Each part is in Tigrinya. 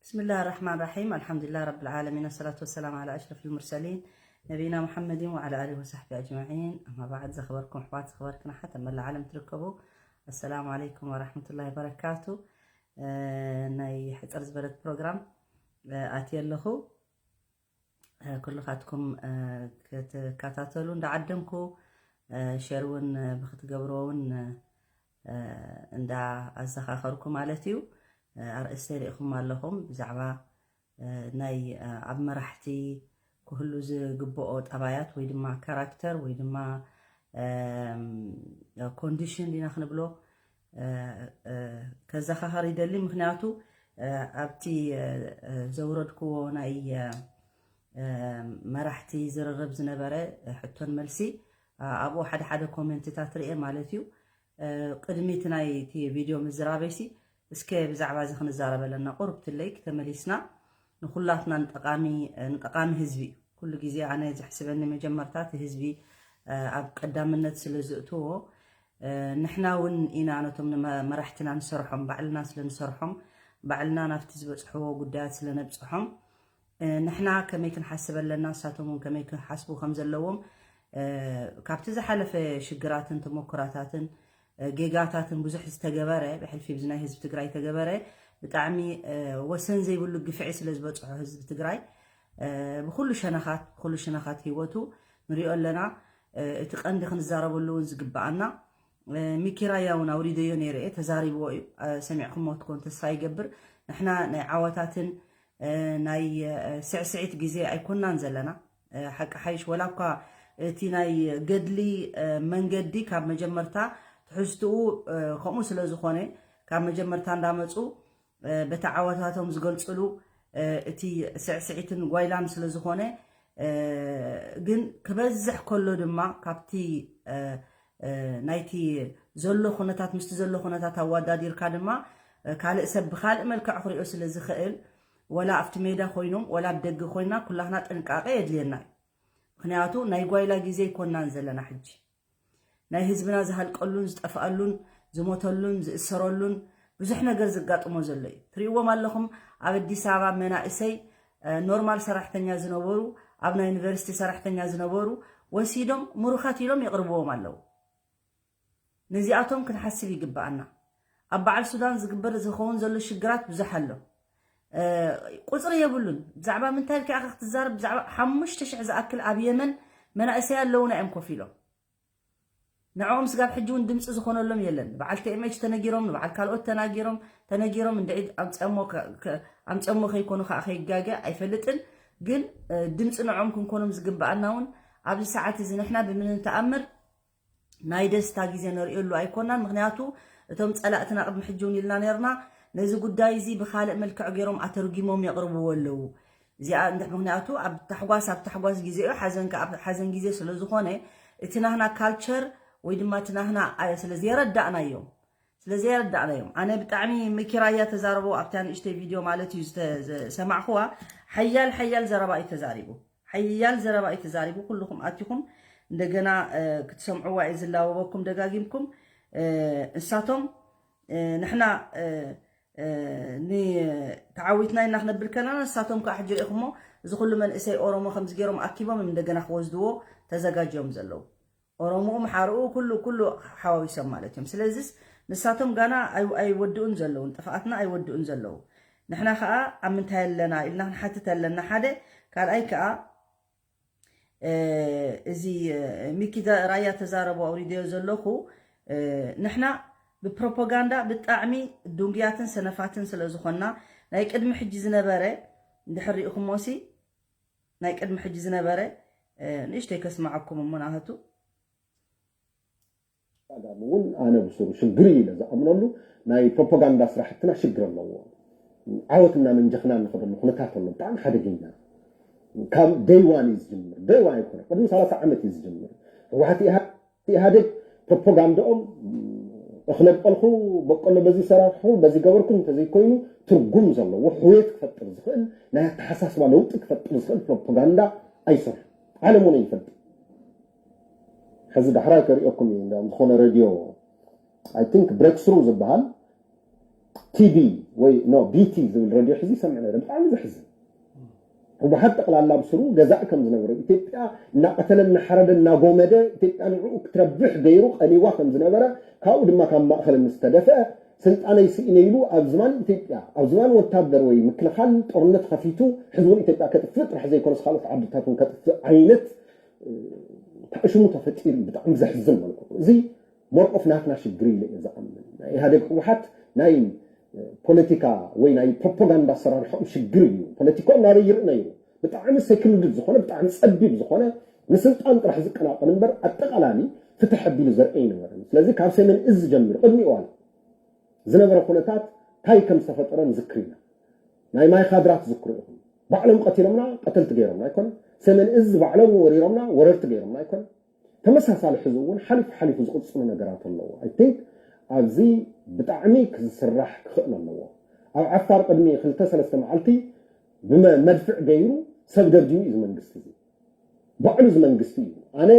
بسم الله الرحمن الرحيم. الحمد لله رب العالمين، والصلاة والسلام على أشرف المرسلين نبينا محمد وعلى آله وصحبه أجمعين. أما بعد، ዝኸበርኩም ኣሕዋት፣ ዝኸበርክን ኣሓት ኣብ መላእ ዓለም ትርከቡ፣ السلام عليكم ورحمة الله وبركاته። እ፣ ናይ ሕጽር ዝበለት ፕሮግራም፣ እ፣ ኣትየ ኣለኹ። እ፣ ኩልኻትኩም፣ እ፣ ክትከታተሉ እንዳዓደምኩ፣ እ፣ ሼር እውን፣ እ፣ ብክትገብርዎ እውን፣ እ፣ እንዳ ኣዘኻኸርኩ ማለት እዩ። እ፣ ኣርእስተ ርኢኹም ኣለኹም ብዛዕባ፣ እ፣ ናይ፣ እ፣ ኣብ መራሕቲ ክህሉ ዝግብኦ ጠባያት ወይ ድማ ካራክተር ወይ ድማ፣ እም፣ ኮንዲሽን ዲና ክንብሎ፣ እ፣ እ፣ ከዘኻኸር ይደሊ። ምኽንያቱ፣ እ፣ ኣብቲ፣ እ፣ እ፣ ዘውረድክዎ ናይ፣ እ፣ እ፣ መራሕቲ ዝርርብ ዝነበረ፣ እ፣ ሕቶን መልሲ፣ እ፣ ኣብኡ ሓደ ሓደ ኮሜንትታት ርኤ ማለት እዩ። እ፣ ቅድሚ እቲ ናይ እቲ ቪድዮ ምዝራበይሲ፣ እስከ ብዛዕባ እዚ ክንዛረብ ኣለና። ቁሩብ ትለይ ክተመሊስና ንኹላትና ንጠቓሚ፣ እ፣ ንጠቓሚ ህዝቢ እዩ። ኩሉ ግዜ ኣነ ዘሕስበኒ መጀመርታ እቲ ህዝቢ፣ እ፣ ኣብ ቀዳምነት ስለ ዝእትዎ፣ እ፣ ንሕና እውን ኢና ነቶም ንመ-፣ መራሕትና ንሰርሖም፣ ባዕልና ስለ ንሰርሖም፣ ባዕልና ናብቲ ዝበጽሕዎ ጉዳያት ስለ ነብጽሖም፣ እ፣ ንሕና ከመይ ክንሓስብ ኣለና፣ ንሳቶም እውን ከመይ ክሓስቡ ከም ዘለዎም፣ እ፣ ካብቲ ዝሓለፈ ሽግራትን ተመኩራታትን፣ እ፣ ጌጋታትን ብዙሕ ዝተገበረ፣ ብሕልፊ ብዚ ናይ ህዝቢ ትግራይ ተገበረ፣ ብጣዕሚ፣ እ፣ ወሰን ዘይብሉ ግፍዒ ስለ ዝበጽሖ ህዝቢ ትግራይ፣ እ፣ ብኹሉ ሸነኻት፣ ብኹሉ ሸነኻት ህይወቱ ንሪኦ ኣለና። እ፣ እቲ ቀንዲ ክንዛረበሉ እውን ዝግብኣና፣ እ፣ ሚኪ ራያ እውን ኣውሪደዮ ነይረ እየ፣ ተዛሪብዎ እዩ። እ፣ ሰሚዕኩሞ ትኮን ተስፋ ይገብር። ንሕና ናይ ዓወታትን፣ እ፣ ናይ፣ እ፣ ስዕስዒት ግዜ ኣይኮናን ዘለና። እ፣ ሓቂ ሓይሽ፣ ወላ እኳ እቲ ናይ ገድሊ፣ እ፣ መንገዲ ካብ መጀመርታ ትሕዝትኡ፣ እ፣ ከምኡ ስለ ዝኾነ፣ ካብ መጀመርታ እንዳመጹ፣ እ፣ በቲ ዓወታቶም ዝገልጽሉ፣ እ፣ እቲ ስዕስዒትን ጓይላን ስለ ዝኾነ፣ እ፣ ግን ክበዝሕ ከሎ ድማ ካብቲ፣ እ፣ እ፣ ናይቲ ዘሎ ኩነታት፣ ምስቲ ዘሎ ኩነታት ኣወዳዲርካ ድማ፣ እ፣ ካልእ ሰብ ብኻልእ መልክዕ ክሪኦ ስለ ዝኽእል፣ ወላ ኣብቲ ሜዳ ኮይኖም፣ ወላ ኣብ ደገ ኮይና፣ ኩላህና ጥንቃቄ የድልየና እዩ። ምኽንያቱ ናይ ጓይላ ግዜ ኣይኮናን ዘለና ሕጂ። ናይ ህዝብና ዝሃልቀሉን ዝጠፍኣሉን ዝሞተሉን ዝእሰረሉን ብዙሕ ነገር ዘጋጥሞ ዘሎ እዩ። ትሪእዎም ኣለኹም፣ ኣብ ኣዲስ ኣበባ መናእሰይ፣ እ፣ ኖርማል ሰራሕተኛ ዝነበሩ፣ ኣብ ናይ ዩኒቨርሲቲ ሰራሕተኛ ዝነበሩ ወሲዶም ምሩኻት ኢሎም የቕርብዎም ኣለዉ። ነዚኣቶም ክንሓስብ ይግብኣና። ኣብ በዓል ሱዳን ዝግበር ዝኸውን ዘሎ ሽግራት ብዙሕ ኣሎ። እ፣ ቁጽሪ የብሉን። ብዛዕባ ምንታይ ኢልካ ኢኻ ክትዛረብ? ብዛዕባ ሓሙሽተ ሽሕ ዝኣክል ኣብ የመን መናእሰይ ኣለዉና እዮም ኮፍ ኢሎም። ንዕኦም ስጋብ ሕጂ እውን ድምፂ ዝኾነሎም የለን። ንበዓል ቲ ኤም ኤች ተነጊሮም፣ ንበዓል ካልኦት ተናጊሮም፣ ተነጊሮም እንድዒ ኣምፅኦሞ ከ-፣ ከ-፣ ኣምፅኦሞ ከይኮኑ ከዓ ከይጋገ ኣይፈልጥን። ግን፣ እ፣ ድምፂ ንዕኦም ክንኮኖም ዝግብኣና እውን ኣብዚ ሰዓት እዚ ንሕና ብምንም ተኣምር ናይ ደስታ ግዜ ነርእየሉ ኣይኮናን። ምኽንያቱ እቶም ጸላእትና ቅድሚ ሕጂ እውን ኢልና ነርና፣ ነዚ ጉዳይ እዚ ብኻልእ መልክዕ ገይሮም ኣተርጊሞም የቕርብዎ ኣለዉ። እዚኣ እንድሕ-፣ ምኽንያቱ ኣብ ታሕጓስ፣ ኣብ ታሕጓስ ግዜኡ፣ ሓዘን ከኣ ኣብ ሓዘን ግዜ ስለ ዝኾነ፣ እቲ ናህና ካልቸር ወይ ድማ እቲ ናህና፣ ኣ-፣ ስለ ዘየረዳእናዮም፣ ስለ ዘየረዳእናዮም። ኣነ ብጣዕሚ ሚኪ ራያ ተዛረቦ ኣብታ ንእሽተይ ቪድዮ ማለት እዩ ዝተ-፣ ዝሰማዕኽዋ፣ ሓያል ሓያል ዘረባ እዩ ተዛሪቡ። ሓያል ዘረባ እዩ ተዛሪቡ። ኩልኹም ኣቲኹም እንደገና፣ እ፣ ክትሰምዕዋ እየ ዝላወበኩም ደጋጊምኩም። እ፣ ንሳቶም፣ እ፣ ንሕና፣ እ፣ እ፣ ን-፣ ተዓዊትና ኢና ክነብል ከለና፣ ንሳቶም ከዓ ሕጂ ርኢኹሞ፣ እዚ ኩሉ መንእሰይ ኦሮሞ ከምዚ ገይሮም ኣኪቦም እንደገና ክወስድዎ ተዘጋጅዮም ዘለዉ። ኦሮሞኡ፣ ምሓርኡ፣ ኩሉ፣ ኩሉ ሓዋዊሶም ማለት እዮም። ስለዚስ ንሳቶም ጋና ኣይ-፣ ኣይወድኡን ዘለዉን፣ ጥፍኣትና ኣይወድኡን ዘለዉ። ንሕና ኸዓ ኣብ ምንታይ ኣለና ኢልና ክንሓትት ኣለና ሓደ። ካልኣይ ከኣ፣ እ፣ እዚ፣ እ፣ ሚኪ ዛ-፣ ራያ ተዛረቦ ኣውሪደዮ ዘለኹ፣ እ፣ ንሕና ብፕሮፓጋንዳ ብጣዕሚ ድንጉያትን ሰነፋትን ስለ ዝኾንና፣ ናይ ቅድሚ ሕጂ ዝነበረ እንድሕር ርኢኹሞሲ፣ ናይ ቅድሚ ሕጂ ዝነበረ፣ እ፣ ንእሽተይ ከስምዓኩም እሞ ንኣኸቱ። ኣዳም እውን ኣነ ብስሩ ሽግር እዩ ኢለ ዝኣምነሉ ናይ ፕሮፓጋንዳ ስራሕትና ሽግር ኣለዎ። ዓወትና መንጀኽና እንኸደሉ ኩነታት ኣሎ። ብጣዕሚ ሓደገኛ። ካብ ደይ ዋን እዩ ዝጅምር። ደይ ዋን ኣይኮነ። ቅድሚ ሰላሳ ዓመት እዩ ዝጅምር። ህወሓት ኢሃ-፣ ኢህኣዴግ ፕሮፓጋንዳኦም እኽለ ኣብቀልኩ፣ በቆሎ በዚ ሰራርሑ፣ በዚ ገበርኩ እንተዘይኮይኑ ትርጉም ዘለዎ ሕውየት ክፈጥር ዝኽእል ናይ ኣተሓሳስባ ለውጢ ክፈጥር ዝኽእል ፕሮፓጋንዳ ኣይሰርሑ። ዓለም እውን ይፈልጥ። ሕዚ ዳሕራይ ከርእየኩም እዩ። እንዲያውም ዝኾነ ሬድዮ፣ I think ብሬክስሩ ዝበሃል፣ ቲቪ ወይ ኖ ቢቲ ዝብል ሬድዮ ሕዚ ይሰምዕ ነረ። ብጣዕሚ ዘሕዝን። ህወሓት ጠቕላላ ብስሩ ገዛእ ከም ዝነበረ፣ ኢትዮጵያ እናቐተለ እናሓረደ እናጎመደ ኢትዮጵያ ንዕኡ ክትረብሕ ገይሩ ቀኒዋ ከም ዝነበረ፣ ካብኡ ድማ ካብ ማእኸል ምስ ተደፍአ ስልጣነይ ስኢነ ኢሉ ኣብ ዝባን ኢትዮጵያ ኣብ ዝባን ወታደር ወይ ምክልኻል ጦርነት ከፊቱ ሕዝቡን ኢትዮጵያ ከጥፍእ ጥራሕ ዘይኮነስ ካልኦት ዓድታት እውን ከጥፍእ ዓይነት ታእሽሙ ተፈጢሩ እዩ። ብጣዕሚ ዘሕዝን መልክዑ እዚ ሞር ኦፍ ናትና ሽግር ኢለ እየ ዝኣምን። ናይ ኢህኣዴግ ህወሓት ናይ ፖለቲካ ወይ ናይ ፕሮፓጋንዳ ኣሰራርሖም ሽግር እዩ። ፖለቲኮ እናበይ ይርኢ ነይሩ። ብጣዕሚ ሴክሉድድ ዝኾነ ብጣዕሚ ፀቢብ ዝኾነ ንስልጣን ጥራሕ ዝቀናቐን እምበር ኣጠቓላሊ ፍትሕ ኣቢሉ ዘርኢ ኣይነበረን። ስለዚ ካብ ሰሜን እዝ ጀሚሩ ቅድሚኡ ዋላ ዝነበረ ኩነታት እንታይ ከም ዝተፈጠረ ንዝክር ኢና። ናይ ማይ ካድራ ትዝክሩ ኢኹም። ባዕሎም ቀቲሎምና ቀተልቲ ገይሮምና ኣይኮነ። ሰሜን እዝ ባዕሎም ወሪሮምና ወረርቲ ገይሮምና ኣይኮነ። ተመሳሳሊ ሕዚ እውን ሓሊፉ ሓሊፉ ዝቕፅሉ ነገራት ኣለዎ። I think ኣብዚ ብጣዕሚ ክዝስራሕ ክኽእል ኣለዎ። ኣብ ዓፋር ቅድሚ ክልተ ሰለስተ መዓልቲ ብመድፍዕ ገይሩ ሰብ ደብዲቡ እዩ እዚ መንግስቲ እዚ። ባዕሉ እዚ መንግስቲ እዩ። ኣነ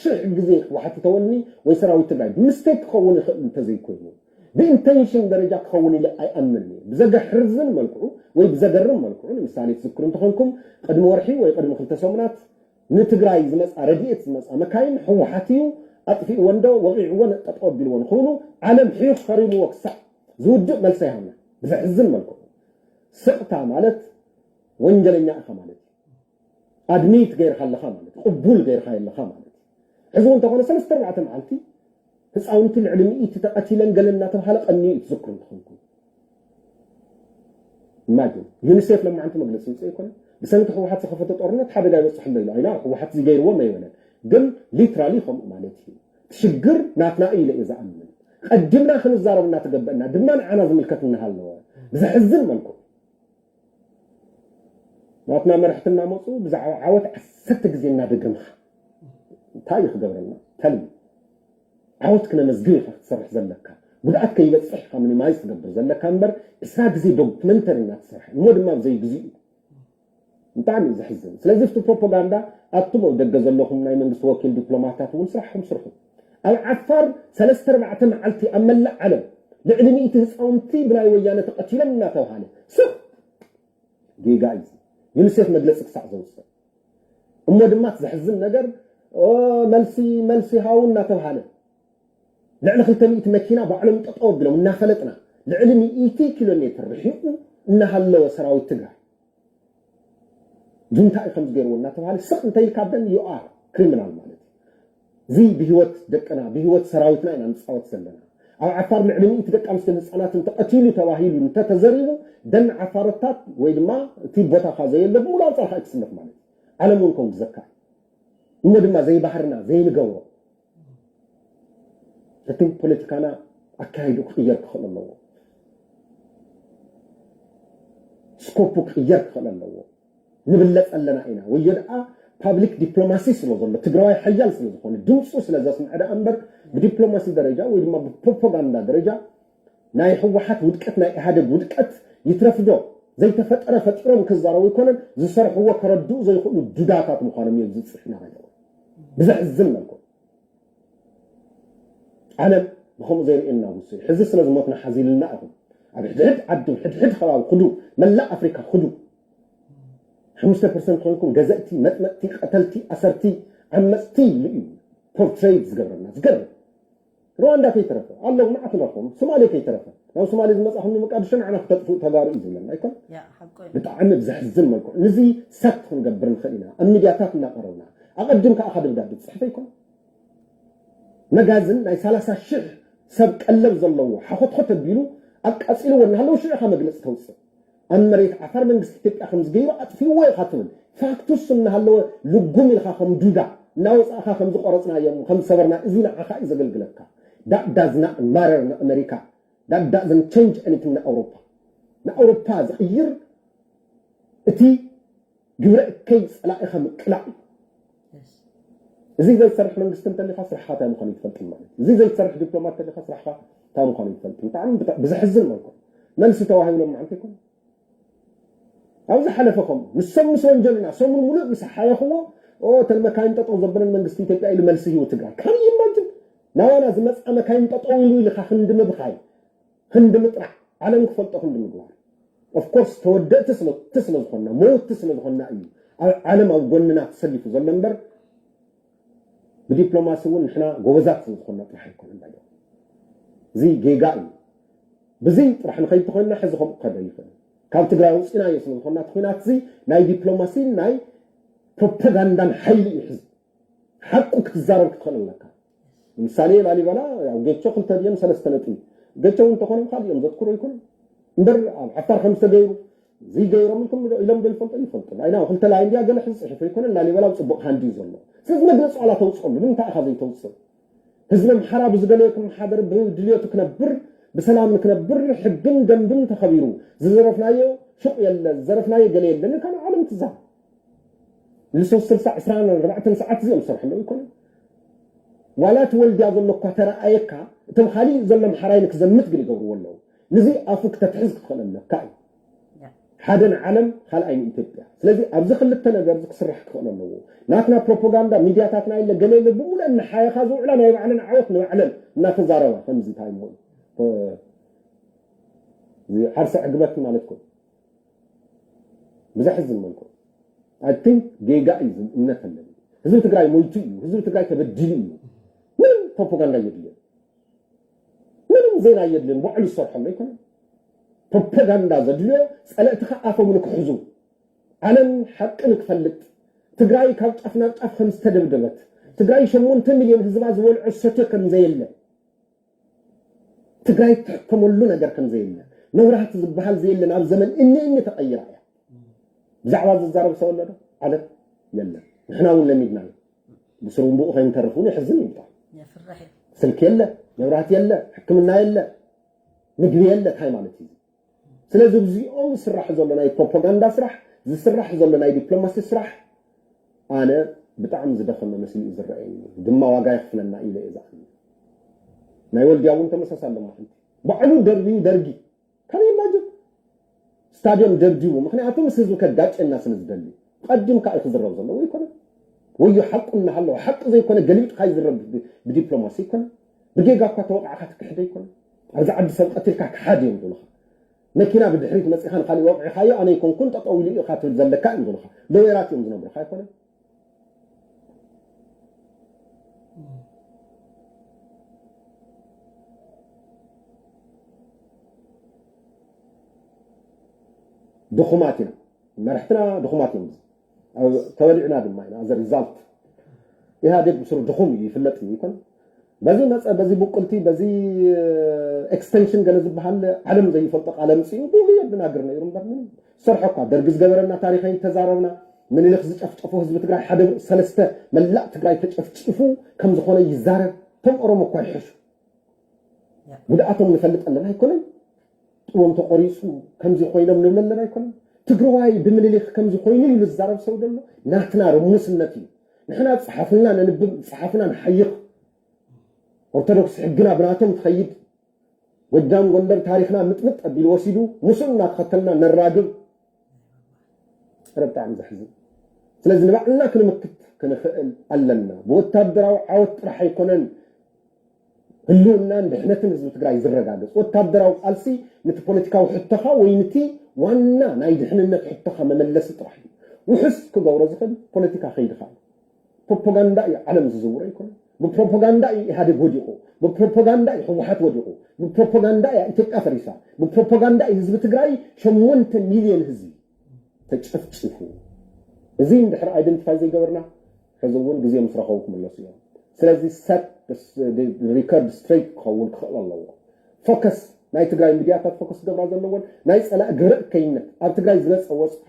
ሽሕ ግዜ ክወሓት ተወልኒ ወይ ሰራዊት ትግራይ ብምስቴክ ክኸውን ይኽእል እንተዘይኮይኑ ብኢንቴንሽን ደረጃ ክኸውን ኢለ ኣይኣምንን እየ። ብዘገሕርዝን መልክዑ ወይ ብዘገርም መልክዑ ንምሳሌ ትዝክሩ እንተኾንኩም ቅድሚ ወርሒ ወይ ቅድሚ ክልተ ሰሙናት ንትግራይ ዝመፃ ረድኤት ዝመፃ መካይን ህወሓት እዩ ኣጥፊእዎ እንዶ ወቂዕዎ ጠጠው ኣቢልዎ ንክብሉ ዓለም ሒፍ ፈሪምዎ ክሳዕ ዝውድእ መልሲ ኣይሃብና። ብዘሕዝን መልክዑ ስቕታ ማለት ወንጀለኛ ኢኻ ማለት እዩ። ኣድሚት ገይርካ ኣለኻ ማለት እዩ። ቅቡል ገይርካ ኣለኻ ማለት እዩ። ሕዚ እውን እንተኾነ ሰለስተ ኣርባዕተ መዓልቲ ህፃውንቲ ልዕሊ ሚእቲ ተቐቲለን ገለ እናተብሃለ ቀንዩ እዩ ትዝክሩ እንተኾንኩም። ኢማጂን ዩኒሴፍ ለማዓንቲ መግለፂ ይውፅእ ኣይኮነ። ብሰንኪ ህወሓት ዝኸፈተ ጦርነት ሓደጋ ይበፅሕ ኣሎ ኢሉ ኣይና ህወሓት ዝገይርዎ መይበለን ግን ሊትራሊ ከምኡ ማለት እዩ። ሽግር ናትና እዩ ኢለ እየ ዝኣምን። ቀዲምና ክንዛረብ እናተገበእና ድማ ንዓና ዝምልከት እናሃለወ ብዘሕዝን መልኩ ናትና መራሕቲ እናመፁ ብዛዕባ ዓወት ዓሰርተ ግዜ እናደገምካ እንታይ እዩ ክገብረልና ተልሚ ዓወት ክነመዝግብ ኢኻ ክትሰርሕ ዘለካ ጉድኣት ከይበፅሕ ኢኻ ሚኒማይዝ ትገብር ዘለካ እምበር ዕስራ ግዜ ዶክመንተሪ እናተሰርሐ እሞ ድማ ብዘይ ግዜኡ ብጣዕሚ እዩ ዘሕዝን። ስለዚ እቲ ፕሮፓጋንዳ ኣቱም ኣብ ደገ ዘለኹም ናይ መንግስቲ ወኪል ዲፕሎማታት እውን ስራሕኩም ስርሑ። ኣብ ዓፋር ሰለስተ ኣርባዕተ መዓልቲ ኣብ መላእ ዓለም ልዕሊ ሚእቲ ህፃውንቲ ብናይ ወያነ ተቐቲሎም እናተብሃለ ስቕ ጌጋ እዩ። ዩኒሴፍ መግለፂ ክሳዕ ዘውፅእ እሞ ድማ እቲ ዘሕዝን ነገር ኦ፣ መልሲ መልሲ ሃው እናተብሃለ ልዕሊ ክልተ ሚእቲ መኪና ባዕሎም ጠጠው ኣቢሎም እናፈለጥና ልዕሊ ሚእቲ ኪሎ ሜትር ርሒቑ እናሃለወ ሰራዊት ትግራይ ጁንታ እዩ ከምዚ ገይርዎ እናተባሃለ ስቕ እንተኢልካ ደን you are criminal ማለት እዩ። እዚ ብህይወት ደቅና ብህይወት ሰራዊትና ኢና ንፃወት ዘለና። ኣብ ዓፋር ልዕሊ ሚእቲ ደቂ ኣንስትዮን ህፃናትን ተቐቲሉ ተባሂሉ እንተተዘሪቡ ደን ዓፋረታት ወይ ድማ እቲ ቦታኻ ዘየለ ብምሉእ ኣንፃርካ እዩ ክስለፍ ማለት እዩ። ዓለም እውን ከውግዘካ እዩ። እሞ ድማ ዘይባህርና ዘይንገብሮ እቲ ፖለቲካና ኣካይዱ ክቕየር ክኽእል ኣለዎ። ስኮፑ ክቕየር ክኽእል ኣለዎ። ንብለፅ ኣለና ኢና ወዮ ደኣ ፓብሊክ ዲፕሎማሲ ስለ ዘሎ ትግራዋይ ሓያል ስለ ዝኾነ ድምፁ ስለ ዘስምዐ ደኣ እምበር ብዲፕሎማሲ ደረጃ ወይ ድማ ብፕሮፓጋንዳ ደረጃ ናይ ህወሓት ውድቀት ናይ ኢህኣደግ ውድቀት ይትረፍዶ ዘይተፈጠረ ፈጢሮም ክዛረቡ ኣይኮነን ዝሰርሕዎ ከረድኡ ዘይኽእሉ ዱዳታት ምዃኖም እዮም ዝፅሕና ባይዘወ ብዘሕዝን መልኩ ዓለም ብኸምኡ ዘይርእየና ጉስ ሕዚ ስለ ዝሞትና ሓዚልና ኢኹም ኣብ ሕድሕድ ዓዲ ሕድሕድ ከባቢ ክዱ መላእ ኣፍሪካ ክዱ ሓሙሽተ ፐርሰንት ኮይንኩም ገዘእቲ መጥመጥቲ ቀተልቲ ኣሰርቲ ዓመፅቲ ኢሉ እዩ ፖርትሬት ዝገብረና ዝገርም ሩዋንዳ ከይተረፈ ኣለዉ መዓት ንረኽቦም ሶማሌ ከይተረፈ ናብ ሶማሌ ዝመፃኹም ንመቃድሾ ንዓና ክተጥፍኡ ተጋሩ እዩ ዝብለና ኣይኮን ብጣዕሚ ብዘሕዝን መልክዑ ንዚ ሰት ክንገብር ንኽእል ኢና ኣብ ሚድያታት እናቀረብና ኣቐድም ከዓ ደብዳቤ ትፅሕፈ ኣይኮን መጋዝን ናይ ሰላሳ ሽሕ ሰብ ቀለብ ዘለዎ ሓኾትኾት ኣቢሉ ኣቃፂልዎ እናሃለዉ ሽዑ ኢኻ መግለፂ ተውፅእ ኣብ መሬት ዓፋር መንግስቲ ኢትዮጵያ ከም ዝገይሩ ኣጥፊእዎ ኢኻ ትብል ፋክቱስ እናሃለወ ልጉም ኢልካ ከም ዱዳ እናወፃእካ ከም ዝቆረፅናዮም ከም ዝሰበርና እዚ ንዓኻ እዩ ዘገልግለካ that does not matter ንኣመሪካ that doesn't change anything ንኣውሮፓ ንኣውሮፓ ዝቕይር እቲ ግብረ እከይ ፀላኢኻ ምቅላዕ እዩ እዚ ዘይትሰርሕ መንግስቲ እንተሊኻ ስራሕኻ እንታይ ምዃኑ ይትፈልጥን ማለት እዩ እዚ ዘይትሰርሕ ዲፕሎማት እንተሊኻ ስራሕኻ እንታይ ምዃኑ ይትፈልጥን ብጣዕሚ ብዘሕዝን መልኩ መልሲ ተዋሂብሎም መዓልቲ ይኮን ኣብ ዝሓለፈ ከምኡ ንሶም ምስ ወንጀሉና ሰሙን ሙሉእ ምስ ሓየኽዎ እተን መካይን ጠጠው ዘበለን መንግስቲ ኢትዮጵያ ኢሉ መልሲ ሂቡ ትግራይ ካን ኢማጅን ናባና ዝመፅኣ መካይን ጠጠው ኢሉ ኢልካ ክንዲ ምብኻይ ክንዲ ምጥራዕ ዓለም ክፈልጦ ክንዲ ምግባር። ኦፍኮርስ ተወደእቲ ስለቲ ስለዝኾንና፣ መወቲ ስለዝኾንና እዩ ኣብ ዓለም ኣብ ጎንና ተሰሊፉ ዘሎ እምበር፣ ብዲፕሎማሲ እውን ንሕና ጎበዛት ስለዝኾንና ጥራሕ ኣይኮነን። ባይደ እዚ ጌጋ እዩ። ብዚ ጥራሕ ንኸይድ ተኾይንና ሕዚ ከምኡ ከደ ይኽእል። ካብ ትግራይ ውፅኢናዮ ስለዝኾንና እቲ ኩናት እዚ ናይ ዲፕሎማሲን ናይ ፕሮፓጋንዳን ሓይሊ እዩ። ሕዚ ሓቁ ክትዛረብ ክትኽእል ኣለካ። ንምሳሌ ላሊበላ ያው ጌቾ ክልተ ድዮም ሰለስተ ነጥቢ፣ ጌቾ እውን እንተኾኖም ካልእ እዮም ዘትክሩ ኣይኮኑን እምበር ኣብ ዓፋር ከም ዝተገይሩ እዚ ገይሮም ኢልኩም ኢሎም ዶ ይፈልጡ ይፈልጡ ኣይና ክልተ ላይ እንዲያ ገለ ሕዚ ፅሒፉ ኣይኮነን። ላሊበላ ኣብ ፅቡቕ ሃንዲ እዩ ዘሎ። ስለዚ መግለፂ ዋላ ተውፅኣሉ ንምንታይ ኢኻ ዘይተውፅእ? ህዝቢ ኣምሓራ ብዝደለዮ ክመሓደር ብድልዮቱ ክነብር ብሰላም ንክነብር ሕግን ደንብን ተኸቢሩ ዝዘረፍናዮ ሹቕ የለ ዝዘረፍናዮ ገለ የለን ኢልካ ንዓለም ትዛረብ። ንሶስት ስልሳ ዕስራን ኣርባዕተን ሰዓት እዚኦም ዝሰርሑ ኣለዉ ይኮኑ። ዋላ እቲ ወልድያ ዘሎ እኳ ተረኣየካ እቶም ካሊእ ዘሎ ኣምሓራይ ንክዘምት ግን ይገብርዎ ኣለዉ። ንዚ ኣፉ ክተትሕዝ ክትኽእል ኣለካ እዩ። ሓደ ንዓለም ካልኣይ ንኢትዮጵያ። ስለዚ ኣብዚ ክልተ ነገር እዚ ክስራሕ ክኽእል ኣለዎ። ናትና ፕሮፓጋንዳ ሚድያታትና የለ ገለ የለ ብሙሉእ እናሓየኻ ዝውዕላ ናይ ባዕለን ዓወት ንባዕለን እናተዛረባ ከምዚ እንታይ እሞ እዩ? እ፣ እዚ ዓርሰ ዕግበት ማለት ኮ ብዘሕዝን መልክዑ I think ጌጋ እዩ ዝብል እምነት ኣለኒ። ህዝቢ ትግራይ ሞይቱ እዩ። ህዝቢ ትግራይ ተበዲሉ እዩ። ምንም ፕሮፓጋንዳ የድልዮ። ምንም ዜና የድልን ባዕሉ ዝሰርሐሉ ኣይኮነን። ፕሮፓጋንዳ ዘድልዮ ጸለእትኻ ኣፎም ንክሕዙ ዓለም ሓቂ ንክፈልጥ ትግራይ ካብ ጫፍ ናብ ጫፍ ከም ዝተደብደበት ትግራይ ሸሞንተ ሚልዮን ህዝባ ዝበልዖ ዝሰትዮ ከም ዘየለ ትግራይ ትሕከመሉ ነገር ከም ዘየለ መብራህቲ ዝበሃል ዘየለ ናብ ዘመን እኒ እኒ ተቐይራ እያ። ብዛዕባ ዝዛረብ ሰብ ኣሎ ዶ? ዓለም የለን። ንሕና እውን ለሚድናዮ። ብስሩምብኡ ከይንተርፍ እውን የሕዝን እዩ ብጣዕሚ። የፍርሕ እዩ። ስልኪ የለ፣ መብራህቲ የለ፣ ሕክምና የለ፣ ምግቢ የለ፣ እንታይ ማለት እዩ? ስለዚ እዚኦም ዝስራሕ ዘሎ ናይ ፕሮፓጋንዳ ስራሕ፣ ዝስራሕ ዘሎ ናይ ዲፕሎማሲ ስራሕ ኣነ ብጣዕሚ ዝደኸመ መሲሉ እዩ ዝረኣየኒ። ድማ ዋጋ የኽፍለና ኢለ እየ ዝኣምን። ናይ ወልድያ እውን ተመሳሳሊ ኣሎ። ሓንቲ ባዕሉ ደርብዩ ደርጊ ከመይ ኢማጅን ስታድዮም ደብዲቡ፣ ምኽንያቱ ምስ ህዝቢ ከጋጨና ስለ ዝደሊ። ቀዲምካ እዩ ክዝረብ ዘለዎ ኣይኮነን። ወዮ ሓቁ እናሃለወ ሓቂ ዘይኮነ ገልቢጥካ ይዝረብ ብ-፣ ብዲፕሎማሲ ኣይኮነን። ብጌጋ እኳ ተወቃዕካ ትክሕደ ኣይኮነን። ኣብዚ ዓዲ ሰብ ቀቲልካ ክሓድ እዮም ዝብሉኻ። መኪና ብድሕሪት መፂኻ ንኻሊእ ወቂዕኻዮ ኣነ ኣይኮንኩን ጠጠው ኢሉ እዩ ኢኻ ትብል ዘለካ እዮም ዝብሉኻ። ሎየራት እዮም ዝነግሩኻ ኣይኮነን። ድኹማት ኢና። መራሕትና ድኹማት እዮም። ኣብ-፣ ተበሊዕና ድማ ኢና። ኣዘ ሪዛልት ኢህኣዴግ ብስሩ ድኹም እዩ ይፍለጥ እዩ ይኮን። በዚ መፀ፣ በዚ ብቁልቲ፣ በዚ ኤክስቴንሽን ገለ ዝበሃል ዓለም ዘይፈልጦ ቃለ ምፅኡ ብኡ የደናግር ነይሩ እምበር ምንም ዝሰርሖ እኳ ደርጊ ዝገበረና ታሪኸይ ተዛረብና። ምኒልክ ዝጨፍጨፎ ህዝቢ ትግራይ ሓደ ብርቂ ሰለስተ መላእ ትግራይ ተጨፍጪፉ ከም ዝኾነ ይዛረብ። እቶም ኦሮሞ እኳ ይሕሹ። ጉድኣቶም ንፈልጥ ኣለና ኣይኮነን። ጥዎም ተቆሪፁ ከምዚ ኮይኖም ንብል ኣለና ኣይኮነን። ትግራዋይ ብምኒልክ ከምዚ ኮይኑ ኢሉ ዝዛረብ ሰብ ዘሎ ናትና ርሙስነት እዩ። ንሕና ዝፀሓፉልና ነንብብ፣ ዝፀሓፉና ንሓይኽ። ኦርቶዶክስ ሕግና ብናቶም ትኸይድ። ጎጃም ጎንደር ታሪኽና ምጥምጥ ኣቢሉ ወሲዱ ምስኡ እናተኸተልና ነራግብ። ጸረ ብጣዕሚ ዘሕዝን። ስለዚ ንባዕልና ክንምክት ክንኽእል ኣለና። ብወታደራዊ ዓወት ጥራሕ ኣይኮነን ህልውናን ድሕነትን ህዝቢ ትግራይ ዝረጋገጽ። ወታደራዊ ቃልሲ ነቲ ፖለቲካዊ ሕቶኻ ወይ ነቲ ዋና ናይ ድሕንነት ሕቶኻ መመለሲ ጥራሕ እዩ። ውሑስ ክገብሮ ዝኽእል ፖለቲካ ከይድኻ እዩ። ፕሮፓጋንዳ እዩ ዓለም ዝዝውሮ ኣይኮነን። ብፕሮፓጋንዳ እዩ ኢህኣዴግ ወዲቑ፣ ብፕሮፓጋንዳ እዩ ህወሓት ወዲቑ፣ ብፕሮፓጋንዳ እያ ኢትዮጵያ ፈሪሳ፣ ብፕሮፓጋንዳ እዩ ህዝቢ ትግራይ ሸሞንተ ሚልዮን ህዝቢ ተጨፍጭፉ። እዚ እንድሕር ኣይደንቲፋይ ዘይገበርና ሕዚ እውን ግዜ ምስ ረኸቡ ክምለሱ እዮም። ስለዚ ሰት ሪከርድ ስትሬት ክኸውን ክኽእል ኣለዎ። ፎከስ ናይ ትግራይ ሚድያታት ፎከስ ክገብራ ዘለዎን ናይ ፀላእ ግብረ እከይነት ኣብ ትግራይ ዝመፀ ወፅዓ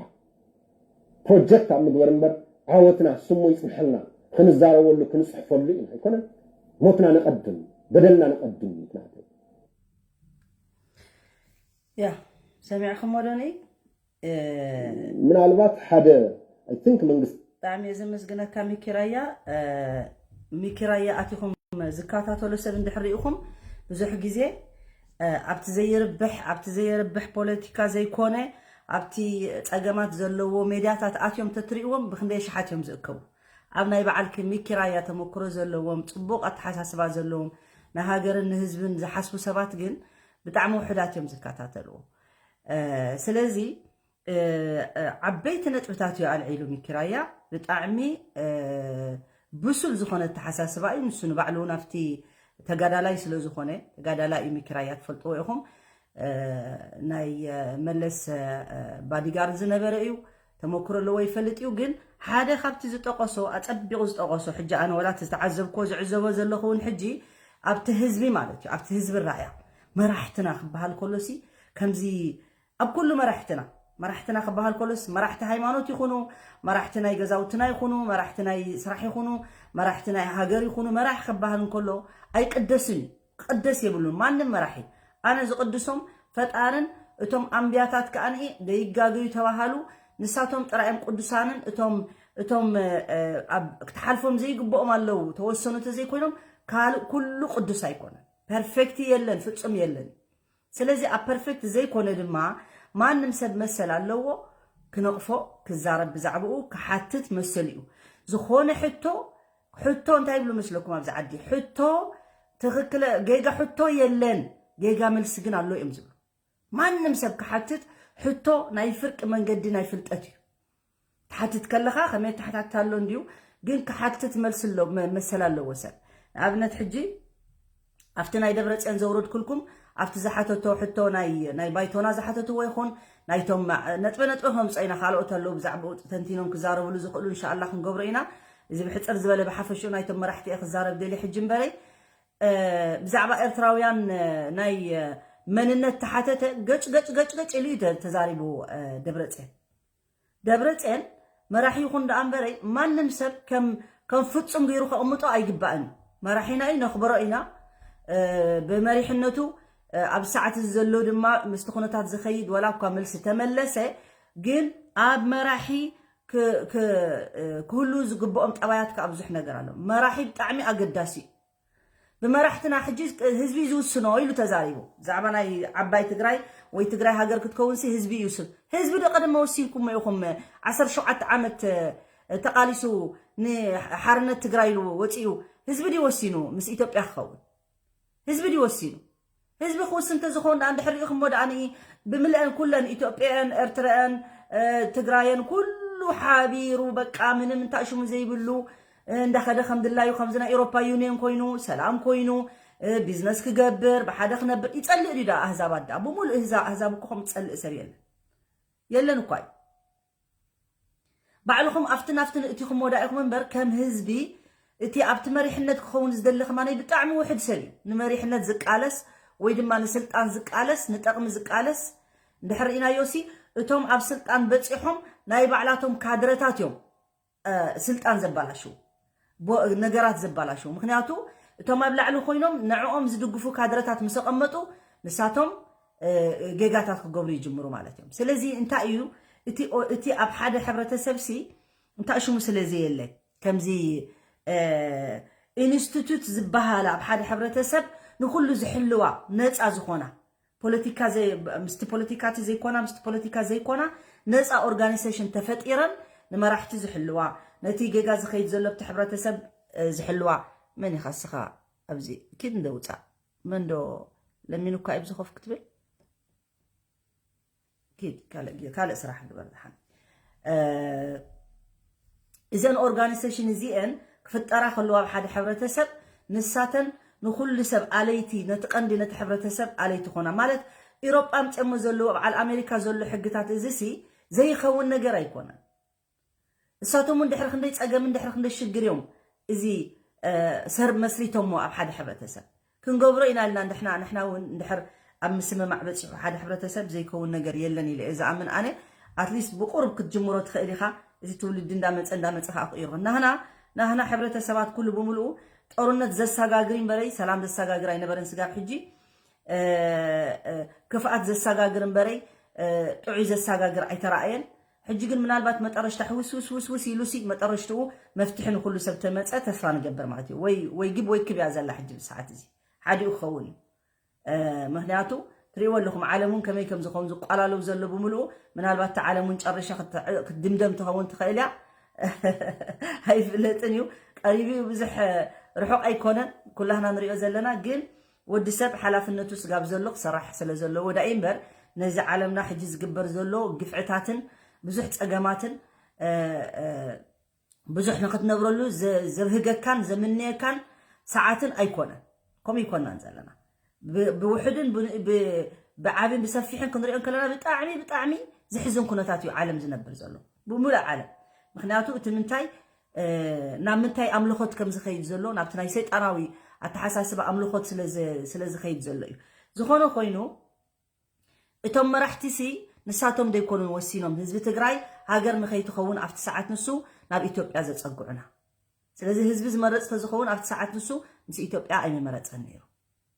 ፕሮጀክት ኣብ ምግበር እምበር ዓወትና ስሙ ይፅንሐልና ክንዛረበሉ ክንፅሕፈሉ ኢና ኣይኮነን። ሞትና ንቐድም፣ በደልና ንቐድም ምክንያቱ ያ ሰሚዕኹሞ ዶኒ ምናልባት ሓደ I think መንግስቲ ብጣዕሚ እየ ዘመስግነካ ሚኪራያ። ሚኪራያ ኣቲኹም ዝከታተሉ ሰብ እንድሕር ሪኢኹም ብዙሕ ግዜ ኣብቲ ዘይርብሕ ኣብቲ ዘየርብሕ ፖለቲካ ዘይኮነ ኣብቲ ፀገማት ዘለዎ ሜድያታት ኣትዮም ተትሪእዎም ብክንደይ ኣሽሓት እዮም ዝእከቡ። ኣብ ናይ በዓልኪ ሚኪራያ ተመክሮ ዘለዎም ፅቡቕ ኣተሓሳስባ ዘለዎም ንሃገርን ንህዝብን ዝሓስቡ ሰባት ግን ብጣዕሚ ውሑዳት እዮም ዝከታተልዎ። ስለዚ ዓበይቲ ነጥብታት እዩ ኣልዒሉ ሚኪራያ። ብጣዕሚ ብሱል ዝኾነ ኣተሓሳስባ እዩ። ንሱ ንባዕሉ እውን ኣብቲ ተጋዳላይ ስለ ዝኾነ፣ ተጋዳላይ እዩ ሚኪራያ፣ ትፈልጥዎ ኢኹም። ናይ መለስ ባዲጋርድ ዝነበረ እዩ። ተመክሮ ኣለዎ፣ ይፈልጥ እዩ። ግን ሓደ ካብቲ ዝጠቐሶ፣ ኣጸቢቑ ዝጠቐሶ፣ ሕጂ ኣነ ወላ እቲ ዝተዓዘብክዎ ዝዕዘቦ ዘለኹ እውን ሕጂ ኣብቲ ህዝቢ ማለት እዩ፣ ኣብቲ ህዝቢ ራእያ መራሕትና ክበሃል ከሎሲ ከምዚ ኣብ ኩሉ መራሕትና፣ መራሕትና ክበሃል ከሎስ መራሕቲ ሃይማኖት ይኹኑ፣ መራሕቲ ናይ ገዛውትና ይኹኑ፣ መራሕቲ ናይ ስራሕ ይኹኑ፣ መራሕቲ ናይ ሃገር ይኹኑ፣ መራሒ ክበሃል እንከሎ ኣይቅደስን እዩ። ክቅደስ የብሉን ማንም መራሒ። ኣነ ዝቅድሶም ፈጣርን እቶም ኣንብያታት ከኣ ደይጋገዩ ተባሃሉ። ንሳቶም ጥራይ እዮም ቅዱሳንን እቶም እቶም ኣብ ክትሓልፎም ዘይግብኦም ኣለዉ ተወሰኑ ተዘይኮይኖም ካልእ ኩሉ ቅዱስ ኣይኮነን። ፐርፌክት የለን፣ ፍጹም የለን። ስለዚ ኣብ ፐርፌክት ዘይኮነ ድማ ማንም ሰብ መሰል ኣለዎ ክነቕፎ፣ ክዛረብ፣ ብዛዕባኡ ክሓትት መሰል እዩ። ዝኾነ ሕቶ ሕቶ እንታይ ይብሉ መስለኩም ኣብዚ ዓዲ? ሕቶ ትኽክለ ጌጋ ሕቶ የለን፣ ጌጋ መልሲ ግን ኣሎ እዮም ዝብሉ። ማንም ሰብ ክሓትት ሕቶ ናይ ፍርቂ መንገዲ ናይ ፍልጠት እዩ። ትሓትት ከለኻ ከመይ ተሓታትታ ኣሎ እንድዩ፣ ግን ክሓትት መልሲ ኣሎ፣ መ- መሰል ኣለዎ ሰብ። ንኣብነት ሕጂ ኣብቲ ናይ ደብረፅዮን ዘውረድኩልኩም ኣብቲ ዝሓተቶ ሕቶ ናይ ናይ ባይቶና ዝሓተትዎ ይኹን ናይቶም ነጥበ ነጥበ ከምፀ ኢና ካልኦት ኣለዉ ብዛዕባኡ ተንቲኖም ክዛረብሉ ዝኽእሉ እንሻኣላ ክንገብሮ ኢና። እዚ ብሕፅር ዝበለ ብሓፈሽኡ ናይቶም መራሕቲ እየ ክዛረብ ደልየ ሕጂ እምበረይ ብዛዕባ ኤርትራውያን ናይ መንነት ተሓተተ ገጭ ገጭ ገጭ ገጭ ኢሉ እዩ ተዛሪቡ ደብረፅዮን። ደብረፅዮን መራሒ ይኹን ደኣ እምበረይ ማንም ሰብ ከም ከም ፍፁም ገይሩ ከቕምጦ ኣይግባእን። መራሒና እዩ፣ ነኽብሮ ኢና። ብመሪሕነቱ ኣብ ሰዓት እዚ ዘሎ ድማ ምስቲ ኩነታት ዝኸይድ ወላ እኳ መልሲ ተመለሰ፣ ግን ኣብ መራሒ ክህሉ ዝግብኦም ጠባያት ከዓ ብዙሕ ነገር ኣሎ። መራሒ ብጣዕሚ ኣገዳሲ እዩ። ብመራሕትና ሕጂ ህዝቢ ዝውስኖ ኢሉ ተዛሪቡ። ብዛዕባ ናይ ዓባይ ትግራይ ወይ ትግራይ ሃገር ክትከውንሲ ህዝቢ ይውስን። ህዝቢ ዶ ቀደም ወሲንኩሞ ኢኹም? ዓሰርተ ሸውዓተ ዓመት ተቓሊሱ ንሓርነት ትግራይ ኢሉ ወፂኡ ህዝቢ ድዩ ወሲኑ ምስ ኢትዮጵያ ክኸውን? ህዝቢ ድዩ ወሲኑ? ህዝቢ ክውስን ተዝኸውን ደኣ እንድሕር ሪኢኹሞ ደኣ ኒ ብምልአን ኩለን ኢትዮጵያን ኤርትራን ትግራየን ኩሉ ሓቢሩ በቃ ምንም እንታይ ሽሙ ዘይብሉ እንዳኸደ ከም ድላዩ ከምዚ ናይ ኤሮፓ ዩኒየን ኮይኑ ሰላም ኮይኑ ቢዝነስ ክገብር ብሓደ ክነብር ይጸልእ ድዩ ደኣ ኣህዛብ ኣዳ ብሙሉእ ህዛ ኣህዛብ እኮ ከም ዝጸልእ ሰብ የለን የለን እኳ እዩ። ባዕልኹም ኣብትን ኣብትን እቲኹም ወዳኢኹም እምበር ከም ህዝቢ እቲ ኣብቲ መሪሕነት ክኸውን ዝደሊ ከማነይ ብጣዕሚ ውሕድ ሰብ እዩ። ንመሪሕነት ዝቃለስ ወይ ድማ ንስልጣን ዝቃለስ ንጠቕሚ ዝቃለስ እንድሕር ርኢናዮ ሲ እቶም ኣብ ስልጣን በፂሖም ናይ ባዕላቶም ካድረታት እዮም ስልጣን ዘባላሽው ነገራት ዘባላሽው። ምክንያቱ እቶም ኣብ ላዕሊ ኮይኖም ንዕኦም ዝድግፉ ካድረታት ምስ ኣቐመጡ ንሳቶም ጌጋታት ክገብሩ ይጅምሩ ማለት እዮም። ስለዚ እንታይ እዩ እቲ ኣብ ሓደ ሕብረተሰብ ሲ እንታይ ሽሙ ስለ ዘየለ ከምዚ ኢንስቲቱት ዝበሃል ኣብ ሓደ ሕብረተሰብ ንኩሉ ዝሕልዋ ነፃ ዝኾና ፖለቲካ ምስቲ ፖለቲካ እቲ ዘይኮና ምስቲ ፖለቲካ ዘይኮና ነፃ ኦርጋኒዜሽን ተፈጢረን ንመራሕቲ ዝሕልዋ ነቲ ጌጋ ዝኸይድ ዘሎ ብቲ ሕብረተሰብ ዝሕልዋ። መን ኢኻ እስኻ ኣብዚ ኪድ እንደውፃእ መንዶ ለሚኑካ እዩ ብዝኾፍ ክትብል ኪድ ካልእ ስራሕ ግበር ዝሓን እዘን ኦርጋኒዜሽን እዚአን ክፍጠራ ከለዋ ኣብ ሓደ ሕብረተሰብ ንሳተን ንኩሉ ሰብ ኣለይቲ ነቲ ቀንዲ ነቲ ሕብረተሰብ ኣለይቲ ኮና ማለት ኢሮጳ ምፅሞ ዘለዎ በዓል ኣሜሪካ ዘሎ ሕግታት እዚ ሲ ዘይኸውን ነገር ኣይኮነን። እሳቶም እውን ድሕሪ ክንደይ ፀገምን ድሕሪ ክንደይ ሽግር እዮም እዚ ሰብ መስሪቶሞ ኣብ ሓደ ሕብረተሰብ ክንገብሮ ኢና ኢልና ንሕና ንሕና እውን እንድሕር ኣብ ምስምማዕ በፂሑ ሓደ ሕብረተሰብ ዘይከውን ነገር የለን ኢለ እየ ዝኣምን ኣነ። ኣትሊስት ብቁሩብ ክትጅምሮ ትኽእል ኢኻ። እዚ ትውልዲ እንዳመፀ እንዳመፀ ከዓ ክቕይሮ ናህና ናህና ሕብረተሰባት ኩሉ ብምልኡ ጦርነት ዘሰጋግር እምበረይ ሰላም ዘሰጋግር ኣይነበረን ስጋብ ሕጂ ክፍኣት ዘሰጋግር እምበረይ ጥዑይ ዘሰጋግር ኣይተረኣየን። ሕጂ ግን ምናልባት መጠረሽታ ሕውስውስውስውስ ኢሉሲ መጠረሽትኡ መፍትሒ ንኩሉ ሰብ ተመፀ ተስፋ ንገብር ማለት እዩ። ወይ ወይ ግብ ወይ ክብ እያ ዘላ ሕጂ ብሰዓት እዚ ሓዲኡ ክኸውን እዩ። ምክንያቱ ትሪእዎ ኣለኹም ዓለም እውን ከመይ ከም ዝኸውን ዝቋላለሉ ዘሎ ብምልኡ ምናልባት እቲ ዓለም እውን ጨሪሻ ክትድምደም ትኸውን ትኽእል እያ። ኣይፍለጥን እዩ። ቀሪቡ እዩ ብዙሕ ርሑቕ ኣይኮነን ኩላህና ንሪኦ ዘለና ግን ወዲ ሰብ ሓላፍነቱ ስጋብ ዘሎ ክሰራሕ ስለ ዘለዎ ዳኢ እምበር፣ ነዚ ዓለምና ሕጂ ዝግበር ዘሎ ግፍዕታትን ብዙሕ ጸገማትን፣ እ፣ እ፣ ብዙሕ ንኽትነብረሉ ዘ-፣ ዘብህገካን ዘምነየካን ሰዓትን ኣይኮነን። ከምኡ ኣይኮናን ዘለና። ብ-፣ ብውሕድን ብ-፣ ብ-፣ ብዓብን ብሰፊሕን ክንሪኦ እንከለና ብጣዕሚ፣ ብጣዕሚ ዘሕዝን ኩነታት እዩ ዓለም ዝነብር ዘሎ። ብምሉእ ዓለም። ምኽንያቱ እቲ ምንታይ፣ እ፣ ናብ ምንታይ ኣምልኾት ከም ዝኸይድ ዘሎ፣ ናብቲ ናይ ሰይጣናዊ ኣተሓሳስባ ኣምልኾት ስለ ዝ-፣ ስለ ዝኸይድ ዘሎ እዩ። ዝኾነ ኮይኑ፣ እቶም መራሕቲሲ ንሳቶም ደይኮኑን ወሲኖም ህዝቢ ትግራይ ሃገር ንኸይትኸውን ኣብቲ ሰዓት ንሱ ናብ ኢትዮጵያ ዘጸግዑና። ስለዚ ህዝቢ ዝመረጽ ተዝኸውን ኣብቲ ሰዓት ንሱ ምስ ኢትዮጵያ ኣይምመረጸን ነይሩ።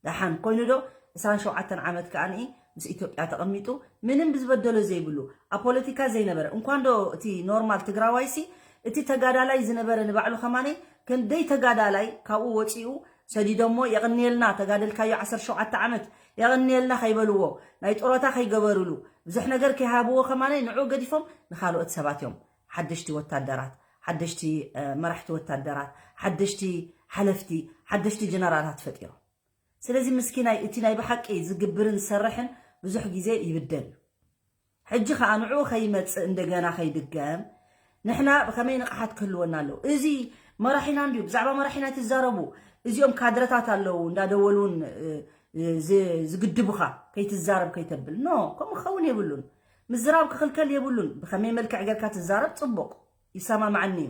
ደሓን ኮይኑ ዶ ዕስራን ሸውዓተን ዓመት ከኣ ንኢ ምስ ኢትዮጵያ ተቐሚጡ ምንም ብዝበደሎ ዘይብሉ ኣብ ፖለቲካ ዘይነበረ እንኳን ዶ እቲ ኖርማል ትግራዋይሲ እቲ ተጋዳላይ ዝነበረ ንባዕሉ ከማነይ ክንደይ ተጋዳላይ ካብኡ ወፂኡ ሰዲዶሞ የቕንየልና ተጋደልካዮ ዓሰርተ ሸውዓተ ዓመት የቕንየልና ከይበልዎ ናይ ጡረታ ከይገበርሉ ብዙሕ ነገር ከይሃብዎ ከማነይ ንዑ ገዲፎም ንኻልኦት ሰባት እዮም ሓደሽቲ ወታደራት ሓደሽቲ እ፣ መራሕቲ ወታደራት ሓደሽቲ ሓለፍቲ ሓደሽቲ ጀነራላት ፈጢሮም ስለዚ ምስኪናይ እቲ ናይ ብሓቂ ዝግብርን ዝሰርሕን ብዙሕ ግዜ ይብደል እዩ ሕጂ ከዓ ንዕኡ ከይመፅእ እንደገና ከይድገም ንሕና ብከመይ ንቕሓት ክህልወና ኣለዎ እዚ መራሒና እንድዩ ብዛዕባ መራሒና ትዛረቡ እዚኦም ካድረታት ኣለዉ እንዳደወሉን ዝግድቡኻ ከይትዛረብ ከይተብል ኖ ከምኡ ክኸውን የብሉን ምዝራብ ክኽልከል የብሉን ብከመይ መልክዕ ጌርካ ትዛረብ ፅቡቕ ይሰማማዓኒ እዩ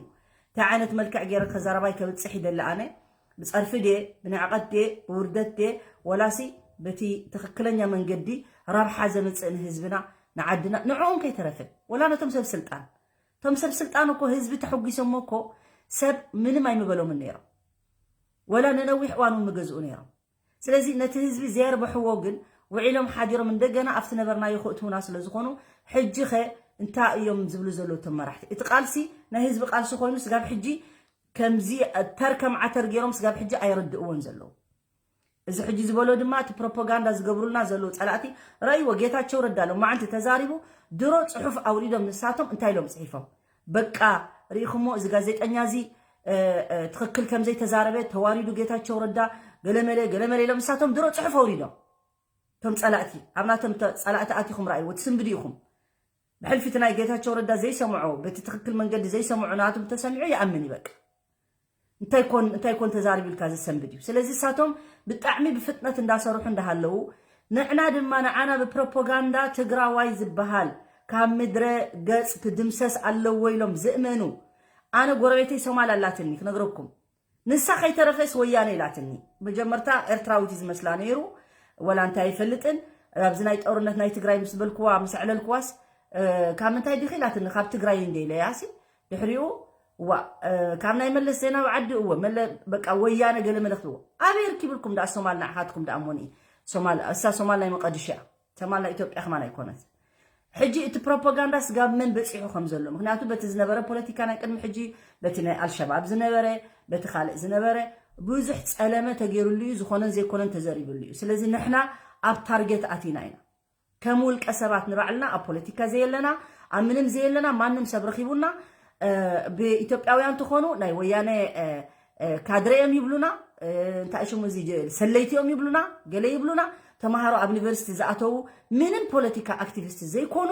እንታይ ዓይነት መልክዕ ጌረ ከዛረባይ ከብፅሕ ይደሊ ኣነ ብፀርፊ ድየ ብንዕቐት ድየ ብውርደት ድየ ወላሲ በቲ ትኽክለኛ መንገዲ ረብሓ ዘምፅእ ንህዝብና ንዓድና ንዕኦም ከይተረፈ ወላ ነቶም ሰብ ስልጣን እቶም ሰብ ስልጣን እኮ ህዝቢ ተሐጒሶሞ እኮ ሰብ ምንም ኣይምበሎምን ነይሮም ወላ ንነዊሕ እዋን እውን ምገዝኡ ነይሮም ስለዚ ነቲ ህዝቢ ዘየርበሕዎ ግን ውዒሎም ሓዲሮም እንደገና ኣብቲ ነበርናዮ ክእትውና ስለ ዝኾኑ ሕጂ ኸ እንታይ እዮም ዝብሉ ዘለዉ እቶም መራሕቲ እቲ ቃልሲ ናይ ህዝቢ ቃልሲ ኮይኑ ስጋብ ሕጂ ከምዚ ተር ከም ዓተር ገይሮም ስጋብ ሕጂ ኣይርድእዎን ዘለዉ እዚ ሕጂ ዝበሎ ድማ እቲ ፕሮፓጋንዳ ዝገብሩልና ዘለዉ ፀላእቲ ረእይዎ ጌታቸው ረዳ ሎማዓንቲ ተዛሪቡ ድሮ ፅሑፍ ኣውሪዶም ንሳቶም እንታይ ኢሎም ፅሒፎም በቃ ርኢኹሞ እዚ ጋዜጠኛ እዚ ትኽክል ከምዘይተዛረበ ተዋሪዱ ጌታቸው ረዳ ገለመለ ገለመለ ኢሎም ንሳቶም ድሮ ፅሑፍ ኣውሪዶም እቶም ፀላእቲ ኣብ ናቶም ፀላእቲ ኣቲኹም ረኣይዎ ትስንብዲ ኢኹም ብሕልፊ እቲ ናይ ጌታቸው ረዳ ዘይሰምዖ በቲ ትኽክል መንገዲ ዘይሰምዖ ናቶም ተሰሚዑ ይኣምን ይበቅ እንታይ ኮን እንታይ ኮን ተዛሪቡ ኢልካ ዘሰንብድ እዩ ስለዚ እሳቶም ብጣዕሚ ብፍጥነት እንዳሰርሑ እንዳሃለዉ ንዕና ድማ ንዓና ብፕሮፓጋንዳ ትግራዋይ ዝበሃል ካብ ምድረ ገጽ ክድምሰስ ኣለዎ ኢሎም ዝእመኑ ኣነ ጎረቤተይ ሶማል ኣላትኒ ክነግረኩም ንሳ ከይተረፈስ ወያነ ኢላትኒ መጀመርታ ኤርትራዊት ዝመስላ ነይሩ ወላ እንታይ ኣይፈልጥን ኣብዚ ናይ ጦርነት ናይ ትግራይ ምስ በልክዋ ምስ ኣዕለልክዋስ ካብ ምንታይ ዲኺ ኢላትኒ ካብ ትግራይ እንደ ኢለያሲ ድሕሪኡ ዋ ካብ ናይ መለስ ዜናዊ ዓዲ እወ መለ በቃ ወያነ ገለ መለ ክትብዎ ኣበይ ርኪብልኩም ደኣ ሶማል ንዓኻትኩም ደኣ ሞኒ ሶማል እሳ ሶማል ናይ መቀድሽ እያ ሶማል ናይ ኢትዮጵያ ከማን ኣይኮነት ሕጂ እቲ ፕሮፓጋንዳ ስጋብ መን በፂሑ ከም ዘሎ ምክንያቱ በቲ ዝነበረ ፖለቲካ ናይ ቅድሚ ሕጂ በቲ ናይ ኣልሸባብ ዝነበረ በቲ ካልእ ዝነበረ ብዙሕ ፀለመ ተገይሩሉ እዩ ዝኾነን ዘይኮነን ተዘሪብሉ እዩ ስለዚ ንሕና ኣብ ታርጌት ኣቲና ኢና ከም ውልቀ ሰባት ንባዕልና ኣብ ፖለቲካ ዘየለና ኣብ ምንም ዘየለና ማንም ሰብ ረኺቡና ብኢትዮጵያውያን ትኾኑ ናይ ወያነ ካድረ እዮም ይብሉና እንታይ ሽሙ እዚ ሰለይቲ እዮም ይብሉና ገለ ይብሉና ተማሃሮ ኣብ ዩኒቨርሲቲ ዝኣተዉ ምንም ፖለቲካ ኣክቲቪስት ዘይኮኑ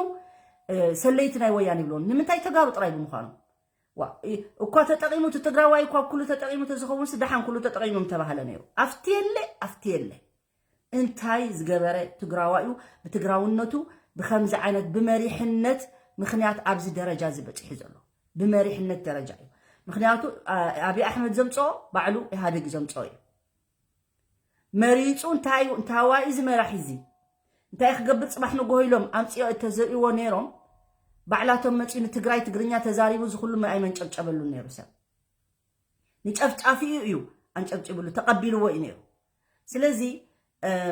ሰለይቲ ናይ ወያነ ይብሉን ንምንታይ ተጋሩ ጥራይ ብምዃኑ እኳ ተጠቂሙ እቲ ትግራዋይ እኳ ኩሉ ተጠቂሙ ተዝኸውን ስደሓን ኩሉ ተጠቂሙ ምተባህለ ነይሩ ኣብቲ የለ ኣብቲ የለ እንታይ ዝገበረ ትግራዋዩ ብትግራውነቱ ብከምዚ ዓይነት ብመሪሕነት ምክንያት ኣብዚ ደረጃ እዚ በፂሑ ዘሎ ብመሪሕነት ደረጃ እዩ ምክንያቱ ኣብይ ኣሕመድ ዘምፅኦ ባዕሉ ኢህኣደግ ዘምፅኦ እዩ መሪፁ እንታይ እንታይ ዋኢ እዚ መራሒ እዚ እንታይ ክገብር ፅባሕ ንጎሆ ኢሎም ኣምፅኦ እተዘርእዎ ነይሮም ባዕላቶም መፂኡ ንትግራይ ትግርኛ ተዛሪቡ ዝኩሉ ኣይመንጨብጨበሉ ነይሩ ሰብ ንጨፍጫፊኡ እዩ ኣንጨብጭብሉ ተቐቢልዎ እዩ ነይሩ ስለዚ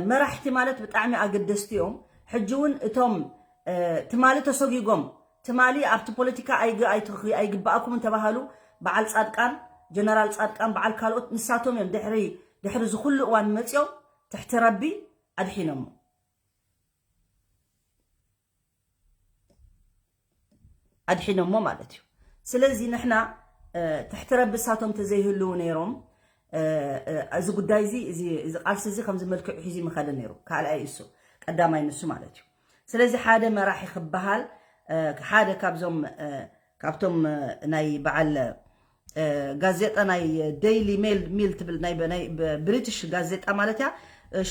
መራሕቲ ማለት ብጣዕሚ ኣገደስቲ እዮም ሕጂ እውን እቶም ትማሊ ተሰጊጎም ትማሊ ኣብቲ ፖለቲካ ኣይግብኣኩም እንተባሃሉ በዓል ፃድቃን ጀነራል ፃድቃን በዓል ካልኦት ንሳቶም እዮም ድሕሪ ድሕሪ ዝኩሉ እዋን መፅኦም ትሕቲ ረቢ ኣድሒኖሞ ኣድሒኖሞ ማለት እዩ ስለዚ ንሕና ትሕቲ ረቢ እሳቶም ተዘይህልው ነይሮም እዚ ጉዳይ እዚ እዚ ቃልሲ እዚ ከምዚ መልክዑ ሒዙ ምኸደ ነይሩ። ካልኣይ እሱ ቀዳማይ ንሱ ማለት እዩ። ስለዚ ሓደ መራሒ ክበሃል ሓደ ካብዞም ካብቶም ናይ በዓል ጋዜጣ ናይ ዴይሊ ሜል ሚል ትብል ናይ ብሪቲሽ ጋዜጣ ማለት እያ።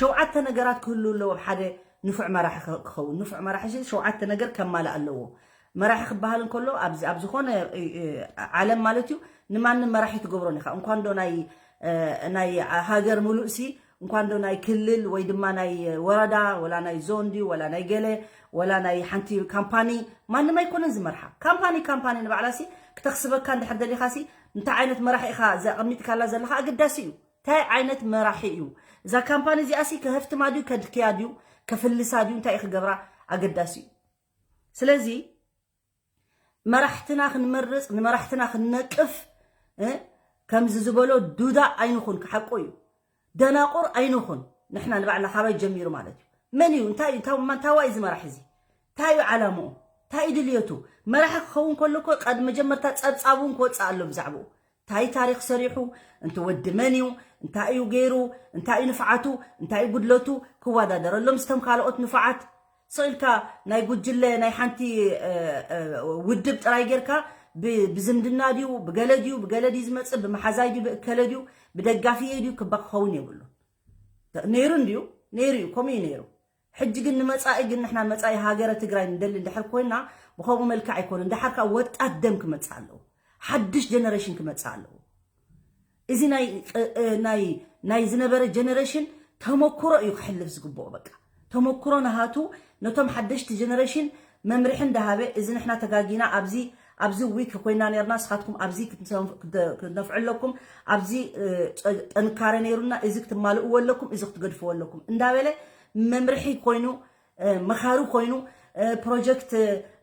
ሸውዓተ ነገራት ክህሉ ኣለዎም ሓደ ንፉዕ መራሒ ክኸውን። ንፉዕ መራሒ ሸውዓተ ነገር ከማልእ ኣለዎ። መራሒ ክበሃል እንከሎ ኣብ ዝኾነ ዓለም ማለት እዩ ንማንም መራሒ ትገብሮን ኢኻ። እንኳን ዶ ናይ ሃገር ምሉእ ሲ እንኳን ዶ ናይ ክልል ወይ ድማ ናይ ወረዳ ወላ ናይ ዞን ድዩ ወላ ናይ ገለ ወላ ናይ ሓንቲ ካምፓኒ ማንም ኣይኮነን ዝመርሓ። ካምፓኒ ካምፓኒ ንባዕላ ሲ ክተኽስበካ እንድሕር ደሊኻ ሲ እንታይ ዓይነት መራሒ ኢኻ ዘቐሚጥካላ ዘለኻ ኣገዳሲ እዩ። እንታይ ዓይነት መራሒ እዩ እዛ ካምፓኒ እዚኣ ሲ ከህፍትማ ድዩ ከድክያ ድዩ ከፍልሳ ድዩ እንታይ ክገብራ ኣገዳሲ እዩ። ስለዚ መራሕትና ክንመርፅ ንመራሕትና ክንነቅፍ ከምዚ ዝበሎ ዱዳ ኣይንኹን። ክሓቁ እዩ ደናቁር ኣይንኹን። ንሕና ንባዕልና ካባይ ጀሚሩ ማለት እዩ። መን እዩ እንታይ እዩ እንታዋይ እዚ መራሕ እዚ እንታይ እዩ ዓላምኡ እንታይ እዩ ድልየቱ? መራሒ ክኸውን ከሎ እኮ ቀድ መጀመርታ ፀብፃብ እውን ክወፅእ ኣሎ ብዛዕባኡ። እንታይ ታሪክ ሰሪሑ? እንተ ወዲ መን እዩ? እንታይ እዩ ገይሩ? እንታይ እዩ ንፍዓቱ? እንታይ እዩ ጉድለቱ? ክወዳደረሎም ምስቶም ካልኦት ንፉዓት ስቕ ኢልካ ናይ ጉጅለ ናይ ሓንቲ ውድብ ጥራይ ጌርካ ብዝምድና ድዩ ብገለ ድዩ ብገለ ድዩ ዝመፅእ ብመሓዛይ ድዩ ብእከለ ድዩ ብደጋፊየ ድዩ ክባ ክኸውን የብሉ። ነይሩ እንድዩ ነይሩ እዩ ከምኡ እዩ ነይሩ። ሕጂ ግን ንመፃኢ ግን ንሕና መፃኢ ሃገረ ትግራይ ንደሊ እንድሕር ኮይና ብከምኡ መልክዕ ኣይኮነ እንድሓር ከዓ ወጣት ደም ክመፅእ ኣለዎ። ሓድሽ ጀነሬሽን ክመፅእ ኣለዎ። እዚ ናይ ዝነበረ ጀነሬሽን ተመክሮ እዩ ክሕልፍ ዝግብኦ። በቃ ተመክሮ ናሃቱ ነቶም ሓደሽቲ ጀነሬሽን መምርሒ እንዳሃበ እዚ ንሕና ተጋጊና ኣብዚ ኣብዚ ዊክ ኮይና ነርና ስኻትኩም ኣብዚ ክትነፍዑ ኣለኩም ኣብዚ ጥንካረ ነይሩና እዚ ክትማልእዎ ኣለኩም እዚ ክትገድፍዎ ኣለኩም እንዳበለ መምርሒ ኮይኑ መኻሪ ኮይኑ ፕሮጀክት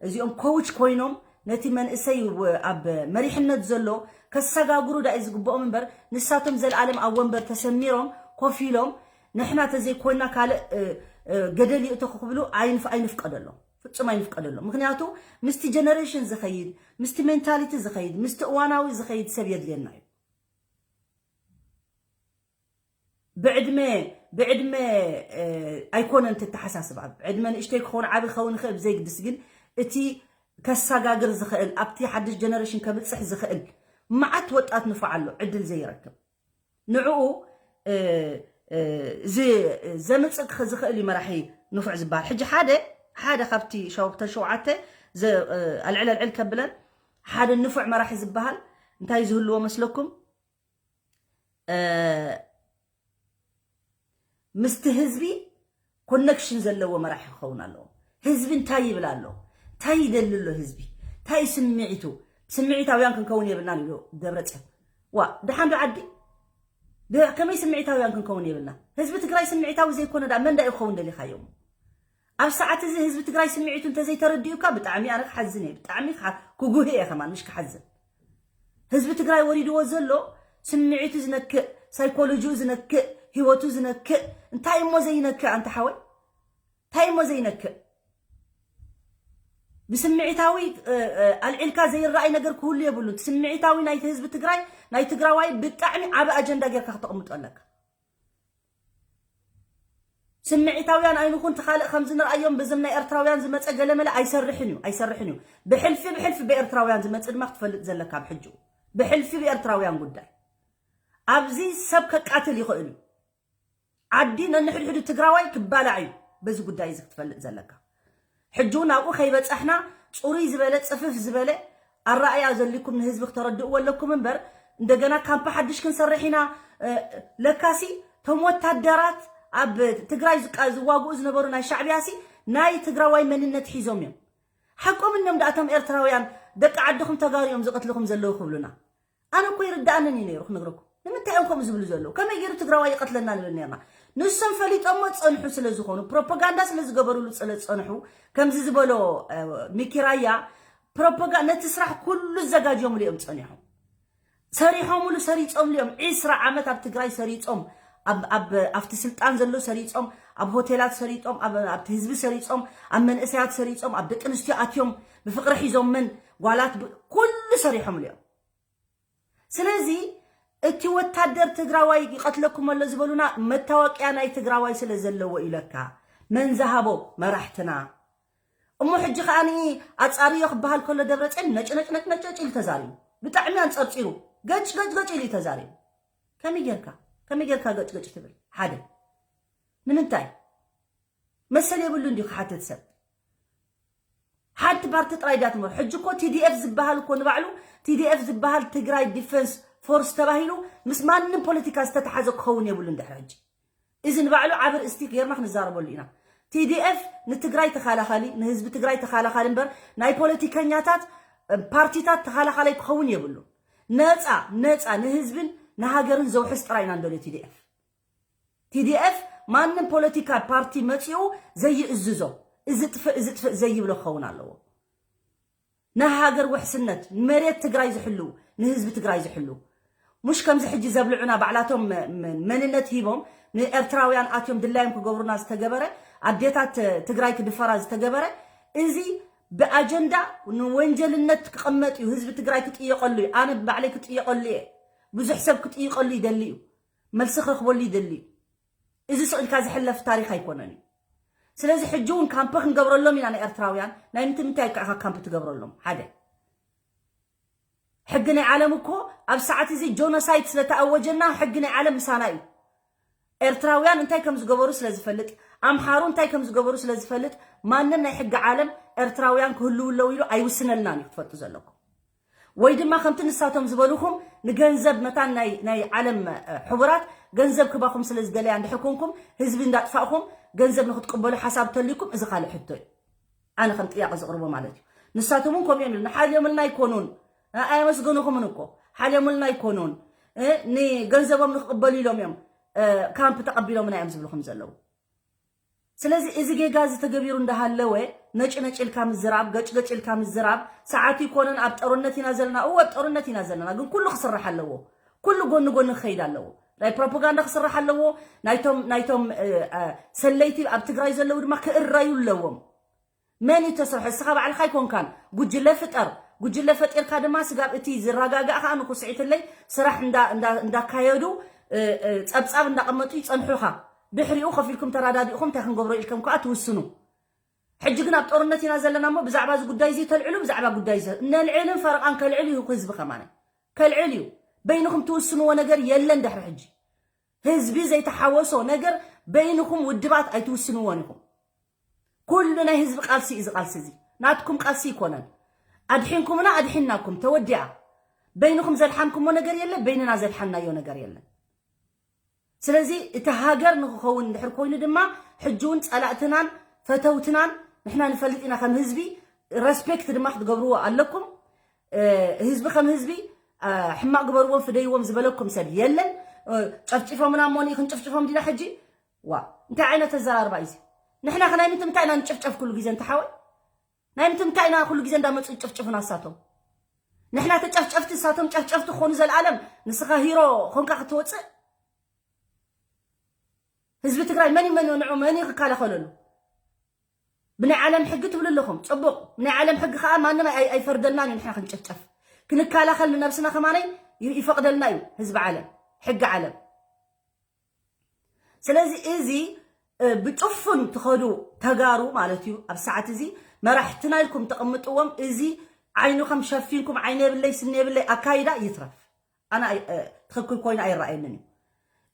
እዚኦም ኮውች ኮይኖም ነቲ መንእሰይ ኣብ መሪሕነት ዘሎ ከሰጋግሩ ዳኢ ዝግብኦም እምበር ንሳቶም ዘለኣለም ኣብ ወንበር ተሰሚሮም ኮፍ ኢሎም ንሕና ተዘይኮይና ካልእ ገደል ይእተኹ ክብሉ ኣይንፍቀደሎም። ፍጹም ኣይንፍቀደሎም። ምክንያቱ ምስቲ ጀነሬሽን ዝኸይድ ምስቲ ሜንታሊቲ ዝኸይድ ምስቲ እዋናዊ ዝኸይድ ሰብ የድልየና እዩ። ብዕድመ ብዕድመ ኣይኮነን ተተሓሳስብ ኣብ ዕድመ ንእሽተይ ክኸውን ዓቢ ክኸውን ይኽእል ብዘይግድስ ግን እቲ ከሰጋግር ዝኽእል ኣብቲ ሓድሽ ጀነሬሽን ከብፅሕ ዝኽእል መዓት ወጣት ንፉዕ ኣሎ ዕድል ዘይረክብ ንዕኡ ዘምፅእ ዝኽእል እዩ መራሒ ንፉዕ ዝበሃል ሕጂ ሓደ ሓደ ካብቲ ሸውዓተ ኣልዕል ኣልዕል ከብለን ሓደ ንፉዕ መራሒ ዝበሃል እንታይ ዝህልዎ መስለኩም ምስቲ ህዝቢ ኮነክሽን ዘለዎ መራሒ ክኸውን ኣለዎ። ህዝቢ እንታይ ይብል ኣሎ እንታይ ይደሊ ኣሎ ህዝቢ እንታይ ስምዒቱ ስምዒታውያን ክንከውን የብልናን ኢሉ ደብረፅዮን ዋ ድሓን ዶ ዓዲ ከመይ ስምዒታውያን ክንከውን የብልና ህዝቢ ትግራይ ስምዒታዊ ዘይኮነ ዳ መን ዳ ክኸውን ደሊኻዮ ኣብ ሰዓት እዚ ህዝቢ ትግራይ ስምዒቱ እንተዘይተረዲኡካ ብጣዕሚ ኣነ ክሓዝን እየ ብጣዕሚ ክጉህ እየ ከማን ምሽ ክሓዝን ህዝቢ ትግራይ ወሪድዎ ዘሎ ስምዒቱ ዝነክእ ሳይኮሎጂኡ ዝነክእ ህይወቱ ዝነክእ እንታይ እሞ ዘይነክእ ኣንተ ሓወይ እንታይ እሞ ዘይነክእ ብስምዒታዊ ኣልዒልካ ዘይረኣይ ነገር ክህሉ የብሉን ስምዒታዊ ናይቲ ህዝቢ ትግራይ ናይ ትግራዋይ ብጣዕሚ ዓቢ ኣጀንዳ ጌርካ ክተቕምጦ ኣለካ ስምዒታውያን ኣይንኹን ትኻልእ ከም ዝንርኣዮም ብዝም ናይ ኤርትራውያን ዝመፀ ገለመለ ኣይሰርሕን እዩ ኣይሰርሕን እዩ ብሕልፊ ብሕልፊ ብኤርትራውያን ዝመፅእ ድማ ክትፈልጥ ዘለካ ኣብ ሕጂ ብሕልፊ ብኤርትራውያን ጉዳይ ኣብዚ ሰብ ከቃትል ይኽእል እዩ ዓዲ ነንሕድሕዱ ትግራዋይ ክባላዕ እዩ በዚ ጉዳይ እዚ ክትፈልጥ ዘለካ ሕጂ እውን ኣብኡ ከይበፃሕና ፅሩይ ዝበለ ፅፍፍ ዝበለ ኣረኣያ ዘሊኩም ንህዝቢ ክተረድእዎ ኣለኩም እምበር እንደገና ካምፕ ሓድሽ ክንሰርሕ ኢና ለካሲ ቶም ወታደራት ኣብ ትግራይ ዝዋግኡ ዝነበሩ ናይ ሻዕብያ ሲ ናይ ትግራዋይ መንነት ሒዞም እዮም ሓቆም እኖም ደኣ ቶም ኤርትራውያን ደቂ ዓድኹም ተጋሩ እዮም ዝቐትልኹም ዘለዉ ክብሉና ኣነ እኮ ይርድኣንን እዩ ነይሩ ክነግረኩም ንምንታይ እዮም ከምኡ ዝብሉ ዘለዉ ከመይ ገይሩ ትግራዋይ ይቐትለና ንብል ነርና ንሶም ፈሊጦሞ ዝፀንሑ ስለ ዝኾኑ ፕሮፓጋንዳ ስለ ዝገበሩሉ ስለ ዝፀንሑ ከምዚ ዝበሎ ሚኪራያ ፕሮፓጋ ነቲ ስራሕ ኩሉ ዘጋጅዮምሉ እዮም ፀኒሖም ሰሪሖምሉ ሰሪፆምሉ እዮም ዒስራ ዓመት ኣብ ትግራይ ሰሪፆም ኣብቲ ስልጣን ዘሎ ሰሪፆም ኣብ ሆቴላት ሰሪፆም ኣብቲ ህዝቢ ሰሪፆም ኣብ መንእሰያት ሰሪፆም ኣብ ደቂ ኣንስትዮ ኣትዮም ብፍቅሪ ሒዞመን ጓላት ኩሉ ሰሪሖምሉ እዮም ስለዚ እቲ ወታደር ትግራዋይ ይቐትለኩም ኣሎ ዝበሉና መታወቅያ ናይ ትግራዋይ ስለ ዘለዎ ኢለካ መን ዝሃቦ? መራሕትና። እሞ ሕጂ ከኣ ኣጻርዮ ክበሃል ከሎ ደብረጽዮን ነጭ ነጭ ነጭ ነጭ ኢሉ ተዛሪቡ። ብጣዕሚ ኣንጸርጺሩ ገጭ ገጭ ገጭ ኢሉ ተዛሪቡ። ከመይ ጌርካ ከመይ ጌርካ ገጭ ገጭ ትብል? ሓደ ንምንታይ መሰል የብሉ እንዲዩ ክሓትት ሰብ? ሓንቲ ፓርቲ ጥራይ ዳትሞ ሕጂ እኮ ቲዲኤፍ ዝበሃል እኮ ንባዕሉ ቲዲኤፍ ዝበሃል ትግራይ ዲፈንስ ፎርስ ተባሂሉ ምስ ማንም ፖለቲካ ዝተተሓዘ ክኸውን የብሉ። እንድሕር ሕጂ እዚ ንባዕሉ ዓብ ርእስቲ ጌርና ክንዛረበሉ ኢና። ቲዲኤፍ ንትግራይ ተኻላኻሊ ንህዝቢ ትግራይ ተኻላኻሊ እምበር ናይ ፖለቲከኛታት ፓርቲታት ተኻላኻላይ ክኸውን የብሉ። ነፃ ነፃ ንህዝብን ንሃገርን ዘውሕስ ጥራይ ኢና እንደልዮ። ቲዲኤፍ ቲዲኤፍ ማንም ፖለቲካ ፓርቲ መፂኡ ዘይእዝዞ እዚ ጥፍእ እዚ ጥፍእ ዘይብሎ ክኸውን ኣለዎ። ንሃገር ውሕስነት ንመሬት ትግራይ ዝሕልው ንህዝቢ ትግራይ ዝሕልው ሙሽ ከምዚ ሕጂ ዘብልዑና ባዕላቶም መንነት ሂቦም ንኤርትራውያን ኣትዮም ድላዮም ክገብሩና ዝተገበረ ኣዴታት ትግራይ ክድፈራ ዝተገበረ እዚ ብኣጀንዳ ንወንጀልነት ክቕመጥ እዩ። ህዝቢ ትግራይ ክጥየቀሉ እዩ። ኣነ ባዕለይ ክጥየቀሉ እየ። ብዙሕ ሰብ ክጥይቀሉ ይደሊ እዩ። መልሲ ክረኽበሉ ይደሊ እዩ። እዚ ስቕ ኢልካ ዝሕለፍ ታሪኽ ኣይኮነን እዩ። ስለዚ ሕጂ እውን ካምፕ ክንገብረሎም ኢና ንኤርትራውያን። ናይ ምንታይ ምንታይ ኢልካ ኢኻ ካምፕ ትገብረሎም? ሓደ ሕጊ ናይ ዓለም እኮ ኣብ ሰዓት እዚ ጆኖሳይድ ስለተኣወጀና ሕጊ ናይ ዓለም ምሳና እዩ። ኤርትራውያን እንታይ ከም ዝገበሩ ስለ ዝፈልጥ ኣምሓሩ እንታይ ከም ዝገበሩ ስለ ዝፈልጥ ማንም ናይ ሕጊ ዓለም ኤርትራውያን ክህልው ኣለዉ ኢሉ ኣይውስነልናን እዩ ክትፈልጡ ዘለኩም። ወይ ድማ ከምቲ ንሳቶም ዝበልኹም ንገንዘብ መታን ናይ ናይ ዓለም ሕቡራት ገንዘብ ክባኹም ስለ ዝደለያ እንድሕር ኮንኩም ህዝቢ እንዳጥፋእኹም ገንዘብ ንክትቅበሉ ሓሳብ ተልይኩም እዚ ካልእ ሕቶ እዩ። ኣነ ከም ጥያቄ ዝቕርቦ ማለት እዩ። ንሳቶም እውን ከምኡ እዮም ኢሉ ንሓልዮምልና ኣይኮኑን። ኣየመስገኑኹምን እኮ ሓልዮምልና ኣይኮኑን። ንገንዘቦም ንክቅበሉ ኢሎም እዮም ካምፕ ተቐቢሎምና እዮም ዝብልኹም ዘለዉ። ስለዚ እዚ ጌጋ እዚ ተገቢሩ እንዳሃለወ ነጭ ነጭ ኢልካ ምዝራብ ገጭ ገጭ ኢልካ ምዝራብ ሰዓቱ ይኮነን። ኣብ ጦርነት ኢና ዘለና። እወ ኣብ ጦርነት ኢና ዘለና፣ ግን ኩሉ ክስራሕ ኣለዎ። ኩሉ ጎኒ ጎኒ ክኸይድ ኣለዎ። ናይ ፕሮፓጋንዳ ክስራሕ ኣለዎ። ናይቶም ናይቶም ሰለይቲ ኣብ ትግራይ ዘለዉ ድማ ክእረዩ ኣለዎም። መን እዩ ተሰርሖ? እስኻ ባዕልኻ ኣይኮንካን። ጉጅለ ፍጠር። ጉጅለ ፈጢርካ ድማ ስጋብ እቲ ዝረጋጋእ ከዓ ንኩስዒትለይ ስራሕ እንዳካየዱ ፀብፃብ እንዳቐመጡ ይፀንሑኻ። ድሕሪኡ ከፊልኩም ተራዳዲእኹም እንታይ ክንገብሮ ኢልኩም ከዓ ትውስኑ። ሕጂ ግን ኣብ ጦርነት ኢና ዘለና እሞ ብዛዕባ እዚ ጉዳይ እዚ ተልዕሉ ብዛዕባ ጉዳይ እዚ ነልዕልን ፈረቓን ከልዕል እዩ ህዝቢ ከማነ ከልዕል እዩ። በይንኹም ትውስንዎ ነገር የለን ድሕሪ ሕጂ ህዝቢ ዘይተሓወሶ ነገር በይንኹም ውድባት ኣይትውስንዎን ኢኹም። ኩሉ ናይ ህዝቢ ቃልሲ እዩ እዚ ቃልሲ እዚ ናትኩም ቃልሲ ይኮነን። ኣድሒንኩምና ኣድሒንናኩም ተወዲኣ። በይንኹም ዘድሓንኩሞ ነገር የለ በይንና ዘድሓንናዮ ነገር የለን። ስለዚ እቲ ሃገር ንክኸውን እንድሕር ኮይኑ ድማ ሕጂ እውን ፀላእትናን ፈተውትናን ንሕና ንፈልጥ ኢና ከም ህዝቢ ረስፔክት ድማ ክትገብርዎ ኣለኩም። ህዝቢ ከም ህዝቢ ሕማቅ ግበርዎም ፍደይዎም ዝበለኩም ሰብ የለን። ጨፍጭፎምና እሞ ክንጭፍጭፎም ዲና ሕጂ ዋ እንታይ ዓይነት ኣዘራርባ እዩ? ንሕና ከናይ ምንትምታይ ኢና ንጭፍጨፍ ኩሉ ግዜ እንተሓወይ ናይ ምንትምታይ ኢና ኩሉ ግዜ እንዳመፁ ይጭፍጭፉና እሳቶም? ንሕና ተጨፍጨፍቲ እሳቶም ጨፍጨፍቲ ክኾኑ ዘለኣለም ንስኻ ሂሮ ኾንካ ክትወፅእ ህዝቢ ትግራይ መን ይመንዮ ንዑ መን ክከላኸለሉ? ብናይ ዓለም ሕጊ ትብሉ ኣለኹም ፅቡቕ ናይ ዓለም ሕጊ ከዓ ማንም ኣይፈርደልናን እዩ። ንሕና ክንጨፍጨፍ ክንከላኸል ንነብስና ከማነይ ይፈቕደልና እዩ ህዝቢ ዓለም ሕጊ ዓለም። ስለዚ እዚ ብጭፉን ትኸዱ ተጋሩ ማለት እዩ ኣብ ሰዓት እዚ መራሕትና ኢልኩም ተቐምጥዎም እዚ ዓይኑ ከም ሸፊንኩም ዓይነ የብለይ ስኒ የብለይ ኣካይዳ ይትረፍ። ኣነ ትኽክል ኮይኑ ኣይረኣየንን እዩ።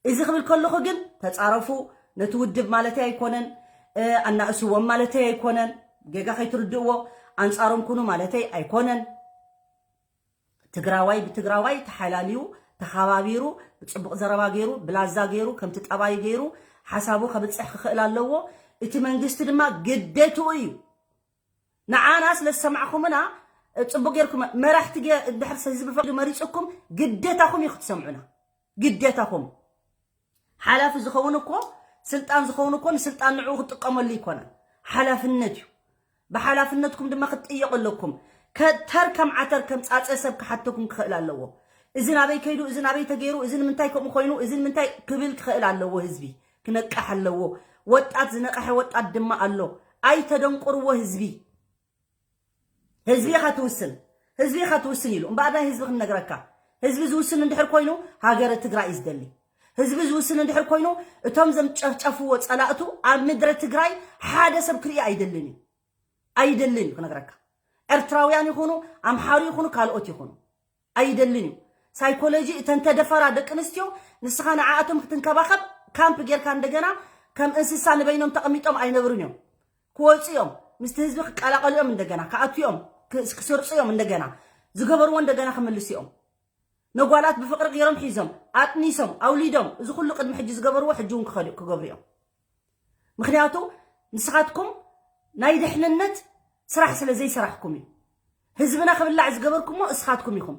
እዚ ክብል ከለኹ ግን ተፃረፉ ነቲ ውድብ ማለተይ ኣይኮነን። ኣናእስዎም ማለተይ ኣይኮነን። ጌጋ ከይትርድእዎ ኣንፃሮም ኩኑ ማለተይ ኣይኮነን። ትግራዋይ ብትግራዋይ ተሓላልዩ ተኻባቢሩ ብፅቡቕ ዘረባ ገይሩ ብላዛ ገይሩ ከምቲ ጠባይ ገይሩ ሓሳቡ ከብፅሕ ክኽእል ኣለዎ። እቲ መንግስቲ ድማ ግደትኡ እዩ። ንዓና ስለ ዝሰማዕኹምና ፅቡቅ ጌርኩም መራሕቲ ድሕር ህዝቢ ፈቅዱ መሪፅኩም ግዴታኹም እዩ ክትሰምዑና ግዴታኹም። ሓላፊ ዝኸውን እኮ ስልጣን ዝኸውን እኮ ንስልጣን ንዕኡ ክጥቀመሉ ይኮነን ሓላፍነት እዩ። ብሓላፍነትኩም ድማ ክትጥየቁ ኣለኩም። ከተር ከም ዓተር ከም ፃፀ ሰብ ክሓተኩም ክኽእል ኣለዎ። እዚ ናበይ ከይዱ እዚ ናበይ ተገይሩ እዚ ንምንታይ ከምኡ ኮይኑ እዚ ንምንታይ ክብል ክኽእል ኣለዎ። ህዝቢ ክነቅሕ ኣለዎ። ወጣት ዝነቀሐ ወጣት ድማ ኣሎ። ኣይተደንቁርዎ ህዝቢ። ህዝቢ ኢኻ ትውስን ህዝቢ ኢኻ ትውስን ኢሉ እምበኣር ናይ ህዝቢ ክንነግረካ ህዝቢ ዝውስን እንድሕር ኮይኑ ሃገረ ትግራይ እዩ ዝደሊ። ህዝቢ ዝውስን እንድሕር ኮይኑ እቶም ዘምጨፍጨፍዎ ጸላእቱ ኣብ ምድረ ትግራይ ሓደ ሰብ ክርኢ ኣይደልን እዩ። ኣይደልን እዩ ክነግረካ። ኤርትራውያን ይኹኑ ኣምሓሩ ይኹኑ ካልኦት ይኹኑ ኣይደልን እዩ። ሳይኮሎጂ እተን ተደፈራ ደቂ ኣንስትዮ ንስኻ ንዓኣቶም ክትንከባኸብ ካምፕ ጌርካ እንደገና ከም እንስሳ ንበይኖም ተቐሚጦም ኣይነብሩን እዮም። ክወፁ እዮም። ምስቲ ህዝቢ ክቀላቐሉ እዮም። እንደገና ክኣቱ እዮም። ክስ- ክስርፁ እዮም። እንደገና ዝገበርዎ እንደገና ክምልሱ እዮም። ነጓላት ብፍቕሪ ገይሮም ሒዞም ኣጥኒሶም ኣውሊዶም እዚ ኩሉ ቅድሚ ሕጂ ዝገበርዎ ሕጂ እውን ክኸዱ ክገብሩ እዮም። ምክንያቱ ንስኻትኩም ናይ ድሕንነት ስራሕ ስለ ዘይሰራሕኩም እዩ። ህዝብና ክብላዕ ዝገበርኩሞ እስኻትኩም ኢኹም።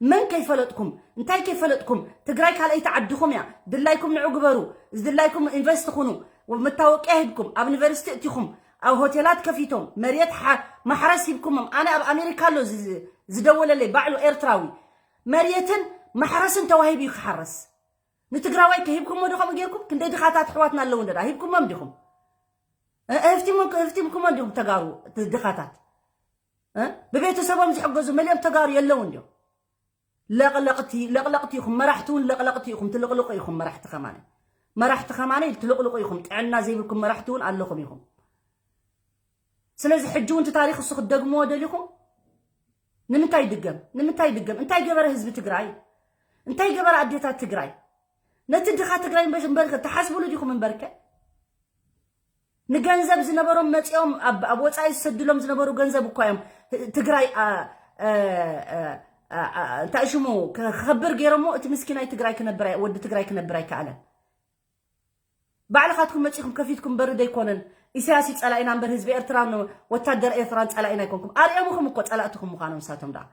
መን ከይፈለጥኩም እንታይ ከይፈለጥኩም ትግራይ ካልኣይቲ ዓድኹም እያ። ድላይኩም ንዑ ግበሩ። ዝድላይኩም ኢንቨስት ኩኑ። መታወቅያ ሂብኩም ኣብ ዩኒቨርሲቲ እቲኹም ኣብ ሆቴላት ከፊቶም መሬት ሓ- ማሕረስ ሂብኩሞም። ኣነ ኣብ ኣሜሪካ ኣሎ ዝ- ዝደወለለይ ባዕሉ ኤርትራዊ መሬትን ማሕረስን ተዋሂቡ እዩ ክሓረስ። ንትግራዋይ ከሂብኩሞ ዶ ከምኡ ጌርኩም? ክንደይ ድኻታት ኣሕዋትና ኣለዉ እንደ ሂብኩሞም ዲኹም? እ- ህፍቲሞ- ህፍቲምኩሞ ዲኹም ተጋሩ ት- ድኻታት እ? ብቤተሰቦም ዝሕገዙ መሊኦም ተጋሩ የለውን ዲዮም? ለቕለቕቲ ለቕለቕቲ ኢኹም። መራሕቲ እውን ለቕለቕቲ ኢኹም። ትልቕልቑ ኢኹም መራሕቲ ከማነ መራሕቲ ከማነ ትልቕልቑ ኢኹም። ጥዕና ዘይብልኩም መራሕቲ እውን ኣለኹም ኢኹም። ስለዚ ሕጂ እውን እቲ ታሪክ እሱ ክትደግምዎ ደሊኹም? ንምንታይ ይድገም? ንምንታይ ይድገም? እንታይ ገበረ ህዝቢ ትግራይ? እንታይ ገበረ ኣዴታት ትግራይ? ነቲ ድኻ ትግራይ እምበር እምበርከ ተሓስብሉ ዲኹም እምበርከ? ንገንዘብ ዝነበሮም መፂኦም ኣብ ኣብ ወፃኢ ዝሰድሎም ዝነበሩ ገንዘብ እኳ እዮም ትግራይ ኣ- ኣ- ኣ- ኣ- እንታይ ሽሙ ክኸብር ገይሮሞ እቲ ምስኪናይ ትግራይ ክነብር ኣይ- ወዲ ትግራይ ክነብር ኣይከኣለን። ባዕልኻትኩም መፂኹም ከፊትኩም በሪ ደይኮነን ኢሳያስ እዩ ፀላኢና እምበር ህዝቢ ኤርትራን ወታደር ኤርትራን ፀላኢና ኣይኮንኩም። ኣርኦምኹም እኮ ፀላእትኹም ምዃኖም ንሳቶም ደኣ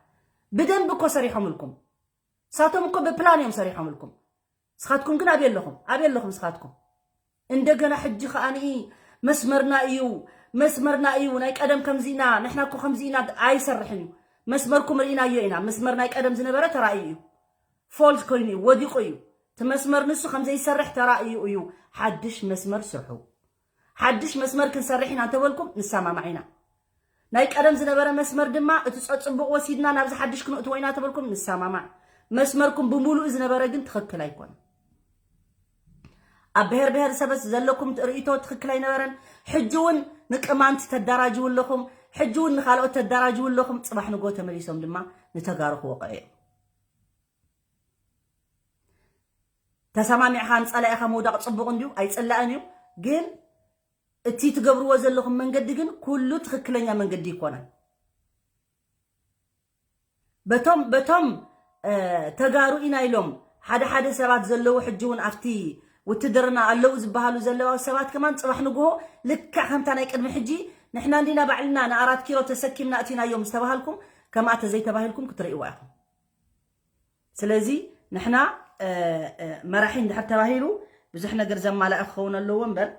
ብደንብ እኮ ሰሪሖምልኩም። ንሳቶም እኮ ብፕላን እዮም ሰሪሖምልኩም። ንስኻትኩም ግን ኣበይ ኣለኹም? ኣበይ ኣለኹም ንስኻትኩም? እንደገና ሕጂ ከኣ መስመርና እዩ መስመርና እዩ ናይ ቀደም ከምዚና ንሕና እኮ ከምዚና ኣይሰርሕን እዩ። መስመርኩም ርኢናዮ ኢና። መስመር ናይ ቀደም ዝነበረ ተራእዩ እዩ። ፎልስ ኮይኑ እዩ ወዲቑ እዩ። እቲ መስመር ንሱ ከም ዘይሰርሕ ተራእዩ እዩ። ሓድሽ መስመር ስርሑ። ሓድሽ መስመር ክንሰርሕ ኢና እንተበልኩም ንሰማማዕ ኢና። ናይ ቀደም ዝነበረ መስመር ድማ እቲ ጸጽቡቕ ወሲድና ናብዚ ሓድሽ ክንእትዎ ኢና ተበልኩም ንሰማማዕ። መስመርኩም ብምሉእ ዝነበረ ግን ትኽክል ኣይኮነን። ኣብ ብሔር ብሔረሰበት ዘለኩም ርእይቶ ትኽክል ኣይነበረን። ሕጂ እውን ንቅማንት ተዳራጅው ኣለኹም። ሕጂ እውን ንኻልኦት ተዳራጅው ኣለኹም። ጽባሕ ንጎ ተመሊሶም ድማ ንተጋሩ ክወቕዑ እዮም። ተሰማሚዕኻ ንጸላኢኻ ምውዳቕ ጽቡቕ እንድዩ ኣይጽላእን እዩ። ግን እቲ ትገብርዎ ዘለኹም መንገዲ ግን ኩሉ ትኽክለኛ መንገዲ ይኮነን። በቶም በቶም ተጋሩ ኢና ኢሎም ሓደ ሓደ ሰባት ዘለዉ ሕጂ እውን ኣብቲ ውትድርና ኣለዉ ዝበሃሉ ዘለዉ ሰባት ከማን ጽባሕ ንግሆ ልክዕ ከምታ ናይ ቅድሚ ሕጂ ንሕና እንዲና ባዕልና ንኣራት ኪሎ ተሰኪምና እቲናዮም ዝተባሃልኩም ከምኣ ተዘይተባሂልኩም ክትርእይዋ ኢኹም። ስለዚ ንሕና መራሒ እንድሕር ተባሂሉ ብዙሕ ነገር ዘማላእ ክኸውን ኣለዎ እምበር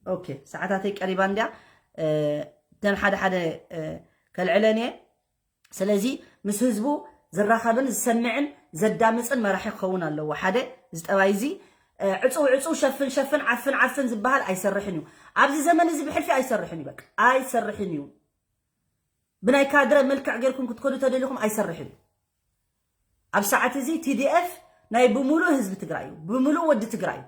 ኦኬ ሰዓታተይ ቀሪባ እንድያ። እተን ሓደ ሓደ ከልዕለን እየ። ስለዚ ምስ ህዝቡ ዝራኸብን ዝሰምዕን ዘዳምፅን መራሒ ክኸውን ኣለዎ። ሓደ እዚ ጠባይ እዚ ዕፁው ዕፁው ሸፍን ሸፍን ዓፍን ዓፍን ዝበሃል ኣይሰርሕን እዩ። ኣብዚ ዘመን እዚ ብሕልፊ ኣይሰርሕን እዩ። በቃ ኣይሰርሕን እዩ። ብናይ ካድረ መልክዕ ጌርኩም ክትከዱ ተደሊኹም ኣይሰርሕን እዩ። ኣብ ሰዓት እዚ ቲዲኤፍ ናይ ብምሉእ ህዝቢ ትግራይ እዩ። ብምሉእ ወዲ ትግራይ እዩ።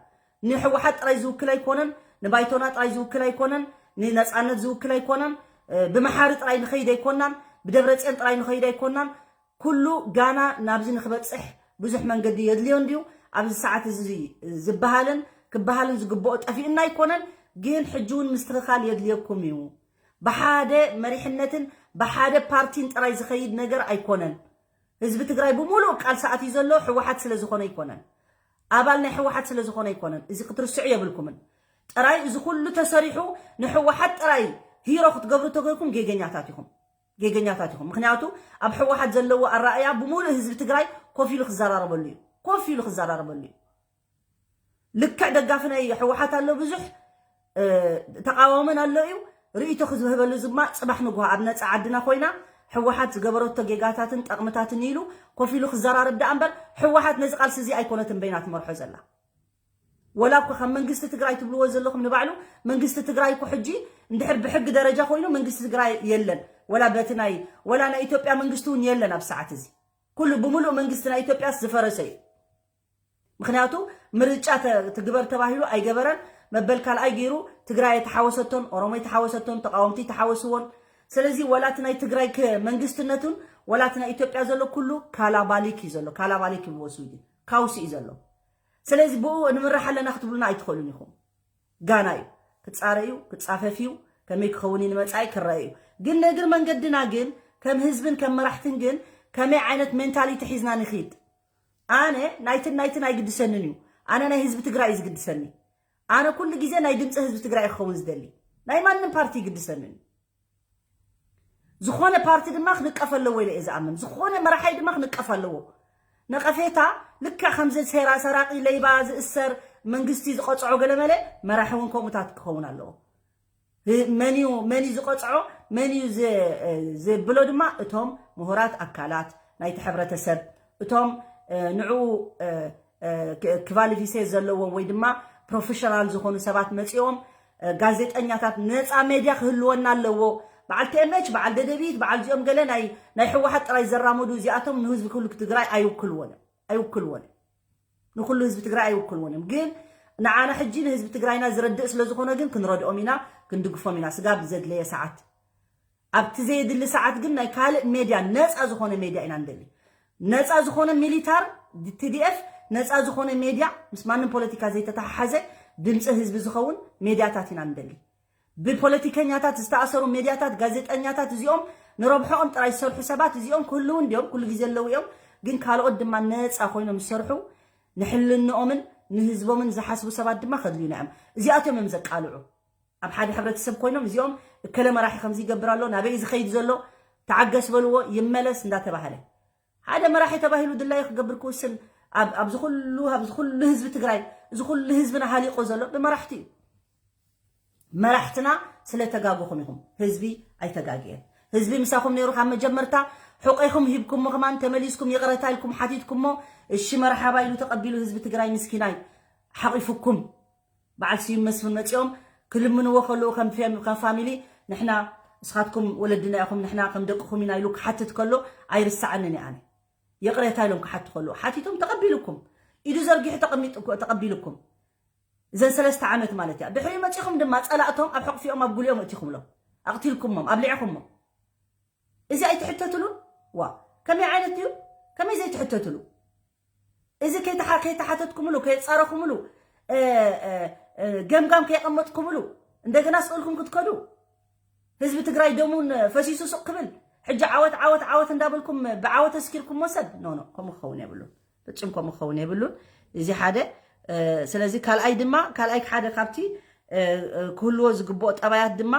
ንሕወሓት ጥራይ ዝውክል ኣይኮነን፣ ንባይቶና ጥራይ ዝውክል ኣይኮነን፣ ንነፃነት ዝውክል ኣይኮነን። ብመሓሪ ጥራይ ንኸይድ ኣይኮናን፣ ብደብረፅዮን ጥራይ ንኸይድ ኣይኮናን። ኩሉ ጋና ናብዚ ንክበፅሕ ብዙሕ መንገዲ የድልዮ እንድዩ። ኣብዚ ሰዓት እዚ ዝበሃልን ክበሃልን ዝግብኦ ጠፊእና ኣይኮነን፣ ግን ሕጂ እውን ምስትኽኻል የድልየኩም እዩ። ብሓደ መሪሕነትን ብሓደ ፓርቲን ጥራይ ዝኸይድ ነገር ኣይኮነን። ህዝቢ ትግራይ ብምሉእ ቃልሲ ኣትዩ ዘሎ ህወሓት ስለ ዝኾነ ኣይኮነን፣ ኣባል ናይ ህወሓት ስለ ዝኾነ ኣይኮነን። እዚ ክትርስዑ የብልኩምን። ጥራይ እዚ ኩሉ ተሰሪሑ ንህወሓት ጥራይ ሂሮ ክትገብሩ ተገይርኩም ጌገኛታት ኢኹም፣ ጌገኛታት ኢኹም። ምክንያቱ ኣብ ህወሓት ዘለዎ ኣረኣእያ ብምሉእ ህዝቢ ትግራይ ኮፍ ኢሉ ክዘራረበሉ እዩ፣ ኮፍ ኢሉ ክዘራረበሉ እዩ። ልክዕ ደጋፊ ናይ ህወሓት ኣሎ ብዙሕ ተቃዋምን ኣሎ እዩ። ርእይቶ ክዝህበሉ ዝማ ፅባሕ ንግሆ ኣብ ነፃ ዓድና ኮይና ህወሓት ዝገበረቶ ጌጋታትን ጠቕምታትን ኢሉ ኮፍ ኢሉ ክዘራረብ ደኣ እምበር ህወሓት ነዚ ቃልሲ እዚ ኣይኮነትን በይና ትመርሖ ዘላ። ወላ እኮ ካብ መንግስቲ ትግራይ ትብልዎ ዘለኹም ንባዕሉ መንግስቲ ትግራይ እኮ ሕጂ እንድሕር ብሕጊ ደረጃ ኮይኑ መንግስቲ ትግራይ የለን። ወላ በቲ ናይ ወላ ናይ ኢትዮጵያ መንግስቲ እውን የለን ኣብ ሰዓት እዚ። ኩሉ ብምሉእ መንግስቲ ናይ ኢትዮጵያስ ዝፈረሰ እዩ። ምክንያቱ ምርጫ ተ- ትግበር ተባሂሉ ኣይገበረን። መበል ካልኣይ ገይሩ ትግራይ የተሓወሰቶን ኦሮሞ የተሓወሰቶን ተቃወምቲ ተሓወስዎን። ስለዚ ወላት ናይ ትግራይ ክ- መንግስትነቱን ወላት ናይ ኢትዮጵያ ዘሎ ኩሉ ካላባሊክ እዩ ዘሎ። ካላባሊክ ይብልዎ ስዊድን ካውሲ እዩ ዘሎ። ስለዚ ብኡ ንምራሕ ኣለና ክትብሉና ኣይትኽእሉን ኢኹም። ጋና እዩ ክፃረ እዩ ክፃፈፍ እዩ። ከመይ ክኸውን እዩ ንመፃኢ ክረአ እዩ። ግን ንእግር መንገድና ግን ከም ህዝብን ከም መራሕትን ግን ከመይ ዓይነት ሜንታሊቲ ሒዝና ንኽድ? ኣነ ናይትን ናይትን ኣይግድሰንን እዩ። ኣነ ናይ ህዝቢ ትግራይ እዩ ዝግድሰኒ። ኣነ ኩሉ ግዜ ናይ ድምፂ ህዝቢ ትግራይ ክኸውን ዝደሊ ናይ ማንም ፓርቲ ይግድሰንን እዩ። ዝኾነ ፓርቲ ድማ ክንቀፍ ኣለዎ ኢለ እየ ዝኣምን። ዝኾነ መራሓይ ድማ ክንቀፍ ኣለዎ። ነቐፌታ ልክዕ ከምዚ ሴራ ሰራቂ ለይባ ዝእሰር መንግስቲ ዝቐፅዖ ገለመለ መራሒ እውን ከምኡታት ክኸውን ኣለዎ። መን እዩ መን እዩ ዝቐፅዖ መን እዩ ዝ- ዝብሎ ድማ እቶም ምሁራት ኣካላት ናይቲ ሕብረተሰብ እቶም ንዕኡ ክቫሊፊሴ ዘለዎ ወይ ድማ ፕሮፌሽናል ዝኾኑ ሰባት መፂኦም ጋዜጠኛታት ነፃ ሜድያ ክህልወና ኣለዎ። በዓል ቲኤምኤች በዓል ደደቢት በዓል እዚኦም ገለ ናይ ናይ ህወሓት ጥራይ ዘራመዱ እዚኣቶም ንህዝቢ ክሉ ትግራይ ኣይውክልዎን ኣይውክልዎን ንኩሉ ህዝቢ ትግራይ ኣይውክልዎን እዮም። ግን ንዓና ሕጂ ንህዝቢ ትግራይና ዝረድእ ስለዝኾነ ግን ክንረድኦም ኢና ክንድግፎም ኢና ስጋብ ዘድለየ ሰዓት ኣብቲ ዘየድሊ ሰዓት ግን ናይ ካልእ ሜድያ ነፃ ዝኾነ ሜድያ ኢና ንደሊ። ነፃ ዝኾነ ሚሊታር ቲዲኤፍ ነፃ ዝኾነ ሜድያ ምስ ማንም ፖለቲካ ዘይተተሓሓዘ ድምፂ ህዝቢ ዝኸውን ሜድያታት ኢና ንደሊ። ብፖለቲከኛታት ዝተኣሰሩ ሜድያታት ጋዜጠኛታት እዚኦም ንረብሖኦም ጥራይ ዝሰርሑ ሰባት እዚኦም ክህልው እንዲዮም ኩሉ ግዜ ኣለዉ እዮም። ግን ካልኦት ድማ ነፃ ኮይኖም ዝሰርሑ ንሕልንኦምን ንህዝቦምን ዝሓስቡ ሰባት ድማ ከድልዩና እዮም። እዚኣቶም እዮም ዘቃልዑ። ኣብ ሓደ ሕብረተሰብ ኮይኖም እዚኦም እከለ መራሒ ከምዚ ይገብር ኣሎ ናበይ ዝኸይድ ዘሎ ተዓገስ በልዎ ይመለስ እንዳተባሃለ ሓደ መራሒ ተባሂሉ ድላዩ ክገብር ክውስን ኣብዚ ኩሉ ኣብዚ ኩሉ ህዝቢ ትግራይ እዚ ኩሉ ህዝብና ሃሊቆ ዘሎ ብመራሕቲ እዩ። መራሕትና ስለተጋገኹም ኢኹም። ህዝቢ ኣይተጋግየን። ህዝቢ ምሳኹም ነይሩ ካብ መጀመርታ ሕቆይኹም ሂብኩሞ ከማን ተመሊስኩም ይቕረታ ኢልኩም ሓቲትኩሞ እሺ መርሓባ ኢሉ ተቐቢሉ ህዝቢ ትግራይ ምስኪናይ ሓቒፉኩም በዓል ስዩም መስፍን መፂኦም ክልምንዎ ከለዉ ከም ፋሚሊ ንሕና ንስኻትኩም ወለድና ኢኹም ንሕና ከም ደቅኹም ኢና ኢሉ ክሓትት ከሎ ኣይርሳዓንን እየ ኣነ ይቕሬታ ኢሎም ክሓቱ ከለዉ ሓቲቶም ተቐቢልኩም ኢዱ ዘርጊሑ ተቐቢልኩም እዘን ሰለስተ ዓመት ማለት እያ ድሕሪኡ መፂኹም ድማ ፀላእቶም ኣብ ሕቕፊኦም ኣብ ጉሊኦም እቲኹምሎም ኣቕቲልኩሞም ኣብሊዕኹሞም እዚ ኣይትሕተትሉን ዋ ከመይ ዓይነት እዩ ከመይ ዘይትሕተትሉ እዚ ከይተሓተትኩምሉ ከየፃረኹምሉ ገምጋም ከየቐመጥኩምሉ እንደገና ስቕልኩም ክትከዱ ህዝቢ ትግራይ ደሙን ፈሲሱ ሱቕ ክብል ሕጂ ዓወት ዓወት ዓወት እንዳበልኩም ብዓወት ኣስኪርኩሞ ሰብ ኖ ኖ ከምኡ ክኸውን የብሉን ፍጹም ከምኡ ክኸውን የብሉን እዚ ሓደ ስለዚ ካልኣይ ድማ ካልኣይ ሓደ ካብቲ ክህልዎ ዝግብኦ ጠባያት ድማ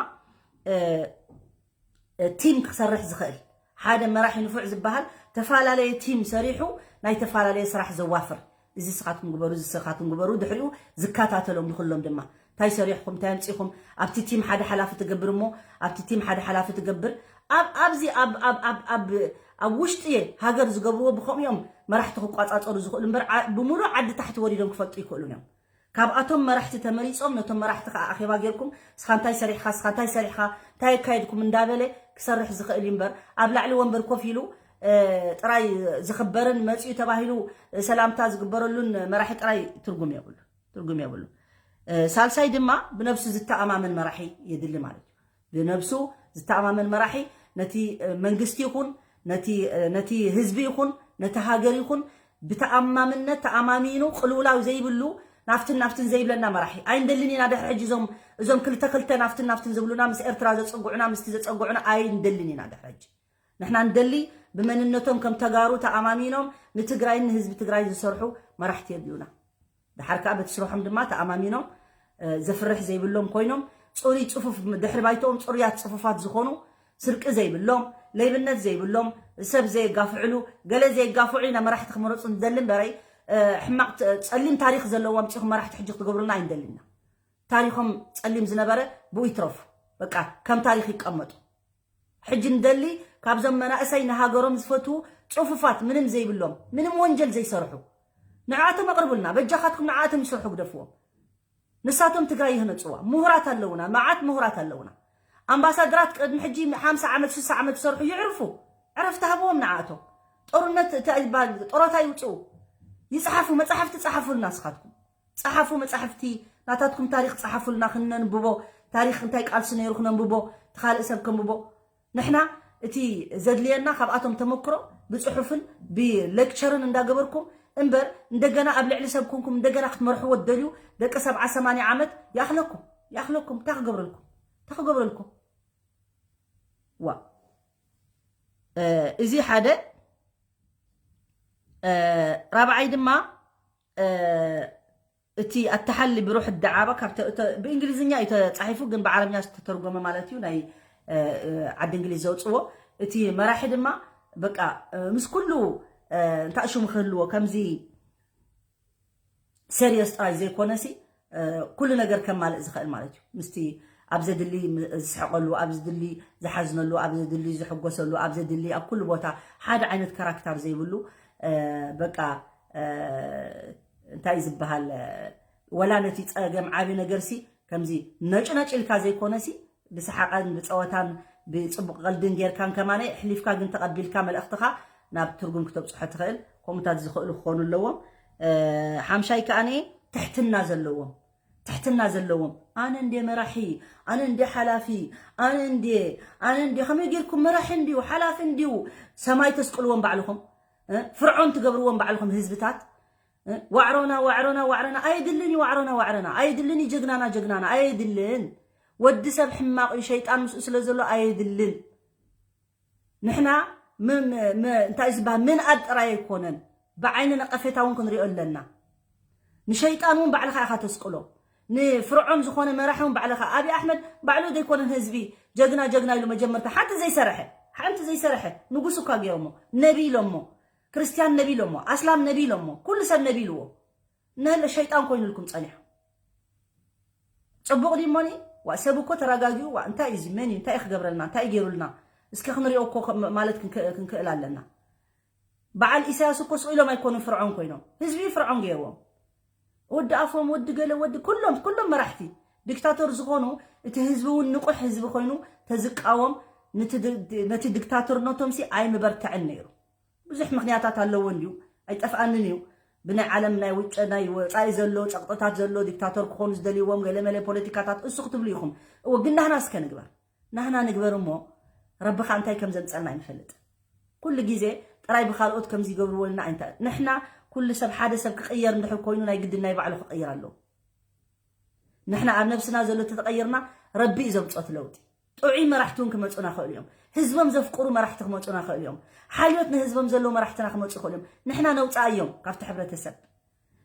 ቲም ክሰርሕ ዝኽእል ሓደ መራሒ ንፉዕ ዝበሃል ተፈላለየ ቲም ሰሪሑ ናይ ተፈላለየ ስራሕ ዘዋፍር እዚ ስኻትኩም ግበሩ እዚ ስኻትኩም ግበሩ ድሕሪኡ ዝከታተሎም ንኩሎም ድማ እንታይ ሰሪሕኩም እንታይ ኣምፂኹም ኣብቲ ቲም ሓደ ሓላፊ ትገብር እሞ ኣብቲ ቲም ሓደ ሓላፊ ትገብር ኣብ ኣብዚ ኣብ ኣብ ኣብ ኣብ ኣብ ውሽጢ ሃገር ዝገብርዎ ብኸምኡ እዮም መራሕቲ ክቋፃፀሩ ዝኽእሉ እምበር ብምሉእ ዓዲ ታሕቲ ወሪዶም ክፈልጡ ይኽእሉን እዮም ካብኣቶም መራሕቲ ተመሪፆም ነቶም መራሕቲ ከዓ ኣኼባ ጌርኩም ስኻ እንታይ ሰሪሕኻ ስኻ እንታይ ሰሪሕኻ እንታይ ኣካየድኩም እንዳበለ ክሰርሕ ዝኽእል እዩ እምበር ኣብ ላዕሊ ወንበር ኮፍ ኢሉ ጥራይ ዝኽበርን መፅኡ ተባሂሉ ሰላምታ ዝግበረሉን መራሒ ጥራይ ትርጉም የብሉ ትርጉም የብሉ ሳልሳይ ድማ ብነብሱ ዝተኣማመን መራሒ የድሊ ማለት እዩ ብነብሱ ዝተኣማመን መራሒ ነቲ መንግስቲ ይኹን ነቲ ህዝቢ ይኹን ነቲ ሃገር ይኹን ብተኣማምነት ተኣማሚኑ ቅልውላው ዘይብሉ ናፍትን ናፍትን ዘይብለና መራሒ ኣይንደልን ኢና ድሕሪ ሕጂ እዞም እዞም ክልተ ክልተ ናፍትን ናፍትን ዝብሉና ምስ ኤርትራ ዘፀጉዑና ምስቲ ዘፀጉዑና ኣይንደልን ኢና ድሕሪ ሕጂ ንሕና ንደሊ ብመንነቶም ከም ተጋሩ ተኣማሚኖም ንትግራይን ንህዝቢ ትግራይ ዝሰርሑ መራሕቲ የድሉና ድሓር ከዓ በቲ ስርሖም ድማ ተኣማሚኖም ዘፍርሕ ዘይብሎም ኮይኖም ፅሩይ ፅፉፍ ድሕሪ ባይተኦም ፅሩያት ፅፉፋት ዝኾኑ ስርቂ ዘይብሎም ለይብነት ዘይብሎም ሰብ ዘየጋፍዕሉ ገለ ዘየጋፍዑ ኢና መራሕቲ ክመረፁ ንደሊ እምበረይ ሕማቕ ፀሊም ታሪክ ዘለዎም ፅኹ መራሕቲ ሕጂ ክትገብሩና ኣይንደልና ታሪኮም ፀሊም ዝነበረ ብኡ ይትረፉ በቃ ከም ታሪክ ይቀመጡ ሕጂ ንደሊ ካብዞም መናእሰይ ንሃገሮም ዝፈትዉ ፅፉፋት ምንም ዘይብሎም ምንም ወንጀል ዘይሰርሑ ንዓቶም ኣቕርቡልና በጃኻትኩም ንዓቶም ይሰርሑ ግደፍዎም ንሳቶም ትግራይ ይህነፅዋ ምሁራት ኣለውና መዓት ምሁራት ኣለውና ኣምባሳደራት ቅድሚ ሕጂ ሓምሳ ዓመት ስሳ ዓመት ዝሰርሑ ይዕርፉ ዕረፍቲ ሃብዎም ንዓቶም ጦርነት እንታይ ይባል? ጦሮታ ይውፅኡ፣ ይፅሓፉ፣ መፅሓፍቲ ፀሓፉልና። ንስኻትኩም ፀሓፉ መፅሓፍቲ፣ ናታትኩም ታሪክ ፀሓፉልና፣ ክነንብቦ፣ ታሪክ እንታይ ቃልሲ ነይሩ ክነንብቦ፣ እቲ ካልእ ሰብ ከንብቦ። ንሕና እቲ ዘድልየና ካብኣቶም ተመክሮ ብፅሑፍን ብሌክቸርን እንዳገበርኩም እምበር፣ እንደገና ኣብ ልዕሊ ሰብ ኮንኩም እንደገና ክትመርሕዎ ትደልዩ፣ ደቂ ሰብዓ ሰማንያ ዓመት ይኣኽለኩም፣ ይኣኽለኩም። እንታይ ክገብረልኩም? እንታይ ክገብረልኩም? ዋ እዚ ሓደ። ራብዓይ ድማ እቲ ኣተሓሊ ብሩሕ ደዓባ ካብ ብእንግሊዝኛ እዩ ተፃሒፉ፣ ግን ብዓረብኛ ዝተተርጎመ ማለት እዩ፣ ናይ ዓዲ እንግሊዝ ዘውፅዎ። እቲ መራሒ ድማ በቃ ምስ ኩሉ እንታይ ሽሙ ክህልዎ፣ ከምዚ ሴሪየስ ጥራይ ዘይኮነሲ ኩሉ ነገር ከማልእ ዝኽእል ማለት እዩ። ምስቲ ኣብ ዘድሊ ዝስሕቀሉ፣ ኣብ ዘድሊ ዝሓዝነሉ፣ ኣብ ዘድሊ ዝሕጎሰሉ፣ ኣብ ዘድሊ ኣብ ኩሉ ቦታ ሓደ ዓይነት ካራክተር ዘይብሉ፣ በቃ እንታይ ዝበሃል፣ ወላ ነቲ ፀገም ዓቢ ነገርሲ ከምዚ ነጭ ነጭ ኢልካ ዘይኮነሲ ብሰሓቐን ብፀወታን ብፅቡቕ ቀልድን ጌርካን ከማነ ኣሕሊፍካ ግን ተቐቢልካ መልእኽትኻ ናብ ትርጉም ክተብፅሖ ትኽእል። ከምኡታት ዝኽእሉ ክኾኑ ኣለዎም። ሓምሻይ ከኣኒ ትሕትና ዘለዎም፣ ትሕትና ዘለዎም። ኣነ እንደ መራሒ፣ ኣነ እንደ ሓላፊ፣ ኣነ እንደ ኣነ እንደ ከመይ ጌርኩም መራሒ እንዲዩ ሓላፊ እንዲዩ ሰማይ ተስቅልዎም ባዕልኹም፣ ፍርዖን ትገብርዎም ባዕልኹም ህዝብታት። ዋዕሮና ዋዕሮና ዋዕሮና ኣይድልን እዩ። ዋዕሮና ዋዕሮና ኣይድልን እዩ። ጀግናና ጀግናና ኣይድልን። ወዲ ሰብ ሕማቕ እዩ፣ ሸይጣን ምስኡ ስለ ዘሎ ኣይድልን። ንሕና እንታይ ዝበሃል ምንኣድ ጥራይ ኣይኮነን፣ ብዓይኒ ነቐፌታ እውን ክንሪኦ ኣለና። ንሸይጣን እውን ባዕልኻ ኢኻ ተስቅሎ። ንፍርዖን ዝኾነ መራሒ እውን ባዕልኻ። ኣብይ ኣሕመድ ባዕሉ ዘይኮነን ህዝቢ ጀግና ጀግና ኢሉ መጀመርታ ሓንቲ ዘይሰረሐ፣ ሓንቲ ዘይሰረሐ ንጉስ እኳ ገይሮሞ፣ ነቢ ኢሎሞ፣ ክርስትያን ነቢ ኢሎሞ፣ ኣስላም ነቢ ኢሎሞ፣ ኩሉ ሰብ ነቢ ኢልዎ። ነለ ሸይጣን ኮይኑልኩም ጸኒሑ። ጽቡቕ ድዩ እሞኒ? ዋ ሰብ እኮ ተረጋጊኡ፣ ዋ እንታይ እዩ እዚ? መን እዩ? እንታይ እዩ ክገብረልና? እንታይ እዩ ገይሩልና? እስከ ክንሪኦ እኮ ከ- ማለት ክንክ- ክንክእል ኣለና። በዓል ኢሳያስ እኮ ስቕ ኢሎም ኣይኮኑን ፍርዖን ኮይኖም። ህዝቢ ፍርዖን ገይርዎም። ወዲ ኣፎም፣ ወዲ ገለ፣ ወዲ ኩሎም ኩሎም መራሕቲ ዲክታቶር ዝኾኑ፣ እቲ ህዝቢ እውን ንቑሕ ህዝቢ ኮይኑ ተዝቃወም፣ ነቲ ድ- ነቲ ዲክታቶርነቶም ሲ ኣይምበርትዕን ነይሩ። ብዙሕ ምኽንያታት ኣለዎ እንድዩ፣ ኣይጠፍኣንን እዩ። ብናይ ዓለም ናይ ውጭ ናይ ወፃኢ ዘሎ ፀቕጥታት ዘሎ ዲክታቶር ክኾኑ ዝደልይዎም ገለመለ ፖለቲካታት እሱ ክትብሉ ኢኹም። እወ ግን ናህና እስከ ንግበር፣ ናህና ንግበር እሞ ረብኻ እንታይ ከም ዘምፀልና ኣይንፈልጥ። ኩሉ ግዜ ጥራይ ብካልኦት ከም ዝገብርዎ ኢልና ኣይንተ ንሕና ኩሉ ሰብ ሓደ ሰብ ክቕየር እንድሕር ኮይኑ ናይ ግድን ናይ ባዕሉ ክቕየር ኣለዎ። ንሕና ኣብ ነብስና ዘሎ ተተቐይርና ረቢ እዩ ዘምፀት ለውጢ። ጥዑይ መራሕቲ እውን ክመፁና ክእሉ እዮም። ህዝቦም ዘፍቅሩ መራሕቲ ክመፁና ክእሉ እዮም። ሓልዮት ንህዝቦም ዘለዉ መራሕትና ክመፁ ይኽእሉ እዮም። ንሕና ነውፃኣዮም ካብቲ ሕብረተሰብ።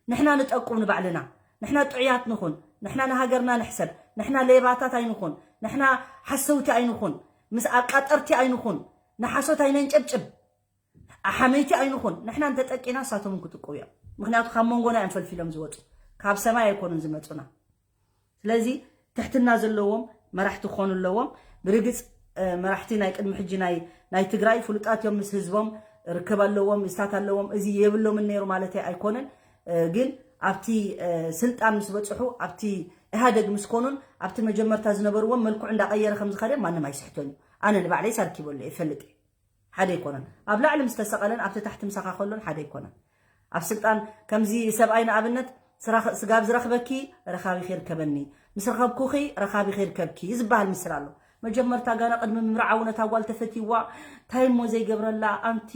ንሕና ንጠቁም ንባዕልና። ንሕና ጥዑያት ንኹን። ንሕና ንሃገርና ንሕሰብ። ንሕና ሌባታት ኣይንኹን። ንሕና ሓሰውቲ ኣይንኹን። ምስ ኣቃጠርቲ ኣይንኹን። ንሓሶት ኣይነንጨብጭብ። ኣሓመይቲ ኣይንኹን። ንሕና እንተጠቂና እሳቶም እውን ክጥቁ እዮም። ምክንያቱ ካብ መንጎና እዮም ፈልፊሎም ዝወፁ። ካብ ሰማይ ኣይኮኑን ዝመፁና። ስለዚ ትሕትና ዘለዎም መራሕቲ ክኾኑ ኣለዎም። ብርግፅ መራሕቲ ናይ ቅድሚ ሕጂ ናይ ናይ ትግራይ ፍሉጣት እዮም፣ ምስ ህዝቦም ርክብ ኣለዎም፣ ምስታት ኣለዎም። እዚ የብሎምን ነይሩ ማለት ኣይኮነን። ግን ኣብቲ ስልጣን ምስ በፅሑ፣ ኣብቲ ኢህኣደግ ምስ ኮኑን ኣብቲ መጀመርታ ዝነበርዎም መልክዑ እንዳቀየረ ከም ዝኸደ ማንም ኣይስሕቶን እዩ። ኣነ ንባዕለይ ሳርኪበሉ እፈልጥ እየ። ሓደ ኣይኮነን። ኣብ ላዕሊ ምስ ተሰቐለን ኣብቲ ታሕቲ ምሳኻ ከሎን ሓደ ኣይኮነን። ኣብ ስልጣን ከምዚ ሰብኣይ ንኣብነት ስጋብ ዝረኽበኪ ረኻቢኺ ርከበኒ፣ ምስ ረኸብኩኺ ረኻቢኺ ርከብኪ ዝበሃል ምስል ኣሎ። መጀመርታ ጋና ቅድሚ ምምርዓው ነታ ጓል ተፈትይዋ፣ እንታይ እሞ ዘይገብረላ ኣንቲ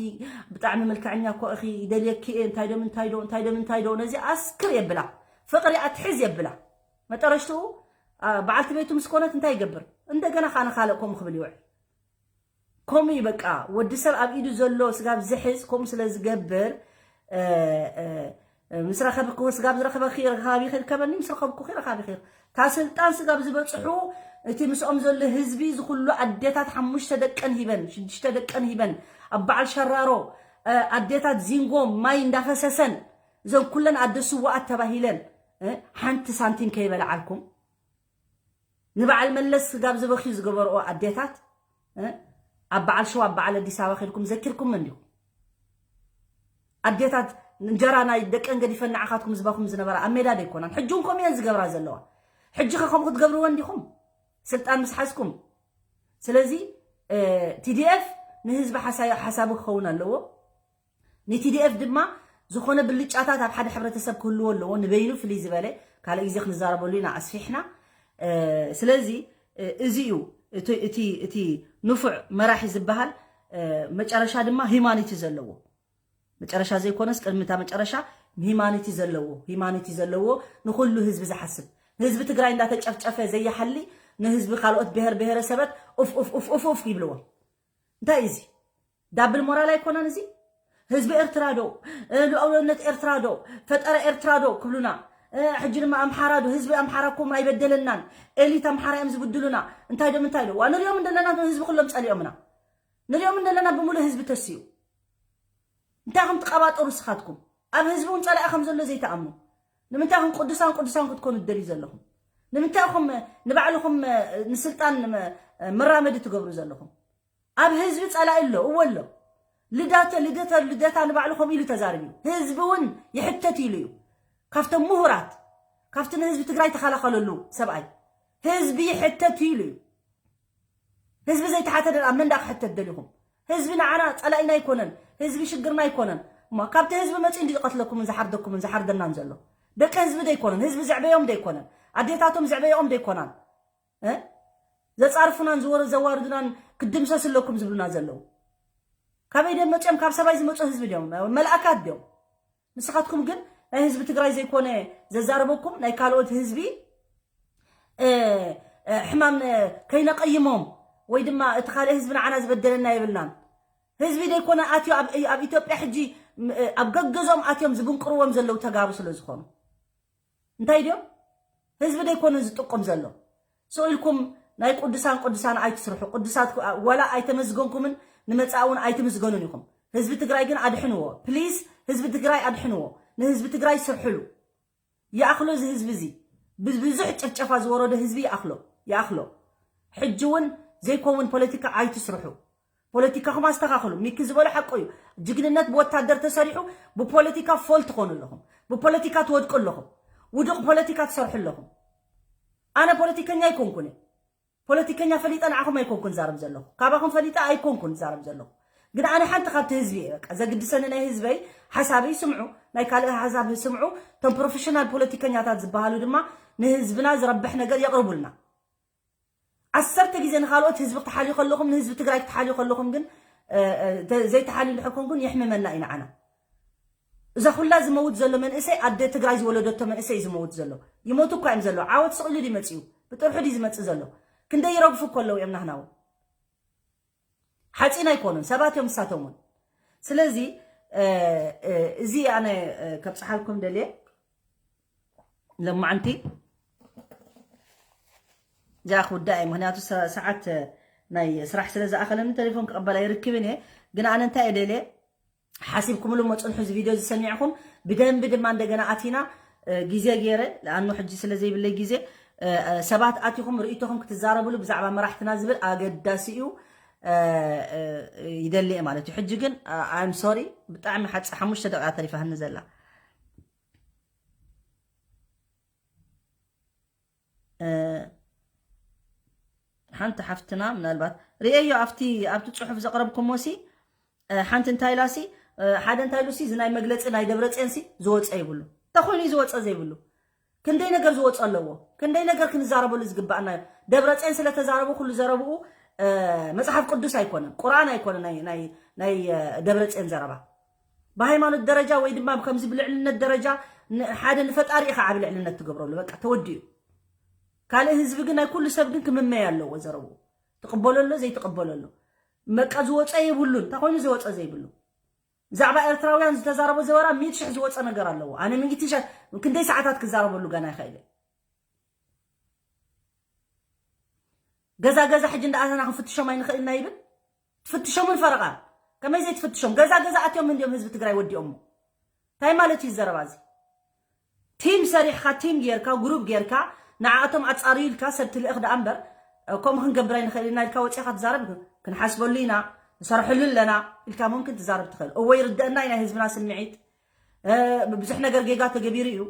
ብጣዕሚ መልክዐኛ እኮ ኢኺ፣ ይደልየኪ እየ፣ እንታይ ዶ ምንታይ ዶ እንታይ ዶ ምንታይ ዶ፣ ነዚ ኣስክር የብላ፣ ፍቕሪ ኣትሕዝ የብላ። መጠረሽትኡ በዓልቲ ቤቱ ምስ ኮነት እንታይ ይገብር? እንደገና ከዓ ንኻልእ ከምኡ ክብል ይውዕል። ከምኡ እዩ በቃ። ወዲ ሰብ ኣብ ኢዱ ዘሎ ስጋብ ዝሕዝ ከምኡ ስለ ዝገብር፣ ምስ ረኸብክዎ ስጋብ ዝረኸበኪ ረኻቢ ክርከበኒ፣ ምስ ረኸብኩኺ ረኻቢ ክር እታ ስልጣን ስጋብ ዝበፅሑ እቲ ምስኦም ዘሎ ህዝቢ ዝኩሉ ኣዴታት ሓሙሽተ ደቀን ሂበን ሽዱሽተ ደቀን ሂበን ኣብ በዓል ሸራሮ ኣዴታት ዚንጎ ማይ እንዳፈሰሰን እዘን ኩለን ኣደ ስዋኣት ተባሂለን ሓንቲ ሳንቲም ከይበልዓልኩም ንበዓል መለስ ስጋብ ዝበኽዩ ዝገበርኦ ኣዴታት ኣብ በዓል ሸዋ ኣብ በዓል ኣዲስ ኣበባ ከድኩም ዘኪርኩም እንዲኹም ኣዴታት እንጀራ ናይ ደቀን ገዲፈን ንዓኻትኩም ዝበኹም ዝነበራ ኣብ ሜዳ ደይኮናን ሕጂ እውን ከምኡ እየን ዝገብራ ዘለዋ ሕጂ ከ ከምኡ ክትገብርዎ እንዲኹም ስልጣን ምስ ሓዝኩም ስለዚ ቲዲኤፍ ንህዝቢ ሓሳቢ ክኸውን ኣለዎ ንቲዲኤፍ ድማ ዝኾነ ብልጫታት ኣብ ሓደ ሕብረተሰብ ክህልዎ ኣለዎ። ንበይኑ ፍልይ ዝበለ ካልእ ግዜ ክንዛረበሉ ኢና ኣስፊሕና። ስለዚ እዚ እዩ እቲ ንፉዕ መራሒ ዝበሃል። መጨረሻ ድማ ሂማኒቲ ዘለዎ፣ መጨረሻ ዘይኮነስ ቅድሚ እታ መጨረሻ ሂማኒቲ ዘለዎ፣ ሂማኒቲ ዘለዎ፣ ንኹሉ ህዝቢ ዝሓስብ፣ ንህዝቢ ትግራይ እንዳተጨፍጨፈ ዘይሓሊ፣ ንህዝቢ ካልኦት ብሄር ብሄረሰበት ኡፍ ኡፍ ኡፍ ኡፍ ኡፍ ይብልዎ። እንታይ እዩ እዚ? ዳብል ሞራል ኣይኮነን እዚ? ህዝቢ ኤርትራ ዶ፣ ሉኣላውነት ኤርትራ ዶ፣ ፈጠራ ኤርትራ ዶ ክብሉና፣ ሕጂ ድማ ኣምሓራ ዶ፣ ህዝቢ ኣምሓራ እኮ ኣይበደለናን፣ ኤሊት ኣምሓራ እዮም ዝብድሉና፣ እንታይ ዶ ምንታይ ዶ? ዋ፣ ንሪኦም እንደለና ህዝቢ ኩሎም ጸሊኦምና፣ ንሪኦም እንደለና ብምሉእ ህዝቢ ተስዩ። እንታይ ኢኹም ትቀባጠሩ ንስኻትኩም? ኣብ ህዝቢ እውን ጸላኢ ከም ዘሎ ዘይትኣምኑ ንምንታይ ኢኹም ቅዱሳን ቅዱሳን ክትኮኑ ትደልዩ ዘለኹም? ንምንታይ ኢኹም ንባዕልኹም ንስልጣን መራመዲ ትገብሩ ዘለኹም? ኣብ ህዝቢ ጸላኢ ኣሎ፣ እወ ኣሎ። ልዳተ ልደተ ልደታ ንባዕሉ ከምኡ ኢሉ ተዛሪቡ እዩ። ህዝቢ እውን ይሕተት ኢሉ እዩ። ካብቶም ምሁራት፣ ካብቲ ንህዝቢ ትግራይ ተኸላኸለሉ ሰብኣይ ህዝቢ ይሕተት ኢሉ እዩ። ህዝቢ ዘይተሓተተ ኣብ መንዳ ክሕተት ደሊኹም? ህዝቢ ንዓና ጸላኢና ኣይኮነን፣ ህዝቢ ሽግርና ኣይኮነን። እሞ ካብቲ ህዝቢ መጺኡ እንዲ ዝቐትለኩምን ዝሓርደኩምን ዝሓርደናን ዘሎ ደቂ ህዝቢ ዶ ኣይኮነን? ህዝቢ ዘዕበዮም ዶ ኣይኮነን? ኣዴታቶም ዘዕበዮም ዶ ኣይኮናን? እ? ዘጻርፉናን ዝወር-፣ ዘዋርዱናን ክድምሰስ ኣለኩም ዝብሉና ዘለዉ ካበይ ድዮም መጺኦም? ካብ ሰማይ ዝመጹ ህዝቢ ድዮም? መላእካት ድዮም? ንስኻትኩም ግን ናይ ህዝቢ ትግራይ ዘይኮነ ዘዛረበኩም ናይ ካልኦት ህዝቢ እ፣ እ፣ ሕማም እ፣ ከይነቀይሞም ወይ ድማ እቲ ካልእ ህዝቢ ንዓና ዝበደለና የብልናን። ህዝቢ ዘይኮነ ኣትዮ ኣብ፣ ኣብ ኢትዮጵያ ሕጂ ም፣ እ፣ ኣብ ገገዞም ኣትዮም ዝብንቅርዎም ዘለዉ ተጋሩ ስለ ዝኾኑ እንታይ ድዮም? ህዝቢ ዘይኮነ ዝጥቁም ዘሎ። ስቕ ኢልኩም ናይ ቅዱሳን ቅዱሳን ኣይትስርሑ። ቅዱሳት ወላ ኣይተመዝገንኩምን ንመጻኢ እውን ኣይትምዝገኑን ኢኹም። ህዝቢ ትግራይ ግን ኣድሕንዎ ፕሊዝ፣ ህዝቢ ትግራይ ኣድሕንዎ። ንህዝቢ ትግራይ ስርሕሉ። ይኣኽሎ እዚ ህዝቢ እዚ። ብብዙሕ ጭፍጨፋ ዝወረዶ ህዝቢ ይኣኽሎ፣ ይኣኽሎ። ሕጂ እውን ዘይከውን ፖለቲካ ኣይትስርሑ። ፖለቲካኹም ኣስተኻኽሉ። ሚኪ ዝበሎ ሓቁ እዩ። ጅግንነት ብወታደር ተሰሪሑ ብፖለቲካ ፎል ትኾኑ ኣለኹም። ብፖለቲካ ትወድቁ ኣለኹም። ውዱቕ ፖለቲካ ትሰርሑ ኣለኹም። ኣነ ፖለቲከኛ ኣይኮንኩን እየ። ፖለቲከኛ ፈሊጠ ንዓኹም ኣይኮንኩን ዛረብ ዘለኹ። ካባኹም ፈሊጠ ኣይኮንኩን ዛረብ ዘለኹ። ግን ኣነ ሓንቲ ካብቲ ህዝቢ እየ። በቃ ዘግድሰኒ ናይ ህዝበይ ሓሳበይ ስምዑ፣ ናይ ካልእ ሓሳብ ስምዑ። እቶም ፕሮፌሽናል ፖለቲከኛታት ዝበሃሉ ድማ ንህዝብና ዝረብሕ ነገር የቕርቡልና። ዓሰርተ ግዜ ንኻልኦት ህዝቢ ክትሓልዩ ከለኹም፣ ንህዝቢ ትግራይ ክትሓልዩ ከለኹም ግን፣ እ፣ እ፣ ተ-፣ ዘይትሓልዩ እንድሕር ኮንኩም የሕምመና እዩ ንዓና። እዛ ኩላ ዝመውት ዘሎ መንእሰይ፣ ኣደ ትግራይ ዝወለደቶ መንእሰይ እዩ ዝመውት ዘሎ። ይሞቱ እኳ እዮም ዘለዉ። ዓወት ስቕ ኢሉ ድዩ መጺኡ? ብጥርሑ ድዩ ዝመጽእ ዘሎ? ክንደይ ይረግፉ እኮ ኣለዉ እዮም ናህና እውን። ሓፂን ኣይኮኑን፣ ሰባት እዮም ንሳቶም እውን። ስለዚ፣ እ፣ እ፣ እዚ ኣነ፣ እ፣ ከብፅሓልኩም ደልየ። ሎማዓንቲ እዚኣ ክውዳእ እየ፣ ምኽንያቱ ሰ-፣ ሰዓት፣ እ፣ ናይ ስራሕ ስለ ዝኣኸለኒ ቴሌፎን ክቕበል ኣይርክብን እየ። ግን ኣነ እንታይ እየ ደልየ፣ ሓሲብኩምሉ እሞ ፅንሑ፣ እዚ ቪድዮ እዚ ሰሚዕኹም ብደንቢ ድማ እንደገና ኣቲና፣ እ፣ ግዜ ገይረ፣ ለኣኑ ሕጂ ስለ ዘይብለይ ግዜ፣ እ፣ እ፣ ሰባት ኣቲኹም ርእይቶኹም ክትዛረብሉ ብዛዕባ መራሕትና ዝብል ኣገዳሲ እዩ፣ እ፣ እ፣ ይደሊ እየ ማለት እዩ። ሕጂ ግን፣ እ፣ I'm sorry፣ ብጣዕሚ ሓፂ-፣ ሓሙሽተ ደቂቃ ተሪፋህኒ ዘላ። እ፣ ሓንቲ ሓፍትና ምናልባት ርእየዮ ኣብቲ፣ ኣብቲ ጽሑፍ ዘቕረብኩሞ ሲ፣ እ፣ ሓንቲ እንታይ ኢላ ሲ፣ እ፣ ሓደ እንታይ ኢሉ ሲ፣ እዚ ናይ መግለጺ ናይ ደብረጽዮን ሲ ዝወጸ ይብሉ። እንታይ ኮይኑ እዩ ዝወጸ ዘይብሉ? ክንደይ ነገር ዝወጸ ኣለዎ። ክንደይ ነገር ክንዛረበሉ ዝግባኣና እዩ። ደብረጽዮን ስለ ተዛረቡ ኩሉ ዘረብኡ፣ እ፣ መጽሓፍ ቅዱስ ኣይኮነን፣ ቁርኣን ኣይኮነን ናይ፣ ናይ፣ ናይ፣ እ፣ ደብረጽዮን ዘረባ። ብሃይማኖት ደረጃ ወይ ድማ ከምዚ ብልዕልነት ደረጃ ን-፣ ሓደ ንፈጣሪ ኢኻ ዓቢ ልዕልነት ትገብረሉ። በቃ ተወዲኡ። ካልእ ህዝቢ ግን ናይ ኩሉ ሰብ ግን ክምመይ ኣለዎ ዘረብኡ። ትቕበሎ ኣሎ፣ ዘይትቕበሎ ኣሎ። በቃ ዝወጸ የብሉን። እንታይ ኮይኑ ዝወጸ ዘይብሉ? ብዛዕባ ኤርትራውያን ዝተዛረቦ ዘበራ ሚእቲ ሽሕ ዝወጸ ነገር ኣለዎ። ኣነ ሚእቲ ሽሕ ክንደይ ሰዓታት ክዛረበሉ ገና ይኽእል እየ። ገዛ ገዛ ሕጂ እንዳኣተና ክንፍትሾም ኣይንኽእልና ይብል። ትፍትሾምን ፈረቓ። ከመይ ዘይትፍትሾም? ገዛ ገዛ ኣትዮም እንዲዮም ህዝቢ ትግራይ ወዲኦሞ። እንታይ ማለት እዩ ዘረባ እዚ? ቲም ሰሪሕካ፣ ቲም ጌርካ፣ ግሩፕ ጌርካ፣ ንዓኣቶም ኣጻርዩ ኢልካ ሰብ ትልእኽ ደኣ እምበር፣ ከምኡ ክንገብር ኣይንኽእል ኢና ኢልካ ወጺኻ ትዛረብ፣ ክንሓስበሉ ኢና፣ ንሰርሐሉ ኣለና ኢልካ ሙምክን ትዛረብ ትኽእል። እወ ይርደአና እዩ ናይ ህዝብና ስምዒት። እ፣ ብዙሕ ነገር ጌጋ ተገቢሩ እዩ።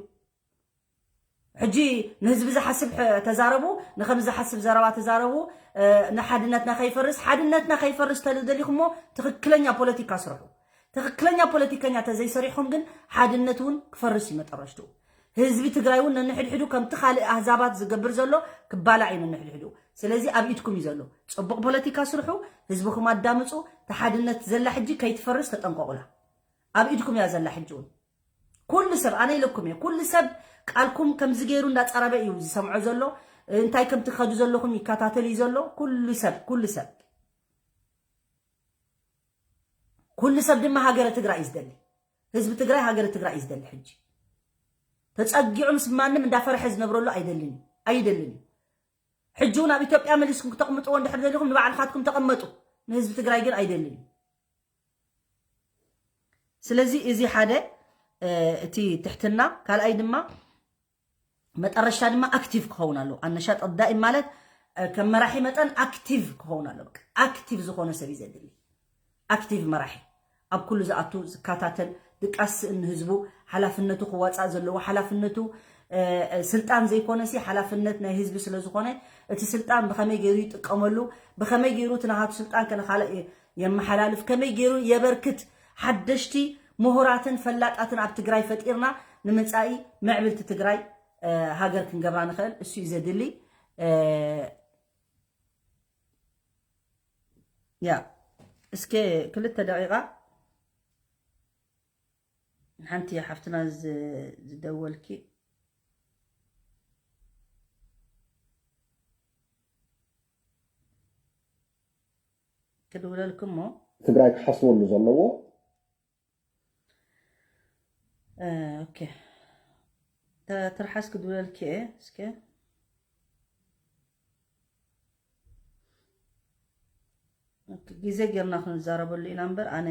ሕጂ ንህዝቢ ዝሓስብ ሕ-፣ ተዛረቡ፣ ንከም ዝሓስብ ዘረባ ተዛረቡ፣ እ፣ ንሓድነትና ከይፈርስ፣ ሓድነትና ከይፈርስ ተደሊኹሞ ትኽክለኛ ፖለቲካ ስርሑ። ትኽክለኛ ፖለቲከኛ ተዘይሰሪሖም ግን ሓድነት እውን ክፈርስ እዩ መጠረሽትኡ። ህዝቢ ትግራይ እውን ነንሕድሕዱ ከምቲ ካልእ ኣህዛባት ዝገብር ዘሎ ክባላዕ እዩ ነንሕድሕዱ። ስለዚ ኣብ ኢድኩም እዩ ዘሎ። ጽቡቕ ፖለቲካ ስርሑ፣ ህዝብኹም ኣዳምፁ። ተሓድነት ዘላ ሕጂ ከይትፈርስ ተጠንቀቑላ። ኣብ ኢድኩም እያ ዘላ ሕጂ እውን። ኩሉ ሰብ ኣነ ኢለኩም እየ፣ ኩሉ ሰብ ቃልኩም ከምዚ ገይሩ እንዳፀረበ እዩ ዝሰምዖ ዘሎ። እንታይ ከም ትኸዱ ዘለኹም ይከታተል እዩ ዘሎ ኩሉ ሰብ፣ ኩሉ ሰብ። ኩሉ ሰብ ድማ ሃገረ ትግራይ እዩ ዝደሊ። ህዝቢ ትግራይ ሃገረ ትግራይ እዩ ዝደሊ። ሕጂ ተፀጊዑ ምስ ማንም እንዳፈረሐ ዝነብረሉ ኣይደልን እዩ፣ ኣይደልን እዩ። ሕጂ እውን ኣብ ኢትዮጵያ መሊስኩም ክተቕምጥዎ እንድሕር ደሊኹም ንባዕልኻትኩም ተቐመጡ። ንህዝቢ ትግራይ ግን ኣይደልን እዩ። ስለዚ እዚ ሓደ እቲ ትሕትና፣ ካልኣይ ድማ መጠረሻ ድማ ኣክቲቭ ክኸውን ኣለዎ። ኣነሻጥ ዳኢም ማለት ከም መራሒ መጠን ኣክቲቭ ክኸውን ኣለዎ። ኣክቲቭ ዝኾነ ሰብ እዩ ዘድሊ። ኣክቲቭ መራሒ፣ ኣብ ኩሉ ዝኣቱ ዝከታተል፣ ድቃስ ስእኒ ህዝቡ፣ ሓላፍነቱ ክዋፃእ ዘለዎ ሓላፍነቱ፣ ስልጣን ዘይኮነሲ ሓላፍነት ናይ ህዝቢ ስለዝኾነ እቲ ስልጣን ብኸመይ ገይሩ ይጥቀመሉ፣ ብኸመይ ገይሩ እቲ ናሃቱ ስልጣን ከነኻልእ የመሓላልፍ፣ ከመይ ገይሩ የበርክት፣ ሓደሽቲ ምሁራትን ፈላጣትን ኣብ ትግራይ ፈጢርና ንምፃኢ ምዕብልቲ ትግራይ ሃገር ክንገብራ ንኽእል እሱ እዩ ዘድሊ። ያ እስከ ክልተ ደቂቃ ሓንቲ ሓፍትና ዝደወልኪ ክድውለልኩ እሞ ትግራይ ክሓስበሉ ዘለዎ። ኦኬ፣ ትርሓስ ክድውለልኪ እየ እስከ። ግዜ ጌርና ክንዛረበሉ ኢና እምበር ኣነ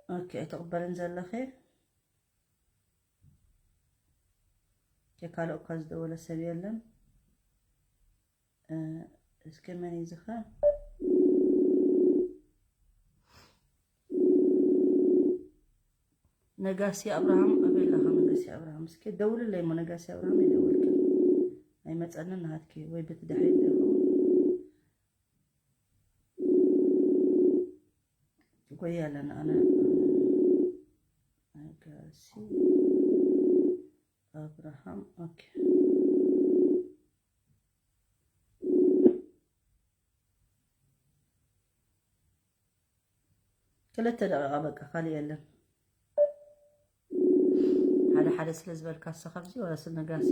ኦኬ ኣይትቕበልን ዘለኺ። ካልእ እኳ ዝደወለ ሰብ የለን። እስከ መን እዩ ዝኸ ነጋሲ ኣብርሃም ኣበይ ኣለኻ? ነጋሲ ኣብርሃም እስኪ ደውልለይ እሞ። ነጋሲ ኣብርሃም ይደወልክ ኣይመጸንን ናሃትኪ ወይ በቲ ድሕሪት ደውል። ጎይ ኣለና ኣነ ነጋሲ ኣብርሃም ኦኬ። ክልተ ደቂቃ በቃ ካልእ የለን። ሓደ ሓደ ስለ ዝበልካ ንስኻ ኣብዚ ወላ ስነጋሲ።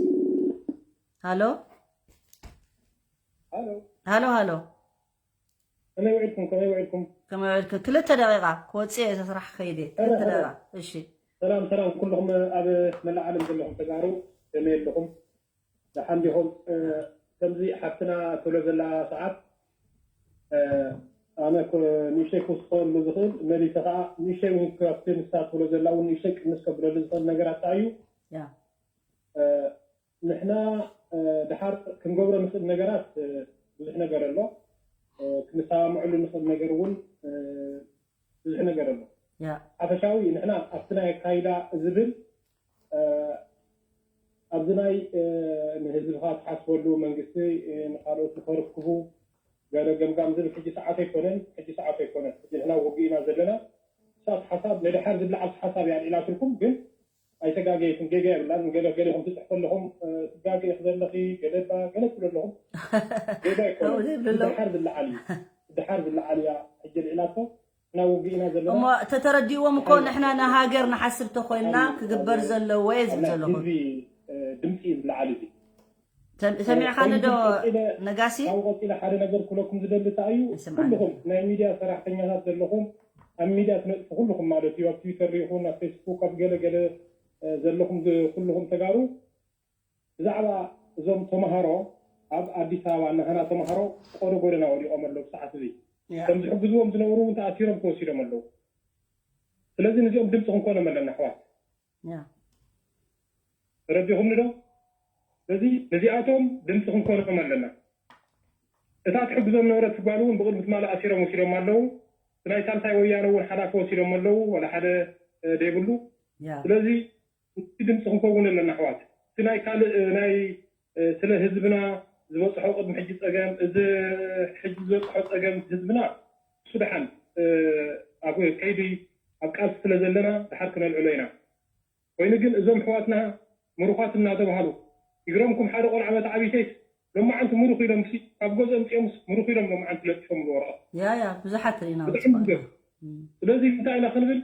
ሃሎ ሃሎ ሃሎ ሃሎ። ከመይ ውዒልኩም? ከመይ ውዒልኩም? ከመይ ውዒልኩም? ክልተ ደቂቃ ክወፅእ እየ፣ እቲ ስራሕ ከይደ። ክልተ ደቂቃ። እሺ። ሰላም ሰላም፣ ኩልኹም ኣብ መላእ ዓለም ዘለኹም ተጋሩ ከመይ ኣለኹም? ደሓን ዲኹም? ከምዚ ሓፍትና ትብሎ ዘላ ሰዓት ኣነ ንእሽተይ ክውስኸሉ ዝኽእል መሊሰ ከዓ ንእሽተይ እውን ካብቲ ንሳ ትብሎ ዘላ እውን ንእሽተይ ቅንስ ከብለሉ ዝኽእል ነገራት ከዓ እዩ። ንሕና ደሓር ክንገብሮ ንኽእል ነገራት ብዙሕ ነገር ኣሎ። ክንሰማምዐሉ ንኽእል ነገር እውን ብዙሕ ነገር ኣሎ። ሓፈሻዊ ንሕና ኣብቲ ናይ ኣካይዳ ዝብል ኣብዚ ናይ ንህዝብኻ ትሓስበሉ መንግስቲ ንካልኦት ንኸርክቡ ገለ ገምጋም ዝብል ሕጂ ሰዓት ኣይኮነን፣ ሕጂ ሰዓት ኣይኮነን። ሕጂ ንሕና ውግእ ኢና ዘለና። እሳት ሓሳብ ንድሓር ዝብላዕ ሓሳብ እያ ኢላትልኩም ግን ኣይተጋገየትን፣ ጌጋ የብላን። ገለ ገሌኹም ትፅሕፉ ኣለኹም ትጋገ ዘለኺ ገለ እባ ገለ ትብሉ ኣለኹም። ጌጋ ኣይኮነን። ድሓር ዝለዓል እዩ፣ ድሓር ዝለዓል እያ ሕጂ ልዒላቶ። ናብ ውግእ ኢና ዘለና። እሞ ተተረዲእዎም እኮ ንሕና ንሃገር ንሓስብ ተኮይንና ክግበር ዘለዎ እየ ዝብል ዘለኹ። ህዝቢ ድምፂ እዩ ዝለዓል እዚ። ሰሚዕኻኒ ዶ ነጋሲ? ካብኡ ቀፂለ ሓደ ነገር ክብለኩም ዝደሊ እንታይ እዩ፣ ኩልኹም ናይ ሚድያ ሰራሕተኛታት ዘለኹም፣ ኣብ ሚድያ ትነጥፉ ኩልኹም ማለት እዩ፣ ኣብ ትዊተር ይኹን ኣብ ፌስቡክ ኣብ ገለ ገለ ዘለኹም ኩልኹም ተጋሩ ብዛዕባ እዞም ተምሃሮ ኣብ ኣዲስ ኣበባ ናህና ተምሃሮ ቆዶ ጎደና ወዲቖም ኣለዉ ብሰዓት እዚ። እቶም ዝሕግዝዎም ዝነበሩ እውን ተኣሲሮም ተወሲዶም ኣለዉ። ስለዚ ነዚኦም ድምፂ ክንኮኖም ኣለና ኣሕዋት። ተረዲኹምኒ ዶ? ስለዚ ነዚኣቶም ድምፂ ክንኮኖም ኣለና። እታ ትሕግዞም ነበረት ጓል እውን ብቕድሚ ትማሊ ኣሲሮም ወሲዶም ኣለዉ። ናይ ሳልሳይ ወያነ እውን ሓላፊ ወሲዶም ኣለዉ፣ ዋላ ሓደ ደይብሉ። ስለዚ እቲ ድምፂ ክንከውን ኣለና ኣሕዋት። እቲ ናይ ካልእ ናይ ስለ ህዝብና ዝበፅሖ ቅድሚ ሕጂ ፀገም፣ እዚ ሕጂ ዝበፅሖ ፀገም ህዝብና እሱ ደሓን ኣብ ከይዲ ኣብ ቃልሲ ስለ ዘለና ደሓር ክነልዕሎ ኢና። ኮይኑ ግን እዞም ኣሕዋትና ምሩኻት እናተባሃሉ ይግረምኩም፣ ሓደ ቆልዓ መተዓቢተይስ ሎማዓንቲ ምሩኽ ኢሎም ሲ ካብ ገዝኦም ፅኦምስ ምሩኽ ኢሎም ሎማዓንቲ ለጢፎም ዝወረቐ ያ ያ ብዙሓት ርኢና ብጣዕሚ ይገርም። ስለዚ እንታይ ኢና ክንብል፣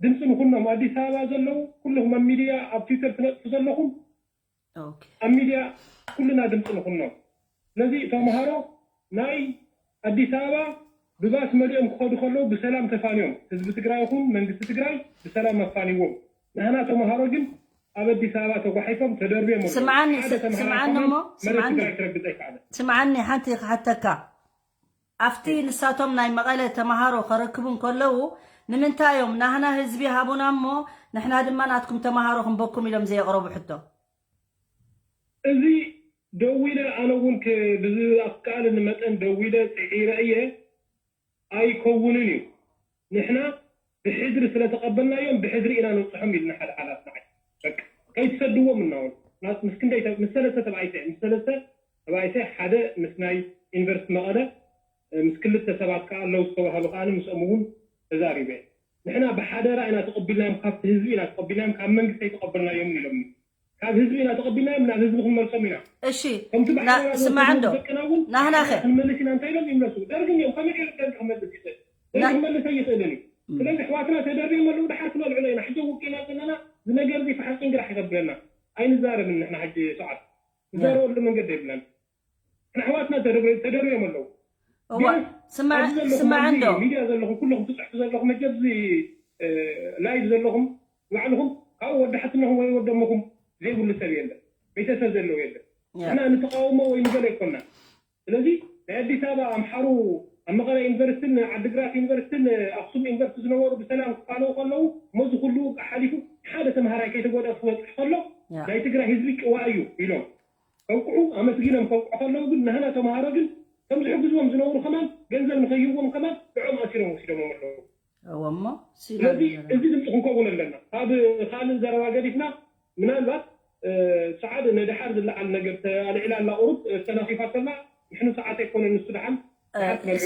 ድምፂ ንኹኖም ኣዲስ ኣበባ ዘለዉ ኩልኹም ኣብ ሚድያ ኣብ ትዊተር ትነጥፉ ዘለኹም ኣብ ሚድያ ኩልና ድምፂ ንኹኖም። ስለዚ ተምሃሮ ናይ ኣዲስ ኣበባ ብባስ መሊኦም ክኸዱ ከለዉ ብሰላም ተፋንዮም፣ ህዝቢ ትግራይ ይኹን መንግስቲ ትግራይ ብሰላም ኣፋንዎም። ንሕና ተምሃሮ ግን ኣብ ኣዲስ ኣበባ ተጓሒፎም ተደርብዮም ኣለዉ። ስምዓኒ ሓደ ተምሃራይ ስምዓኒ ከማን እሞ መሬት ስምዓኒ ትግራይ ክረግፅ ኣይከኣለን። ስምዓኒ ሓንቲ ክሓተካ ኣብቲ ንሳቶም ናይ መቐለ ተምሃሮ ከረክቡ እንከለዉ ንምንታይ እዮም ናህና ህዝቢ ሃቡና እሞ ንሕና ድማ ናትኩም ተምሃሮ ክንበኩም ኢሎም ዘየቕረቡ ሕቶ እዚ ደዊለ ኣነ እውን ብዝኣፍቃልኒ መጠን ደዊለ ፅዒረ እየ። ኣይከውንን እዩ። ንሕና ብሕድሪ ስለተቐበልናዮም ብሕድሪ ኢና ነብፅሖም ኢልና ሓደ ሓላፍ ንዓይ በቃ ከይትሰድዎም እናበሉ ናት ምስ ክንደይ ምስ ሰለስተ ተባይተ ምስ ሰለስተ ተባይተ ሓደ ምስ ናይ ዩኒቨርሲቲ መቐለ ምስ ክልተ ሰባት ከዓ ኣለዉ ዝተባሃሉ ከዓ ምስኦም እውን ተዛሪበ። ንሕና ብሓደራ ኢና ተቐቢልናዮም፣ ካብቲ ህዝቢ ኢና ተቐቢልናዮም፣ ካብ መንግስቲ ኣይተቐበልናዮም ኢሎም። ካብ ህዝቢ ኢና ተቐቢልናዮም፣ ናብ ህዝቢ ክንመልሶም ኢና። እሺ ከምቲ ና- ብሓደራ ስማዕ እንዶ ደቅና እውን ናህናኸ ክንመልስ ኢና እንታይ ኢሎም ይምለሱ። ደርግን እዮም ከመይ ገይሩ ደርግ ክመልስ ይኽእል? ደርግ ና- ክመልስ ኣይኽእልን እዩ። ስለዚህ ኣሕዋትና ተደርብዮም ኣለዉ፣ ድሓር ክነልዑ ኢና። ሕጂ ውቂና ዘለና እዚ ነገር እዚ ብሓቂ እንግራሕ ይኸብደና። ኣይንዛረብን ንሕና ሕጂ ሰዓት ንዛረበሉ መንገዲ የብለን። ንኣሕዋትና ተደርብዮም ኣለዉ። እዋ ስማዕ ስማዕ እንዶ ሚድያ ዘለኹም ኩለኹም ትፅሕፉ ዘለኹም መቸ ኣብዚ ላይቭ ዘለኹም ባዕልኹም ካብኡ ወዲ ሓትነኹም ወይ ወዲ ኣሞኹም ዘይብሉ ሰብ የለን። ቤተሰብ ዘለዎ የለን። ንሕና ንተቃውሞ ወይ ንገለ ኣይኮና። ስለዚ ናይ ኣዲስ ኣበባ ኣምሓሩ ኣብ መቐለ ዩኒቨርሲቲን ዓድግራት ዩኒቨርሲቲን ኣክሱም ዩኒቨርሲቲ ዝነበሩ ብሰላም ክፋነው ከለዉ እሞ እዚ ኩሉ ውግእ ሓሊፉ ሓደ ተምሃራይ ከይተጎድአ ክበፅሕ ከሎ ናይ ትግራይ ህዝቢ ጭዋ እዩ ኢሎም ከውቅዑ ኣመስጊኖም ከውቅዑ ከለዉ ግን ናህና ተምሃሮ ግን ከም ዝሕግዝዎም ዝነብሩ ከማን ገንዘብ ንኸይህብዎም ከማን ብዖም ኣሲሮም ወሲዶሞም ኣለዉ። እወሞ ስለዚ እዚ ድምፂ ክንከውን ኣለና። ካብ ካልእ ዘረባ ገዲፍና ምናልባት ሰዓድ ነድሓር ዝለዓል ነገር ኣልዒላ ኣላ ቁሩብ ተናኺፋ ከላ ንሕኑ ሰዓት ኣይኮነ ንሱ ደሓን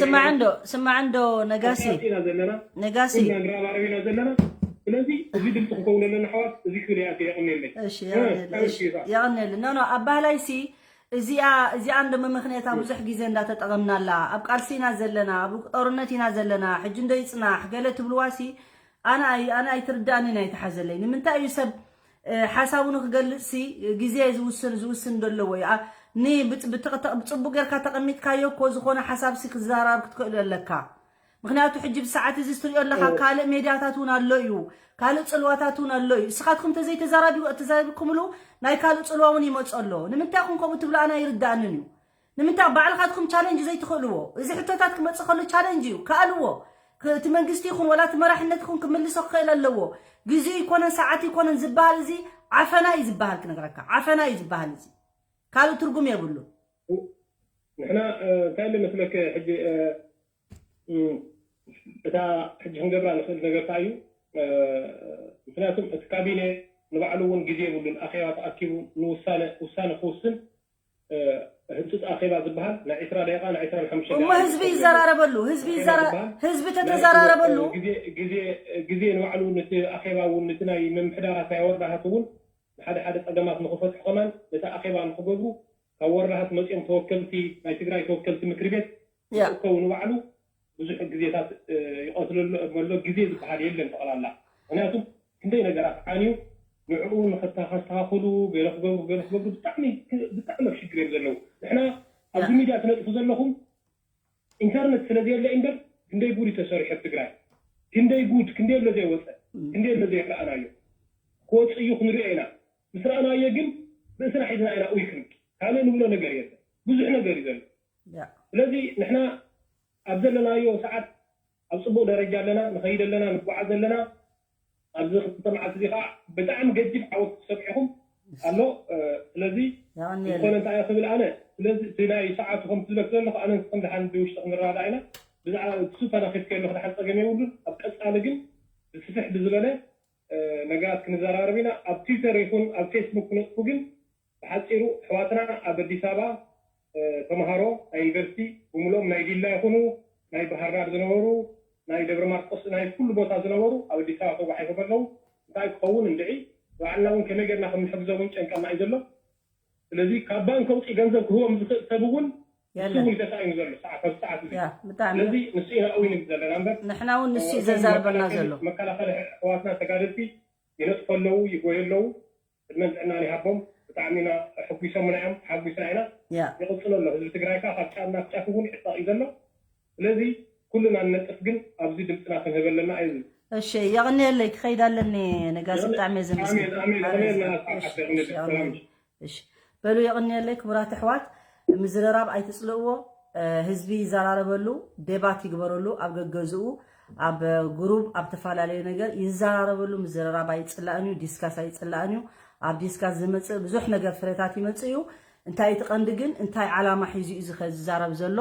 ስማዕ እንዶ ስማዕ እንዶ ነጋሲ ኢና ዘለና ነጋሲ ንራባረብ ኢና ዘለና። ስለዚ እዚ ድምፂ ክንከውን ኣለና ኣሕዋት። እዚ ክብል እየ ኣትየ የቐንየለይ። እሺ የቐንየልና ኖ ኣብ ባህላይ ሲ እዚኣ እዚኣ እንዶ መመኽንያታ ብዙሕ ግዜ እንዳተጠቐምናላ ኣብ ቃልሲ ኢና ዘለና ኣብ ጦርነት ኢና ዘለና ሕጂ እንዶ ይፅናሕ ገለ ትብልዋ ሲ ኣነ ኣይ ኣነ ኣይትርዳእንን ኣይትሓዘለይ ንምንታይ እዩ ሰብ ሓሳቡ ንክገልፅ ሲ ግዜ ዝውስን ዝውስን ደለዎ እዩ ኒ ብፅቡቅ ጌርካ ተቐሚጥካዮ እኮ ዝኾነ ሓሳብ ሲ ክዘራረብ ክትክእሉ ኣለካ ምክንያቱ ሕጂ ብሰዓት እዚ ትሪኦ ኣለካ ካልእ ሜድያታት እውን ኣሎ እዩ ካልእ ፅልዋታት እውን ኣሎ እዩ እስኻትኩም ተዘይተዛራቢ ተዛሪብኩምሉ ናይ ካልእ ፅልዋ እውን ይመፁ ኣሎ ንምንታይ ኹም ከምኡ ትብሉ ኣነ ኣይርዳእንን እዩ ንምንታይ ባዕልኻትኩም ቻለንጅ ዘይትኽእልዎ እዚ ሕቶታት ክመፅእ ከሎ ቻለንጅ እዩ ከኣልዎ እቲ መንግስቲ ይኹን ወላ እቲ መራሕነት ይኹን ክምልሶ ክኽእል ኣለዎ ግዜ ይኮነን ሰዓት ይኮነን ዝበሃል እዚ ዓፈና እዩ ዝበሃል ክነግረካ ዓፈና እዩ ዝበሃል እዚ ካልእ ትርጉም የብሉ ንሕና እንታይ መስለከ ሕጂ እታ ሕጂ ክንገብራ ንኽእል ነገር እንታይ እዩ ምክንያቱም እቲ ካቢነ ንባዕሉ እውን ግዜ የብሉን ኣኼባ ተኣኪቡ ንውሳነ ውሳነ ክውስን ህንፅፅ ኣኼባ ዝበሃል ናይ ዕስራ ደቂቃ ናይ ዕስራ ሓሙሽተ እሞ ህዝቢ ይዘራረበሉ ህዝቢ ይዘራ ህዝቢ ተተዘራረበሉ ግዜ ንባዕሉ ነቲ ኣኼባ እውን ነቲ ናይ ምምሕዳራት ናይ ወረዳታት እውን ንሓደ ሓደ ፀገማት ንክፈትሑ ከማን ነቲ ኣኼባ ንክገብሩ ካብ ወረዳታት መፂኦም ተወከልቲ ናይ ትግራይ ተወከልቲ ምክሪ ቤት ይእከቡ ንባዕሉ ብዙሕ ግዜታት ይቐትለሉ ኣሎ ግዜ ዝበሃል የለን ጠቕላላ ምክንያቱም ክንደይ ነገራት ዓንዩ ንዕኡ ንኸስተኻኽሉ ገለ ክገብሩ ገለ ክገብሩ ብጣዕሚ ብጣዕሚ ኣብ ሽግር እዮም ዘለዉ ንሕና ኣብዚ ሚድያ ትነጥፉ ዘለኹም ኢንተርነት ስለ ዘየለ እምበር ክንደይ ጉድ ተሰሪሑ ኣብ ትግራይ ክንደይ ጉድ ክንደይ ኣሎ ዘይወፀ ክንደይ ኣሎ ዘይረኣናዮ ክወፅእ እዩ ክንሪኦ ኢና ምስ ረኣናዮ ግን ርእስና ሒዝና ኢና ኡይ ክንብል ካልእ ንብሎ ነገር የለን ብዙሕ ነገር እዩ ዘሎ ስለዚ ንሕና ኣብ ዘለናዮ ሰዓት ኣብ ፅቡቅ ደረጃ ኣለና ንኸይድ ኣለና ንጓዓዝ ኣለና ኣብዚ ክልተ መዓልቲ እዚ ከዓ ብጣዕሚ ገዲፍ ዓወት ክሰብዕኹም ኣሎ ስለዚ ዝኾነ እንታይ ክብል ኣነ ስለዚ እቲ ናይ ሰዓቱ ከም ትብለክ ዘለኹ ኣነ ንስኽን ደሓን ብውሽጢ ክንረዳዳ ኢና ብዛዕባ እሱ ተናኺፍከ ኣለኹ ደሓን ፀገም የብሉን ኣብ ቀፃሊ ግን ብስፍሕ ብዝበለ ነገራት ክንዘራረብ ኢና ኣብ ትዊተር ይኹን ኣብ ፌስቡክ ክነጥፉ ግን ብሓፂሩ ኣሕዋትና ኣብ ኣዲስ ኣበባ ተምሃሮ ናይ ዩኒቨርሲቲ ብምልኦም ናይ ዲላ ይኹኑ ናይ ባህርዳር ዝነበሩ ናይ ደብረ ማርቆስ ናይ ኩሉ ቦታ ዝነበሩ ኣብ ኣዲስ ኣበባ ተጓሒፎም ኣለዉ። እንታይ ክኸውን እንድዒ ባዕልና እውን ከመይ ጌርና ከም ንሕግዞም እውን ጨንቀና እዩ ዘሎ። ስለዚ ካብ ባንክ ኣውፂኡ ገንዘብ ክህቦም ዝኽእል ሰብ እውን ንሱ እውን ተሳኢኑ ዘሎ ሰዓት ኣብዚ ሰዓት እዚ። ስለዚ ንሱ ኢና እውን ዘለና እምበር ንሕና እውን ንሱ እዩ ዘዛርበና ዘሎ። መከላኸሊ ኣሕዋትና ተጋደልቲ ይነጥፉ ኣለዉ፣ ይጎዩ ኣለዉ። ዕድመን ጥዕናን ይሃቦም። ብጣዕሚ ኢና ሕጒሶምና እዮም፣ ተሓጒስና ኢና። ያ። ይቕፅሎ ኣሎ። ህዝቢ ትግራይ ከዓ ካብ ጫፍ ናብ ጫፍ እውን ይዕጠቕ እዩ ዘሎ። ስለዚ ኩልና ንነጥፍ ግን ኣብዚ ድምፅና ክንህብ ኣለና እዩ ዝብል። እሺ፣ የቕንየለይ፣ ክኸይድ ኣለኒ ነጋሲ፣ የቕን-፣ ብጣዕሚ እየ ዘመስግን። ኣሜን፣ ኣሜን፣ ኣሜን፣ ኣሜን፣ ኣሜን፣ ኣሜን፣ ኣሜን፣ ኣሜን፣ ኣሜን። እሺ። በሉ የቕንየለይ ክቡራት ኣሕዋት፣ ምዝርራብ ኣይትፅልእዎ። ህዝቢ ይዘራረበሉ፣ ዴባት ይግበረሉ፣ ኣብ ገገዝኡ ኣብ ግሩብ ኣብ ተፈላለየ ነገር ይዘራረበሉ። ምዝርራብ ኣይፅላእን እዩ፣ ዲስካስ ኣይፅላእን እዩ። ኣብ ዲስካስ ዝመፅእ ብዙሕ ነገር ፍሬታት ይመፅእ እዩ። እንታይ እቲ ቀንዲ ግን እንታይ ዓላማ ሒዙ እዩ ዝኸ ዝዛረብ ዘሎ?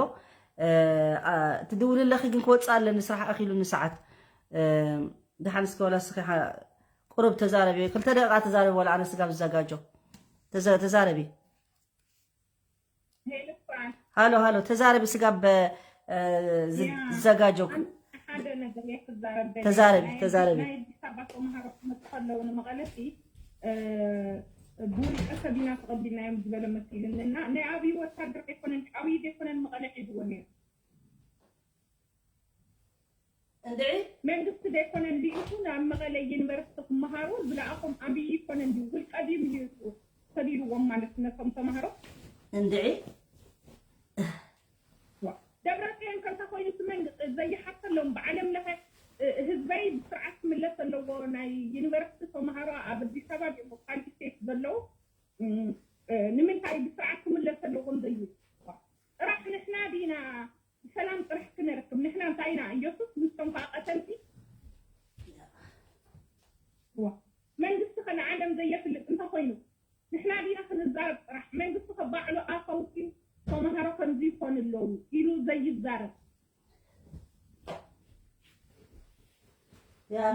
ትድውል ኣለኺ ግን ክወፅእ ኣለኒ ስራሕ ኣኺሉኒ ሰዓት። ደሓን እስኪ ወላ እስኪ ቁሩብ ተዛረቢ፣ ክልተ ደቂቃ ተዛረቢ፣ ወላ ኣነ ስጋብ ዝዘጋጆ ተዛረቢ። ሃሎ ሃሎ፣ ተዛረቢ ስጋብ ዝዘጋጆ። ተዛረቢ ተዛረቢ። ናይ ኣዲስ ኣበባ ተምሃሮ ክመፁ ከለዉ ንመቐለሲ ብውልቀ ሰብ ኢና ተቐቢልናዮም ዝበለ መሲሉኒ እና ናይ ኣብይ ወታደር ኣይኮነን፣ ኣብይ ዘይኮነን መቐለ ሒዝዎ ነይሩ። እንድዒ መንግስቲ ዘይኮነ ልኢኹ ናብ መቐለ ዩኒቨርሲቲ ክመሃሩ ዝለኣኾም ኣብይ ይኮነ እንዲ ውልቀ ድዩ ልኢኹ ሰዲድዎም ማለት ነቶም ተምሃሮ? እንድዒ ደብረፅዮን ከምታ ኮይኑ እቲ መንግስቲ ዘይሓተሎም ብዓለም ለኸ ህዝበይ ብስርዓት ክምለስ ኣለዎ። ናይ ዩኒቨርሲቲ ተምሃሮ ኣብ ኣዲስ ኣበባ ዲሞክራቲክ ስቴት ዘለዉ ንምንታይ ብስርዓት ክምለስ ኣለዎም ዘይብል ጥራሕ ንሕና ዲና ብሰላም ጥራሕ ክነርክብ ንሕና እንታይ ኢና ኢየሱስ ምስቶም ከዓ ቀተልቲ መንግስቲ ከነዓለም ዘየፍልጥ እንተኮይኑ ንሕና ዲና ክንዛረብ ጥራሕ መንግስቲ ከባዕሎ ኣፈውሲ ተምሃሮ ከምዚ ይኮኑ ኣለዉ ኢሉ ዘይዛረብ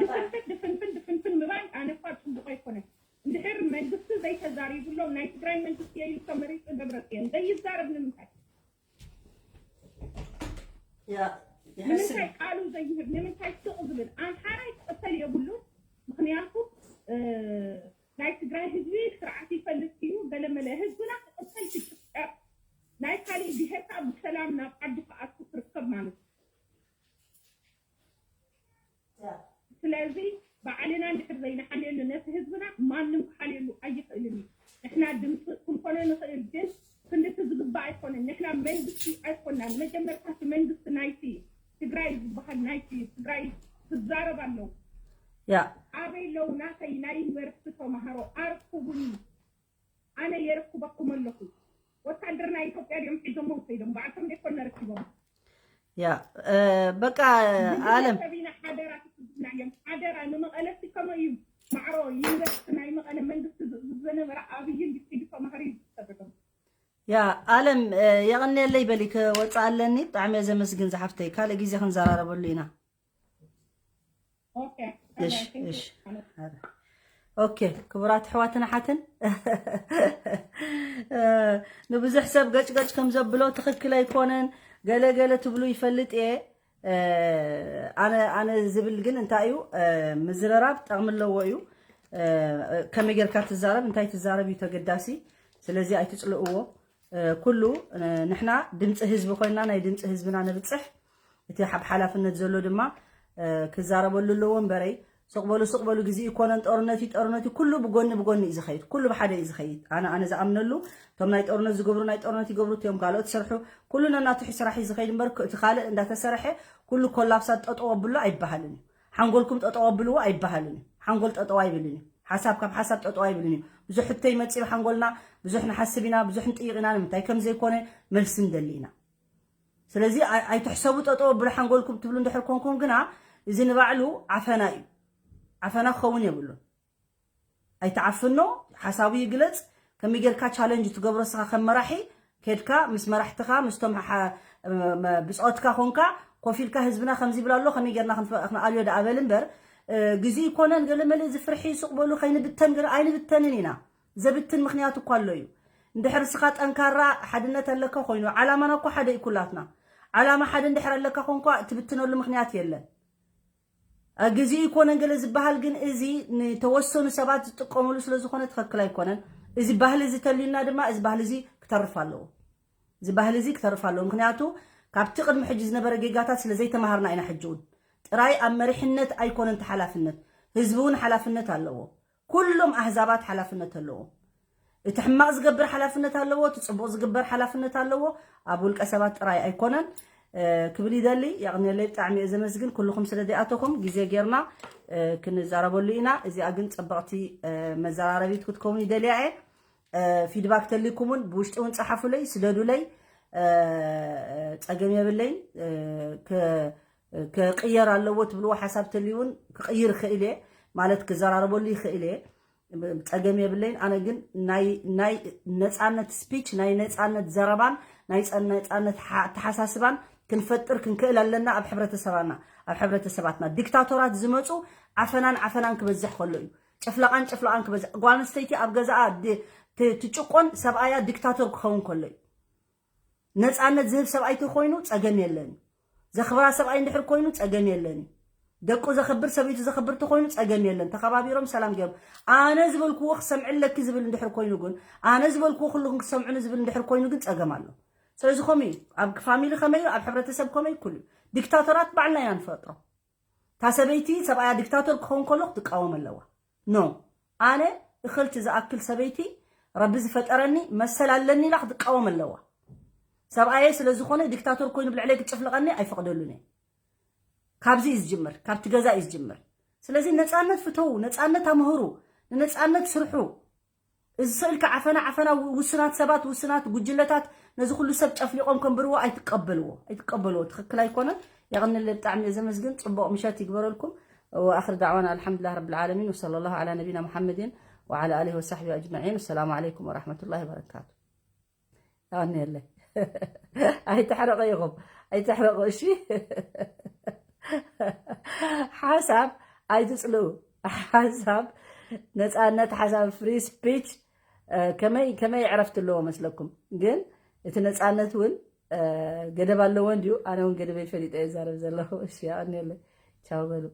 ድፍንፍን ድፍንፍን ድፍንፍን ምባል ኣነ እኳ ፅቡቅ ኣይኮነን። እንድሕር መንግስቲ ዘይተዛሪብሎም ናይ ትግራይ መንግስቲ የኢሉ ተመሪፁ ደብረፅዮን ዘይዛረብ ንምንታይ? ንምንታይ ቃሉ ዘይህብ ንምንታይ ስቕ ዝብል ኣምሓራይ ክቕተል የብሉን። ምክንያቱ ናይ ትግራይ ህዝቢ ስርዓት ይፈልጥ እዩ። ገለመለ ህዝብና ክቕተል ክጭፍጨፍ ናይ ካሊእ ብሄር ከዓ ብሰላም ናብ ዓዱ ክኣቱ ክርከብ ማለት እዩ። ስለዚ ባዕልና እንድሕር ዘይንሓልየሉ ነቲ ህዝብና ማንም ክሓልየሉ ኣይኽእልን እዩ። ንሕና ድምፂ ክንኮነ ንኽእል ግን ክንድቲ ዝግባእ ኣይኮነን። ንሕና መንግስቲ ኣይኮናን። መጀመርታ እቲ መንግስቲ ናይቲ ትግራይ ዝበሃል ናይቲ ትግራይ ክዛረብ ኣለዉ። ያ ኣበይ ኣለዉ ናተይ ናይ ዩኒቨርሲቲ ተምሃሮ ኣርክቡኒ። ኣነ የረክበኩም ኣለኹ። ወታደር ናይ ኢትዮጵያ ድዮም ሒዞሞ ከይዶም ባዕልቶም ደይኮን ነረኪቦም። ያ በቃ ኣለም ሰቢና ሓደራ ትስብና እዮም ሓደራ ንመቐለሲ ከመ እዩ ማዕሮ ዩኒቨርሲቲ ናይ መቐለ መንግስቲ ዝነበረ ኣብይን ዲስኪዲ ተማሃሪ ዝሰደዶም። ያ ኣለም የቐንየለይ በሊ ክወፅእ ኣለኒ። ብጣዕሚ እየ ዘመስግን ዝሓፍተይ። ካልእ ግዜ ክንዘራረበሉ ኢና። እሺ እሺ። ኦኬ ክቡራት ኣሕዋትን ኣሓትን ንብዙሕ ሰብ ገጭገጭ ከም ዘብሎ ትኽክል ኣይኮነን። ገለ ገለ ትብሉ ይፈልጥ እየ። ኣነ ኣነ ዝብል ግን እንታይ እዩ ምዝርራብ ጠቕሚ ኣለዎ እዩ። ከመይ ጌርካ ትዛረብ እንታይ ትዛረብ እዩ ተገዳሲ። ስለዚ ኣይትፅልእዎ። ኩሉ ንሕና ድምፂ ህዝቢ ኮይና ናይ ድምፂ ህዝብና ነብፅሕ። እቲ ሓብ ሓላፍነት ዘሎ ድማ ክዛረበሉ ኣለዎ እምበረይ ስቕ በሉ ስቕ በሉ ግዜ ይኮነን ጦርነት እዩ ጦርነት እዩ ኩሉ ብጎኒ ብጎኒ እዩ ዝኸይድ ኩሉ ብሓደ እዩ ዝኸይድ ኣነ ኣነ ዝኣምነሉ እቶም ናይ ጦርነት ዝገብሩ ናይ ጦርነት ይገብሩ እዮም ካልኦት ይሰርሑ ኩሉ ነናትሑ ስራሕ እዩ ዝኸይድ እምበር እቲ ካልእ እንዳተሰርሐ ኩሉ ኮላፕሳት ጠጠው ኣብሎ ኣይበሃልን እዩ ሓንጎልኩም ጠጠው ኣብልዎ ኣይበሃልን እዩ ሓንጎል ጠጠው ኣይብልን እዩ ሓሳብ ካብ ሓሳብ ጠጠው ኣይብልን እዩ ብዙሕ ሕቶ ይመፅእ ሓንጎልና ብዙሕ ንሓስብ ኢና ብዙሕ ንጥይቕ ኢና ንምንታይ ከምዘይኮነ መልሲ ንደሊ ኢና ስለዚ ኣይትሕሰቡ ጠጠው ኣብሉ ሓንጎልኩም ትብሉ እንድሕር ኮንኩም ግና እዚ ንባዕሉ ዓፈና እዩ ዓፈና ክኸውን የብሉን ኣይትዓፍኖ ሓሳቡ ይግለፅ ከመይ ጌርካ ቻለንጅ ትገብሮ ስኻ ከም መራሒ ከድካ ምስ መራሕትኻ ምስቶም ብፆትካ ኮንካ ኮፍ ኢልካ ህዝብና ከምዚ ይብል ኣሎ ከመይ ጌርና ክንኣልዮ ደኣ በል እምበር ግዜ ይኮነን ገለመለ እዚ ፍርሒ ስቕ በሉ ከይንብተን ገለ ኣይንብተንን ኢና ዘብትን ምኽንያት እኳ ኣሎ እዩ። እንድሕር እስኻ ጠንካራ ሓድነት ኣለካ ኮይኑ፣ ዓላማና እኮ ሓደ እዩ ኩላትና። ዓላማ ሓደ እንድሕር ኣለካ ኮንኳ እትብትነሉ ምኽንያት የለን። ግዜ ይኮነን ገለ ዝበሃል ግን እዚ ንተወሰኑ ሰባት ዝጥቀሙሉ ስለ ዝኾነ ትኽክል ኣይኮነን። እዚ ባህሊ እዚ ተልዩና ድማ እዚ ባህሊ እዚ ክተርፍ ኣለዎ። እዚ ባህሊ እዚ ክተርፍ ኣለዎ። ምኽንያቱ ካብቲ ቅድሚ ሕጂ ዝነበረ ጌጋታት ስለ ዘይተማሃርና ኢና። ሕጂ እውን ጥራይ ኣብ መሪሕነት ኣይኮነን እቲ ሓላፍነት፣ ህዝቢ እውን ሓላፍነት ኣለዎ። ኩሎም ኣህዛባት ሓላፍነት ኣለዎም። እቲ ሕማቕ ዝገብር ሓላፍነት ኣለዎ፣ እቲ ጽቡቕ ዝግበር ሓላፍነት ኣለዎ። ኣብ ውልቀ ሰባት ጥራይ ኣይኮነን ክብል ይደሊ። የቕንየለይ፣ ብጣዕሚ እየ ዘመስግን ኩልኹም ስለ ዚኣተኹም። ግዜ ጌርና ክንዛረበሉ ኢና። እዚኣ ግን ጸበቕቲ መዘራረቢት ክትከውን ይደልያ እየ። ፊድባክ ተሊኩምን ብውሽጢ እውን ጸሓፉለይ፣ ስደዱለይ። ጸገም የብለይን። ክቕየር ኣለዎ ትብልዎ ሓሳብ ተልዩ እውን ክቕይር ይኽእል እየ፣ ማለት ክዘራረበሉ ይኽእል እየ። ጸገም የብለይን። ኣነ ግን ናይ ነጻነት ስፒች፣ ናይ ነጻነት ዘረባን ናይ ነጻነት ኣተሓሳስባን ክንፈጥር ክንክእል ኣለና ኣብ ሕብረተሰባና፣ ኣብ ሕብረተሰባትና። ዲክታቶራት ዝመፁ ዓፈናን ዓፈናን ክበዝሕ ከሎ እዩ። ጭፍለቓን ጭፍለቓን ክበዝሕ፣ ጓል ኣንስተይቲ ኣብ ገዛኣ ትጭቆን፣ ሰብኣያ ዲክታቶር ክኸውን ከሎ እዩ። ነፃነት ዝህብ ሰብኣይ ተኮይኑ ፀገም የለን። ዘኽብራ ሰብኣይ እንድሕር ኮይኑ ፀገም የለን። ደቁ ዘኽብር ሰበይቱ ዘኽብር ተኮይኑ ፀገም የለን። ተኸባቢሮም ሰላም ገይሮም፣ ኣነ ዝበልክዎ ክሰምዕ ኣለኪ ዝብል እንድሕር ኮይኑ ግን፣ ኣነ ዝበልክዎ ኩልኹም ክሰምዑኒ ዝብል እንድሕር ኮይኑ ግን ፀገም ኣሎ። ስለዚ ከምኡ እዩ። ኣብ ፋሚሊ ከመይ እዩ፣ ኣብ ሕብረተሰብ ከመይ እዩ፣ ኩሉ እዩ። ዲክታቶራት ባዕልና ኢና ንፈጥሮ። እታ ሰበይቲ ሰብኣያ ዲክታቶር ክኸውን ከሎ ክትቃወም ኣለዋ። ኖ፣ ኣነ እኽልቲ ዝኣክል ሰበይቲ ረቢ ዝፈጠረኒ መሰል ኣለኒ ኢላ ክትቃወም ኣለዋ። ሰብኣየ ስለ ዝኾነ ዲክታቶር ኮይኑ ብልዕለይ ክጭፍልቐኒ ኣይፈቕደሉን እየ። ካብዚ እዩ ዝጅምር፣ ካብቲ ገዛ እዩ ዝጅምር። ስለዚ ነፃነት ፍተዉ፣ ነፃነት ኣምህሩ፣ ንነፃነት ስርሑ። እዚ ስእልካ ዓፈና ዓፈና ውሱናት ሰባት ውሱናት ጉጅለታት ነዚ ኩሉ ሰብ ጨፍሊቆም ከንብርዎ ኣይትቀበልዎ ኣይትቀበልዎ። ትኽክል ኣይኮነን። የቐንለ ብጣዕሚ እየ ዘመስግን። ጽቡቕ ምሸት ይግበረልኩም። ወኣኽር ዳዕዋና ኣልሓምዱሊላህ ረብል ዓለሚን ወሰለ ላሁ ዓላ ነቢና ሙሓመድን ወዓላ ኣሊሂ ወሳሕቢ ኣጅመዒን። ወሰላሙ ዓለይኩም ወራሕመቱላሂ ወበረካቱ። የቐንየለይ። ኣይትሕረቑ ኢኹም ኣይትሕረቑ እሺ። ሓሳብ ኣይትፅልኡ። ሓሳብ ነፃነት ሓሳብ ፍሪ ስፒች ከመይ ከመይ ዕረፍቲ ኣለዎ መስለኩም? ግን እቲ ነፃነት እውን ገደብ ኣለዎ እንድዩ። ኣነ እውን ገደበይ ፈሊጠ እየ ዛረብ ዘለኹ። እሺ ኣቀንየለይ። ቻው በሉ።